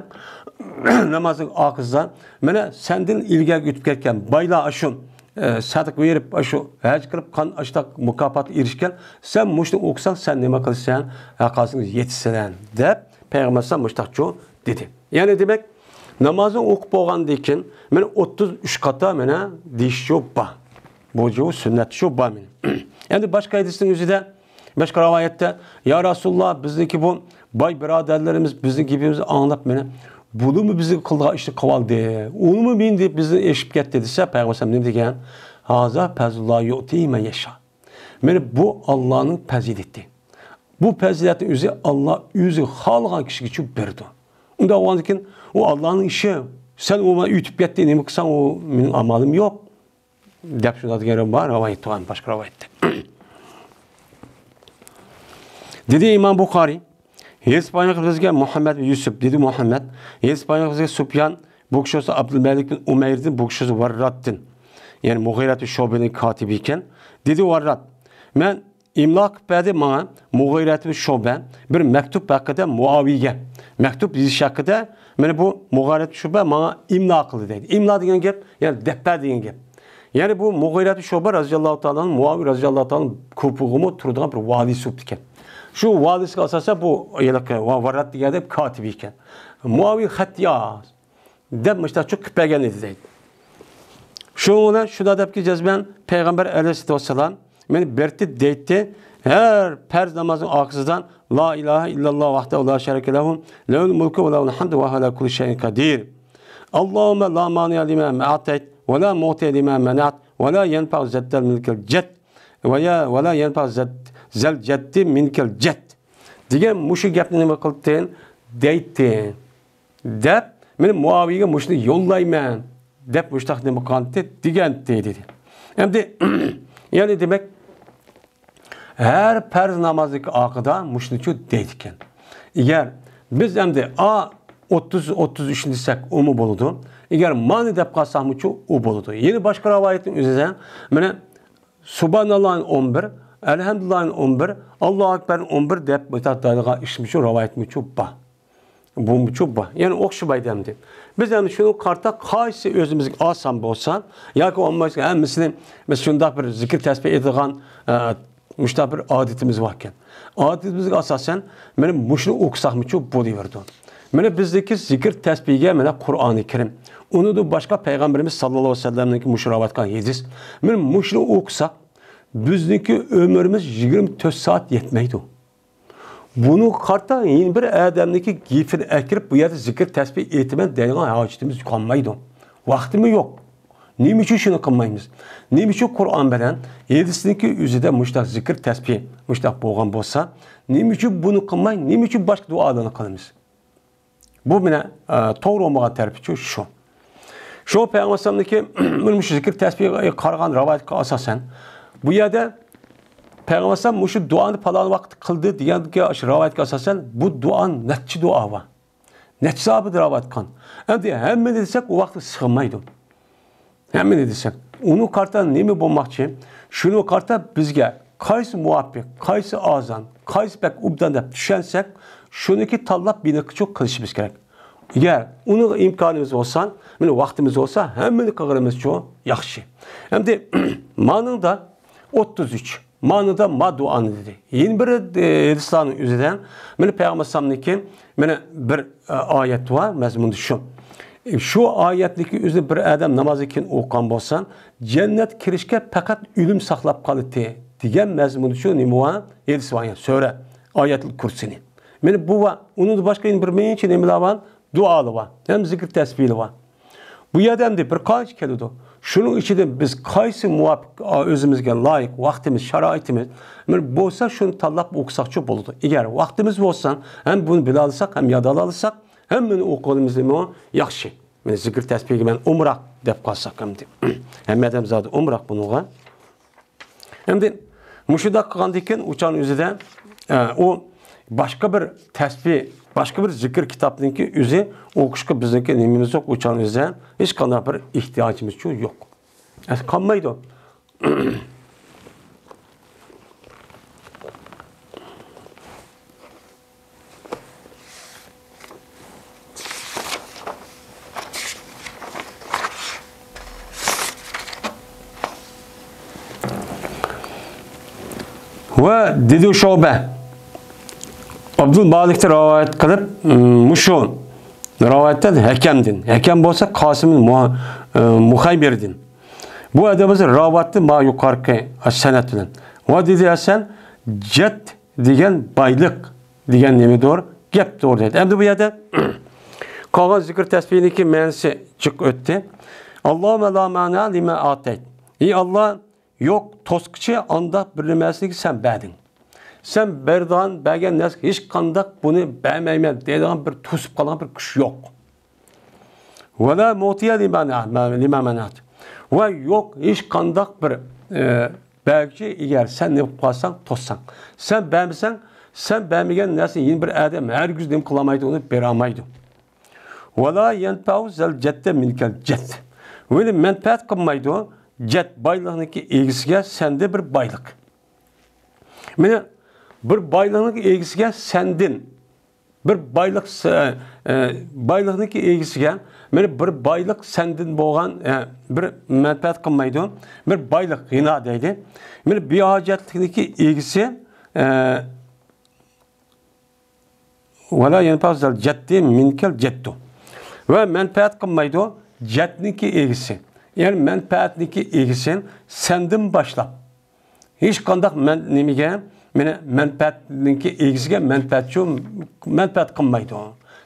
نامازنىڭ ئارقىسىدا، مانا، سەندىن ئىلگەرى ئۆتۈپ كەتكەن بايلار ئاشۇ، ئە، سەدىقە بېرىپ، ئاشۇ ھەج قىلىپ، قان ئاشتاق مۇكاپاتقا ئېرىشكەن، سەن مۇشۇنى ئوقۇساڭ، سەن نېمە قىلىسەن؟ ھەققاسىڭ يېتىسەن، دەپ پەيغەمبەر ئەلەيھىسسالام مۇشۇنداقچۇ دېدى. يەنى دېمەك، نامازنى ئوقۇپ بولغاندىن كېيىن، مانا، ئوتتۇز ئۈچ قاتا، مانا، دېيىشچۇ بار. بۇ سۈننەتچۇ بار مانا. ئەمدى باشقا ھەدىسنىڭ ئۆزىدە، باشقا رىۋايەتتە، يا رەسۇلاللا، بىزنىڭكى بۇ باي بۇرادەرلىرىمىز بىزنىڭ گېپىمىزنى ئاڭلاپ، مانا، بۇلىمۇ بىزگە قىلىدىغان ئىشنى قىلىۋالدى، ئۇنىمۇ مېنى دەپ بىزدىن ئېشىپ كەتتى دېسە، پەيغەمبەر ئەلەيھىسسالام نېمە دېگەن؟ ھازا پەزلۇللا يۇئتى مەن يەشا. مانا بۇ ئاللانىڭ پەزىلىتى. بۇ پەزىلەتنى ئۆزى ئاللا ئۆزى خالىغان كىشىگىچۇ بېرىدۇ. ئۇنداق بولغاندىن كېيىن، ئۇ ئاللانىڭ ئىشى، سەن ئۇ مانا ئۆتۈپ كەتتى، نېمە قىلساڭ، ئۇ مېنىڭ ئامالىم يوق. دەپ شۇنداق دېگەن بار، رىۋايەت بار، باشقا رىۋايەتتە. دېدى ئىمام بۇخارىي، ھېدىس بايان قىلىپ بىزگە مۇھەممەد بىن يۈسۈپ، دېدى مۇھەممەد، ھېدىس بايان قىلىپ بىزگە سۇپيان، بۇ كىشى بولسا ئابدۇلمەلىك بىن ئۇمەيردىن، بۇ كىشى بولسا ۋارراتتىن، يەنى مۇغىرەتۇ شۇبىنىڭ كاتىپى ئىكەن. دېدى ۋاررات، مەن ئىملا قىلىپ بەردى ماڭا، مۇغىرەت بىن شۇبە بىر مەكتۇپ ھەققىدە مۇئاۋىيگە مەكتۇپ يېزىش ھەققىدە، مانا بۇ مۇغىرەت بىن شۇبە ماڭا ئىملا قىلدى دەيدۇ. ئىملا دېگەن گەپ، يەنى دەپ بەر دېگەن گەپ. يەنى بۇ مۇغىرەت بىن شۇبە رازىياللاھۇ تائالا ئانھۇ، مۇئاۋىيە رازىياللاھۇ تائالا ئانھۇ كوپىغىمۇ تۇرىدىغان بىر ۋالىي سوپتىكەن. شۇ ۋالىيسىغا ئاساسەن بۇ ھېلىقى ۋا-، ۋاررات دېگەن ئادەم كاتىپ ئىكەن. مۇئاۋىيە خەت ياز. دەپ مۇشۇنداق چوقۇپ بەرگەن ئىدى دەيدۇ. شۇنىڭ بىلەن شۇنداق دەپكى جەزمەن پەيغەمبەر ئەلەيھىسسالاتۇ ۋەسسالام مېنى بېرىتتى دەيتتى، ھەر پەرز نامازنىڭ ئارقىسىدا لا ئىلاھە ئىللاللا ۋەھدەھۇ لا شەرىكە لەھۇ، لەھۇل مۇلكۇ ۋە لەھۇل ھەمدۇ ۋە ھۇۋە ئەلا كۇللى شەيئىن قەدىر. اللهم لا مانع لما أعطيت ولا معطي لما منعت ولا ينفع ذا الجد منك الجد ولا ينفع ذا الجد منك الجد دېگەن مۇشۇ گەپنى نېمە قىلدى؟ دەيتتى. دەپ، مېنى مۇئاۋىيەگە مۇشۇنى يوللايمەن دەپ مۇشۇنداق نېمە قىلغانتى دېگەنتى دېدى. ئەمدى، يەنى دېمەك، ھەر پەرز نامازنىڭكى ئارقىدا مۇشۇنىچۇ دەيدىكەن. ئەگەر بىز ئەمدى ئا ئوتتۇز، ئوتتۇز ئۈچنى دېسەك، ئۇمۇ بولىدۇ. ئەگەر مانى دەپ قالساقمۇچۇ ئۇ بولىدۇ. يەنە باشقا رىۋايەتنىڭ ئۆزىدە، مانا، سۇبھاناللاھنى ئون بىر، ئەلھەمدۇلىللاھنى ئون بىر، ئاللاھۇ ئەكبەرنى ئون بىر دەپ مۇتاددايدىغان ئىشمۇچۇ، رىۋايەتمۇچۇ بار. بۇمۇچۇ بار. يەنى ئوخشىمايدۇ ئەمدى. بىز ئەمدى شۇنىڭغا قارىتا قايسى ئۆزىمىزگە ئاسان بولسا، ياكى بولمىسا ھەممىسىنى، بىز شۇنداق بىر زىكىر تەسبىھ ئېيتىدىغان، ئە، مۇشۇنداق بىر ئادىتىمىز باركەن. ئادىتىمىزگە ئاساسەن، مانا مۇشۇنى ئوقۇساقمۇچۇ بولۇۋېرىدۇ. مانا بىزدىكى زىكىر تەسبىھگە مانا قۇرئانى كەرىم. ئۇنىڭدىن باشقا پەيغەمبىرىمىز ساللاللاھۇ ئەلەيھى ۋەسەللەمنىڭكى مۇشۇ رىۋايەت قىلغان ھەدىس. مانا مۇشۇنى ئوقۇساق، بىزنىڭكى ئۆمرىمىز يىگىرمە تۆت سائەت يەتمەيدۇ. بۇنىڭغا قارىتا يەنە بىر ئادەمنىڭكى گېپىنى ئەكىرىپ، بۇ يەردە زىكىر تەسبىھ ئېيتىمەن دەيدىغان ھاجىتىمىز قالمايدۇ. ۋاقتىمۇ يوق. نېمە ئۈچۈن شۇنى قىلمايمىز؟ نېمە ئۈچۈن قۇرئان بىلەن ھەدىسنىڭكى ئۆزىدە مۇشۇنداق زىكىر تەسبىھ مۇشۇنداق بولغان بولسا، نېمە ئۈچۈن بۇنى قىلماي، نېمە ئۈچۈن باشقا دۇئالارنى قىلىمىز؟ بۇ مانا، ئە، توغرا بولمىغان تەرىپىچۇ شۇ. شۇ پەيغەمبەر ئەلەيھىسسالامنىڭكى مۇشۇ زىكىر تەسبىھگە قارىغان رىۋايەتكە ئاساسەن، بۇ يەردە پەيغەمبەر ئەلەيھىسسالام مۇشۇ دۇئانى پالان ۋاقىت قىلدى دېگەنگە، شۇ رىۋايەتكە ئاساسەن، بۇ دۇئا نەچچە دۇئا بار. نەچچە ساھابىدىن رىۋايەت قىلغان. ئەمدى ھەممىنى دېسەك، ئۇ ۋاقىت سىغمايدۇ. ھەممىنى دېسەك، ئۇنىڭ قارىتا نېمە بولماقچى؟ شۇنىڭ قارىتا بىزگە قايسى مۇۋاپىق، قايسى ئارزان، قايسى بەك ئوبدان دەپ چۈشەنسەك، شۇنىڭكى تاللاپ بىنىقىچۇ قىلىشىمىز كېرەك. ئەگەر ئۇنىڭغا ئىمكانىمىز بولسا، مانا ۋاقتىمىز بولسا، ھەممىنى قىلغىنىمىزچۇ ياخشى. ئەمدى مانىڭدا ئوتتۇز ئۈچ. مانىدا ما دۇئانى دېدى. يەنە بىر، ئە، ھەدىسلەرنىڭ ئۆزىدە، مانا پەيغەمبەر ئەلەيھىسسالامنىڭكى، مانا بىر، ئە، ئايەت بار، مەزمۇنى شۇ. شۇ ئايەتنىڭكى ئۆزىنى بىر ئادەم نامازدىن كېيىن ئوقۇغان بولسا، جەننەتكە كىرىشكە پەقەت ئۆلۈم ساقلاپ قالىدۇ، دېگەن مەزمۇنى شۇ نېمە بار؟ ھەدىس بار، يەنى سۈرە، ئايەتۇل كۇرسىنى. مانا بۇ بار. ئۇنىڭدىن باشقا يەنە بىر نەچچە نېمىلەر بار؟ دۇئالار بار. ھەم زىكىر تەسبىھلار بار. بۇ يەردە ئەمدى بىر قانچە كېلىدۇ. شۇنىڭ ئىچىدىن بىز قايسى مۇۋاپىق، ئا، ئۆزىمىزگە لايىق ۋاقتىمىز، شارائىتىمىز بولسا، شۇنى تاللاپ ئوقۇساقچۇ بولىدۇ. ئەگەر ۋاقتىمىز بولسا، ھەم بۇنى بىلالىساق، ھەم يادالالىساق، ھەممىنى ئوقۇغىنىمىزمۇ ياخشى. مانا زىكىر تەسبىھگە مەن ئومراق دەپ قالساق ئەمدى. ھەممە ئادەم زادى ئومراق بۇنىڭغا. ئەمدى مۇشۇنداق قىلغاندىن كېيىن ئۇ چاغنىڭ ئۆزىدە، ئە، ئۇ باشقا بىر تەسبىھ، باشقا بىر زىكىر كىتابنىڭكى ئۆزى ئوقۇشقا بىزنىڭكى نېمىمىز يوق، ئۇ چاغنىڭ ئۆزىدە ھېچقانداق بىر ئېھتىياجىمىزچۇ يوق. ئەس-، قالمايدۇ. ۋە دېدى شۇبە ئابدۇلمالىكتىن رىۋايەت قىلىپ، مۇشۇ رىۋايەتتە ھەكەمدىن، ھەكەم بولسا قاسىم مۇ-، مۇخەيبىردىن. بۇ ئادەم بولسا رىۋايەتتە ما يۇقارقى سەنەد بىلەن. ۋە دېدى ھەسەن، جەد دېگەن بايلىق دېگەن نېمىدۇر؟ گەپتۇر دەيدۇ. ئەمدى بۇ يەردە قالغان زىكىر تەسبىھنىڭكى مەنىسى جىق ئۆتتى. ئاللاھۇممە لا مانىئە لىما ئاتەيت. ئى ئاللا، يوق توسقۇچى ئانداق بىر نېمىسىنى سەن بەردىڭ. سەن بەرىدىغان، بەرگەن نەرسىگە ھېچقانداق بۇنى بەرمەيمەن دەيدىغان بىر توسۇپ قالغان بىر كۈچ يوق. ۋەلا مۇتىيە لىما، لىما مەنەت. ۋە يوق ھېچقانداق بىر، ئە، بەرگۈچى، ئەگەر سەن نېمە قىلىپ قالساڭ، توسساڭ. سەن بەرمىسەڭ، سەن بەرمىگەن نەرسىنى يەنە بىر ئادەم ھەرگىز نېمە قىلالمايدۇ، ئۇنى بېرەلمەيدۇ. ۋەلا يەنپەئۇ زەل جەددە مىنكەل جەد. ۋە مەنپەئەت قىلمايدۇ جەد بايلىقنىڭكى ئىگىسىگە سەندىن بىر بايلىق. مانا بىر بايلىقنىڭ ئىگىسىگە سەندىن بىر بايلىق، ئە، ئە، بايلىقنىڭكى ئىگىسىگە، مانا بىر بايلىق سەندىن بولغان، ئە، بىر مەنپەئەت قىلمايدۇ. بىر بايلىق، غىنا دەيدۇ. مانا بىھاجەتلىكنىڭكى ئىگىسى، ئە، ۋەلا يەنپەئۇ زەل جەددى مىنكەل جەددۇ. ۋە مەنپەئەت قىلمايدۇ جەدنىڭكى ئىگىسى. يەنى مەنپەئەتنىڭكى ئىگىسى سەندىن باشلاپ ھېچقانداق مەن-، نېمىگە، مانا مەنپەئەتنىڭكى ئىگىسىگە مەنپەئەتچۇ، مەنپەئەت قىلمايدۇ.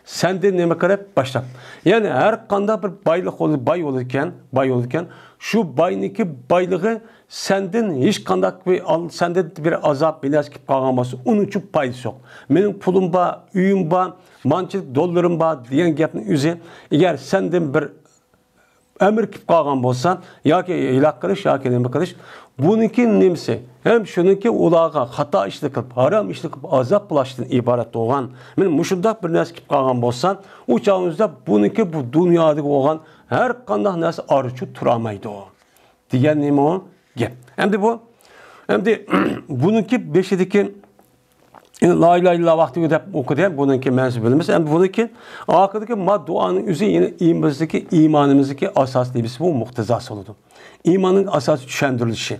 سەندىن نېمە قىلىپ باشلاپ. يەنى ھەر قانداق بىر بايلىق بول-، باي بولىدىكەن، باي بولىدىكەن. شۇ باينىڭكى بايلىقى سەندىن ھېچقانداق بىر ئال-، سەندىن بىر ئازاب، بىر نەرسە كېلىپ قالغان بولسا، ئۇنىڭ ئۈچۈن پايدىسى يوق. مېنىڭ پۇلۇم بار، ئۆيۈم بار، مانچىلىك دوللىرىم بار دېگەن گەپنىڭ ئۆزى، ئەگەر سەندىن بىر ئەمىر كېلىپ قالغان بولسا، ياكى ھېلاك قىلىش، ياكى نېمە قىلىش، بۇنىڭكى نېمىسى؟ ھەم شۇنىڭكى ئۇلارغا خاتا ئىشنى قىلىپ، ھارام ئىشنى قىلىپ، ئازاب بولۇشتىن ئىبارەت بولغان. مانا مۇشۇنداق بىر نەرسە كېلىپ قالغان بولسا، ئۇ چاغىمىزدا بۇنىڭكى بۇ دۇنيادىكى بولغان ھەر قانداق نەرسە ئارىچۇ تۇرالمايدۇ. دېگەن نېمە ئۇ گەپ؟ ئەمدى بۇ، ئەمدى بۇنىڭكى بېشىدىكى، ئەمدى لا ئىلاھە ئىللا ۋاقتى دەپ ئوقۇدى، بۇنىڭكى مەنىسىنى بىلىمىز. ئەمدى بۇنىڭكى ئاخىرىدىكى ما دۇئانىڭ ئۆزى يەنە ئىمىمىزدىكى، ئىمانىمىزدىكى ئاساسىي نېمىسى بۇ مۇقتىزاسى بولىدۇ. ئىماننىڭ ئاساسىي چۈشەندۈرۈلۈشى.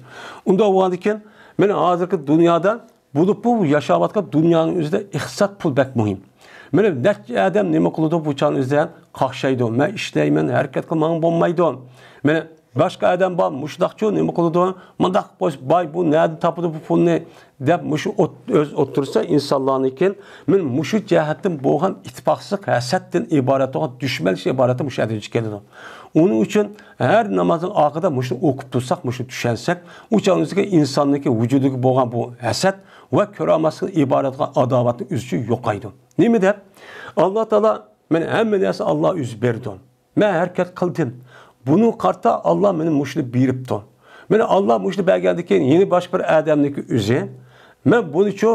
ئۇنداق بولغاندىكىن، مانا ھازىرقى دۇنيادا بولۇپ، بۇ ياشاۋاتقان دۇنيانىڭ ئۆزىدە ئىقتىساد، پۇل بەك مۇھىم. مانا نەچچە ئادەم نېمە قىلىدۇ، بۇ چاغنىڭ ئۆزىدە قاقشايدۇ. مەن ئىشلەيمەن، ھەرىكەت قىلماڭ بولمايدۇ. مانا باشقا ئادەم بار، مۇشۇنداقچۇ نېمە قىلىدۇ، مۇنداق قويسا باي، بۇ نەدىن تاپىدۇ بۇ پۇلنى دەپ مۇشۇ ئوت-، ئۆز ئولتۇرسا ئىنسانلارنىڭكى، مانا مۇشۇ جەھەتتىن بولغان ئىتتىپاقسىزلىق، ھەسەتتىن ئىبارەت بولغان، دۈشمەنلىشىش ئىبارەتتىن مۇشۇ ئادەم كېلىدۇ. ئۇنىڭ ئۈچۈن ھەر نامازنىڭ ئاخىرىدا مۇشۇنى ئوقۇپ تۇرساق، مۇشۇنى چۈشەنسەك، ئۇ چاغدىكى ئىنساننىڭكى ۋۇجۇدىغا بولغان بۇ ھەسەت ۋە كۆرەلمەسلىكتىن ئىبارەت بولغان ئاداۋەتنىڭ ئۆزى يوقايدۇ. نېمە دەپ؟ ئاللا تائالا، مانا ھەممە نەرسە ئاللا ئۆزى بېرىدۇ. مەن ھەرىكەت قىلدىم. بۇنىڭغا قارىتا ئاللا مانا مۇشۇنى بېرىپتۇ. مانا ئاللا مۇشۇنى بەرگەندىن كېيىن يەنە باشقا بىر ئادەمنىڭكى ئۆزى، مەن بۇنىچۇ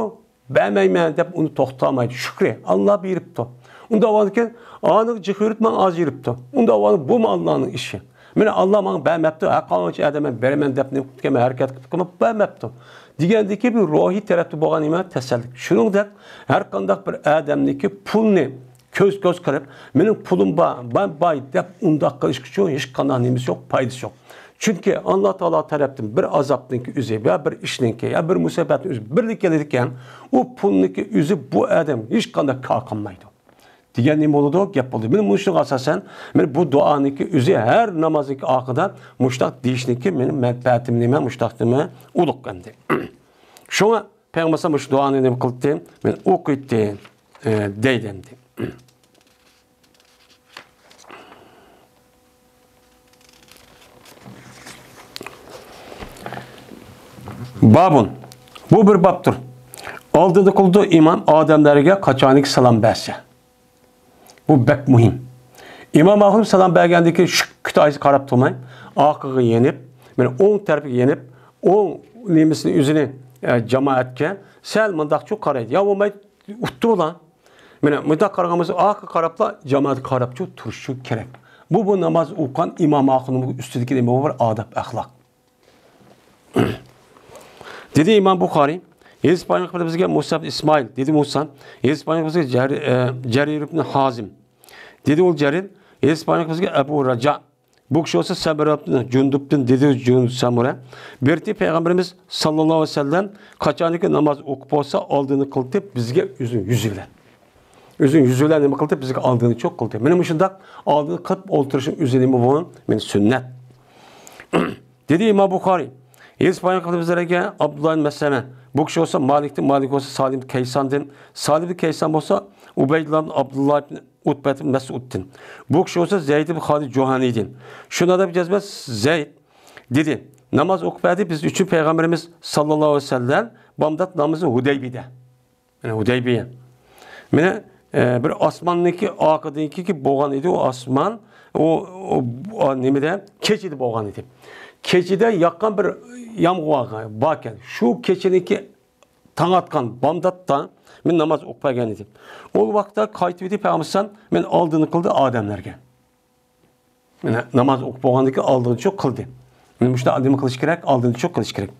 بەرمەيمەن دەپ ئۇنى توختىتالمايدۇ. شۈكرى، ئاللا بېرىپتۇ. ئۇنداق بولغاندىكىن، ئانىڭ جىق يۈرۈپ ماڭا ئاز يۈرۈپتۇ. ئۇنداق بولغاندا بۇمۇ ئاللانىڭ ئىشى. مانا ئاللا ماڭا بەرمەپتۇ، ھە، قالغانچە ئادەم مەن بەرىمەن دەپ نېمە قىلىپ كەلمەي ھەرىكەت قىلىپ قىلىپ بەرمەپتۇ. دېگەندىكى بىر روھىي تەرەپتە بولغان نېمە؟ تەسەللىك. شۇنىڭدەك ھەر قانداق بىر ئادەمنىڭكى پۇلنى كۆز-كۆز قىلىپ، مېنىڭ پۇلۇم بار، مەن باي دەپ ئۇنداق قىلىشقىچۇ ھېچقانداق نېمىسى يوق، پايدىسى يوق. چۈنكى ئاللا تائالا تەرەپتىن بىر ئازابنىڭكى ئۆزى ۋە بىر ئىشنىڭكى يا بىر مۇسىبەتنىڭ ئۆزى بىرلىككە كېلىدىكەن، ئۇ پۇلنىڭكى ئۆزى بۇ ئادەم ھېچقانداق كار قىلمايدۇ. دېگەن نېمە بولىدۇ؟ گەپ بولدى. مانا مۇشۇنىڭغا ئاساسەن، مانا بۇ دۇئانىڭكى ئۆزى ھەر نامازنىڭكى ئاخىرىدا مۇشۇنداق دېيىشنىڭكى مېنىڭ مەنپەئەتىم نېمە، مۇشۇنداق نېمە ئۇلۇغ ئەمدى. شۇڭا پەيغەمبەر مۇشۇ دۇئانى نېمە قىلدى؟ مانا ئوقۇيتتى، ئە، دەيدۇ ئەمدى. بابۇن. بۇ بىر بابتۇر. ئالدىدا قىلىدۇ ئىمام ئادەملەرگە قاچانكى سالام بەرسە. بۇ بەك مۇھىم. ئىمام ئاخۇنۇم سالام بەرگەندىن كېيىن شۈككە قاراپ تۇرماي، ئارقىغا يېنىپ، مانا ئوڭ تەرەپكە يېنىپ، ئوڭ نېمىسىنى ئۆزىنى، ئە، جامائەتكە سەل مۇنداقچۇ قارايدۇ. يا بولمايدۇ ئۇتتۇرلا. مانا مۇنداق قارىغان بولسا، ئارقىغا قاراپلا جامائەتكە قاراپچۇ تۇرۇشچۇ كېرەك. بۇ، بۇ ناماز ئوقۇغان ئىمام ئاخۇنۇمنىڭ ئۈستىدىكى نېمە بۇ بىر ئادەپ ئەخلاق. دېدى ئىمام بۇخارىي، ھەدىس بايان قىلىپ بىزگە مۇسا ئىبن ئىسمائىل، دېدى مۇسا، ھەدىس بايان قىلىپ بىزگە جەر-، ئە، جەرىر ئىبن ھازىم. دېدى ئۇ جەرىر، ھەدىس بايان قىلىپ بىزگە ئەبۇ راجا. بۇ كىشى بولسا سەمۇرەدىن، جۇندۇبتىن دېدى، جۇندۇب سەمۇرە. بىرتى پەيغەمبىرىمىز ساللاللاھۇ ئەلەيھى ۋەسەللەم قاچانكى ناماز ئوقۇپ بولسا، ئالدىنى قىلتىپ، بىزگە ئۆزىنىڭ يۈزى بىلەن. ئۆزىنىڭ يۈزى بىلەن نېمە قىلدى؟ بىزگە ئالدىنى چوق قىلدى. مانا مۇشۇنداق ئالدىنى قىلىپ ئولتۇرۇشنىڭ ئۆزى نېمە بۇ؟ مانا سۈننەت. دېدى ئىمام بۇخارىي. ھەدىس بايان قىلدى بىزلەرگە ئابدۇللا ئىبن مەسلەمە. بۇ كىشى بولسا مالىكتىن، مالىك بولسا سالىم كەيساندىن، سالىم كەيسان بولسا ئۇبەيدۇللا ئىبن ئابدۇللا ئىبن ئۇتبە ئىبن مەسئۇدتىن. بۇ كىشى بولسا زەيد ئىبن خالىد جۇھانىدىن. شۇنداق دەپ جەزمەن زەيد دېدى، ناماز ئوقۇپ بەردى بىز ئۈچۈن پەيغەمبىرىمىز ساللاللاھۇ ئەلەيھى ۋەسەللەم بامدات نامىزى ھۇدەيبىيدە. مانا ھۇدەيبىيە. مانا، ئە، بىر ئاسماننىڭكى ئارقىدىنكى بولغان ئىدى، ئۇ ئاسمان، ئۇ، ئۇ، ئۇ نېمىدە؟ كېچىدە بولغان ئىدى. كېچىدە ياغقان بىر يامغۇر باركەن. شۇ كېچىنىڭكى تاڭ ئاتقان بامداتتا مەن ناماز ئوقۇپ بەرگەن ئىدىم. ئۇ ۋاقىتتا قايتىپ ئىدى پەيغەمبەر ئەلەيھىسسالام، مەن ئالدىنى قىلدى ئادەملەرگە. مانا ناماز ئوقۇپ بولغاندىن كېيىن ئالدىنچۇ قىلدى. مانا مۇشۇنداق نېمە قىلىش كېرەك؟ ئالدىنچۇ قىلىش كېرەك.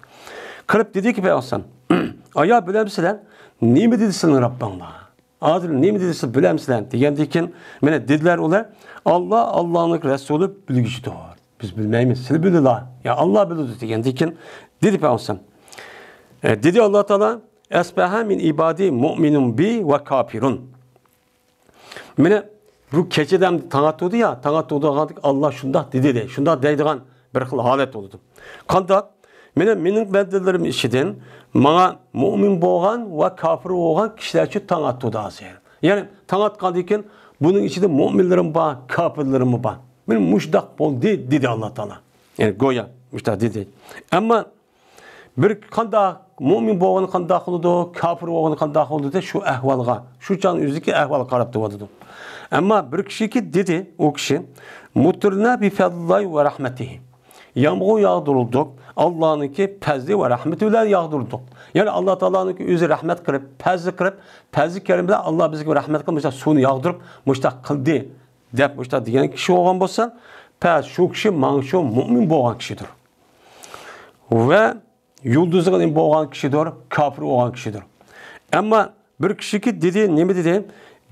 قىلىپ دېدىكى پەيغەمبەر ئەلەيھىسسالام، ئايا بىلەمسىلەر، نېمە دېدى سىلەرنىڭ رەببىڭلار؟ ھازىر نېمە دېدى سىلەر بىلەمسىلەر؟ دېگەندىن كېيىن، مانا دېدىلەر ئۇلار، ئاللا، ئاللانىڭ رەسۇلى بىلگۈچىدۇر. بىز بىلمەيمىز، سىلەر بىلىلا. يا ئاللا بىلىدۇ دېگەندىن كېيىن دېدى پەيغەمبەر ئەلەيھىسسالام. ئە، دېدى ئاللا تائالا، ئەسبەھە مىن ئىبادى مۇئمىنۇن بى ۋە كاپىرۇن. مانا بۇ كېچىدە ئەمدى تاڭ ئاتتى يا، تاڭ ئاتتى دېگەندىكىن ئاللا شۇنداق دېدى دەي، شۇنداق دەيدىغان بىر خىل ھالەت بولىدۇ. قانداق؟ مانا مېنىڭ بەندىلىرىم ئىچىدىن ماڭا مۇئمىن بولغان ۋە كاپىر بولغان كىشىلەرچۇ تاڭ ئاتتى ھازىر. يەنى تاڭ ئاتقاندىن كېيىن بۇنىڭ ئىچىدە مۇئمىنلىرىم بار، كاپىرلىرىممۇ بار. مانا مۇشۇنداق بولدى دېدى ئاللا تائالا. يەنى گويا مۇشۇنداق دېدى. ئەمما بىر قانداق، مۇئمىن بولغان قانداق بولىدۇ، كاپىر بولغان قانداق بولىدۇ دە، شۇ ئەھۋالغا، شۇ چاغنىڭ ئۆزىدىكى ئەھۋالغا قاراپ تۇرۇۋاتىدۇ. ئەمما بىر كىشىكى دېدى، ئۇ كىشى، مۇتتۇرنا بىفەزلىللاھى ۋە رەھمەتىھى. يامغۇر ياغدۇردۇق، ئاللانىڭكى پەزلى ۋە رەھمىتى بىلەن ياغدۇردۇق. يەنى ئاللا تائالانىڭكى ئۆزى رەھمەت قىلىپ، پەزلى قىلىپ، پەزلى كەرىمى بىلەن ئاللا بىزگە رەھمەت قىلىپ، مۇشۇنداق سۇنى ياغدۇرۇپ، مۇشۇنداق قىلدى، دەپ مۇشۇنداق دېگەن كىشى بولغان بولسا، پەس شۇ كىشى ماڭا شۇ مۇئمىن بولغان كىشىدۇر. ۋە يۇلدۇزىغا نېمە بولغان كىشىدۇر؟ كاپىر بولغان كىشىدۇر. ئەمما بىر كىشىكى دېدى، نېمە دېدى؟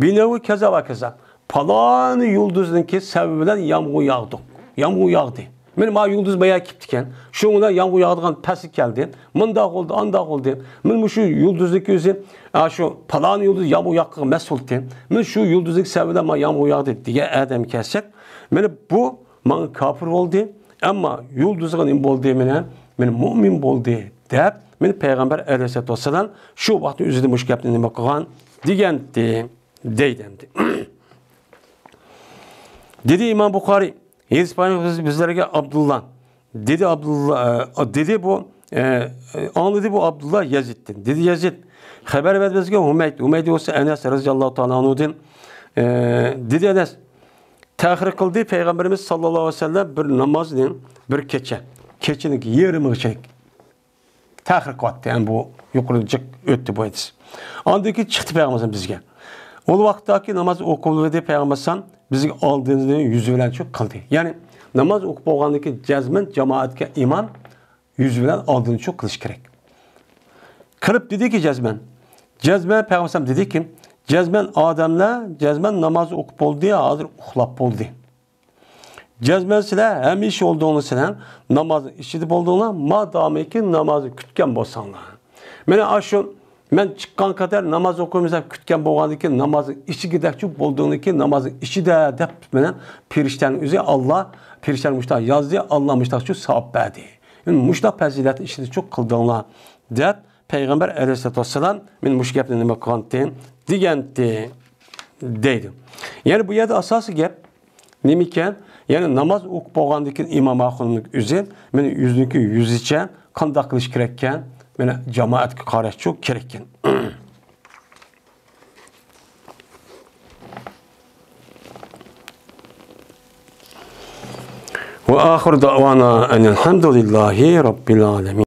بىنەۋى كەزا ۋە كەزا. پالانى يۇلدۇزنىڭكى سەۋەبى بىلەن يامغۇر ياغدۇق. يامغۇر ياغدى. مانا ما يۇلدۇز بايا كېپتىكەن. شۇنىڭ بىلەن يامغۇر ياغىدىغان پەسىل كەلدى. مۇنداق بولدى، ئانداق بولدى. مانا مۇشۇ يۇلدۇزنىڭكى ئۆزى، ئا، شۇ پالانى يۇلدۇز يامغۇر ياغقىغا مەسئۇلتى. مانا شۇ يۇلدۇزنىڭكى سەۋەبى بىلەن ما يامغۇر ياغدى دېگەن ئادەم كەلسەك، مانا بۇ ماڭا كاپىر بولدى، ئەمما يۇلدۇزىغا نېمە بولدى مانا؟ مانا مۇئمىن بولدى دەپ، مانا پەيغەمبەر ئەلەيھىسسالاتۇ ۋەسسالام شۇ ۋاقىتنىڭ ئۆزىدە مۇشۇ گەپنى نېمە قىلغان دېگەنتى، دەيدۇ ئەمدى. دېدى ئىمام بۇخارىي، ھەدىس بايان بىز-، بىزلەرگە ئابدۇللا. دېدى ئابدۇللا، ئە، دېدى بۇ، ئە، ئاڭلىدى بۇ ئابدۇللا يەزىدتىن. دېدى يەزىد، خەۋەر بەردى بىزگە ھۇمەيد. ھۇمەيد بولسا ئەنەس رەزىياللاھۇ تائالا ئەنھۇدىن. ئە، دېدى ئەنەس، تەخىر قىلدى پەيغەمبىرىمىز ساللاللاھۇ ئەلەيھى ۋەسەللەم بىر نامازنى بىر كېچە، كېچىنىڭ يېرىمىغىچە تەخىر قىلىۋاتتى. يەنى بۇ يۇقىرىدا جىق ئۆتتى بۇ ھەدىس. ئاندىن كېيىن چىقتى پەيغەمبەر بىزگە. ئۇ ۋاقىتتاكى ناماز ئوقۇلدى پەيغەمبەر بىزگە ئالدىنى يۈزى بىلەن چۆ قىلدى. يەنى ناماز ئوقۇپ بولغاندىن كېيىن جەزمەن جامائەتكە ئىمام يۈزى بىلەن ئالدىنى چۆ قىلىش كېرەك. قىلىپ دېدىكى جەزمەن. جەزمەن پەيغەمبەر دېدىكى، جەزمەن ئادەملەر، جەزمەن ناماز ئوقۇپ بولدى، ھازىر ئۇخلاپ بولدى. جەزمەن سىلەر ھەمىشە بولدۇڭلار سىلەر نامازنىڭ ئىچىدە بولدۇڭلار، مادامىكى نامازنى كۈتكەن بولساڭلار. مانا ئاشۇ مەن چىققان قەدەر ناماز ئوقۇيمىز دەپ كۈتكەن بولغاندىن كېيىن نامازنىڭ ئىچىگىدەكچۇ بولدۇڭلىكى نامازنىڭ ئىچىدە دەپ مانا پېرىشتەنىڭ ئۆزى ئاللا، پېرىشتەنى مۇشۇنداق يازدى، ئاللا مۇشۇنداقچۇ ساۋاب بەردى. مۇشۇنداق پەزىلەتنى ئىچىدىچۇ قىلدىڭلار دەپ پەيغەمبەر ئەلەيھىسسالاتۇ ۋەسسالام مېنى مۇشۇ گەپنى نېمە قىلغانتى دېگەنتى دەيدۇ. يەنى بۇ يەردە ئاساسىي گەپ نېمىكەن؟ يەنى ناماز ئوقۇپ بولغاندىن كېيىن ئىمام ئاخۇننىڭ ئۆزى مېنى يۈزنىڭكى يۈزىچە قانداق قىلىش كېرەككەن؟ مېنى جامائەتكە قاراشچۇ كېرەككەن. وآخر دعوانا أن الحمد لله رب العالمين.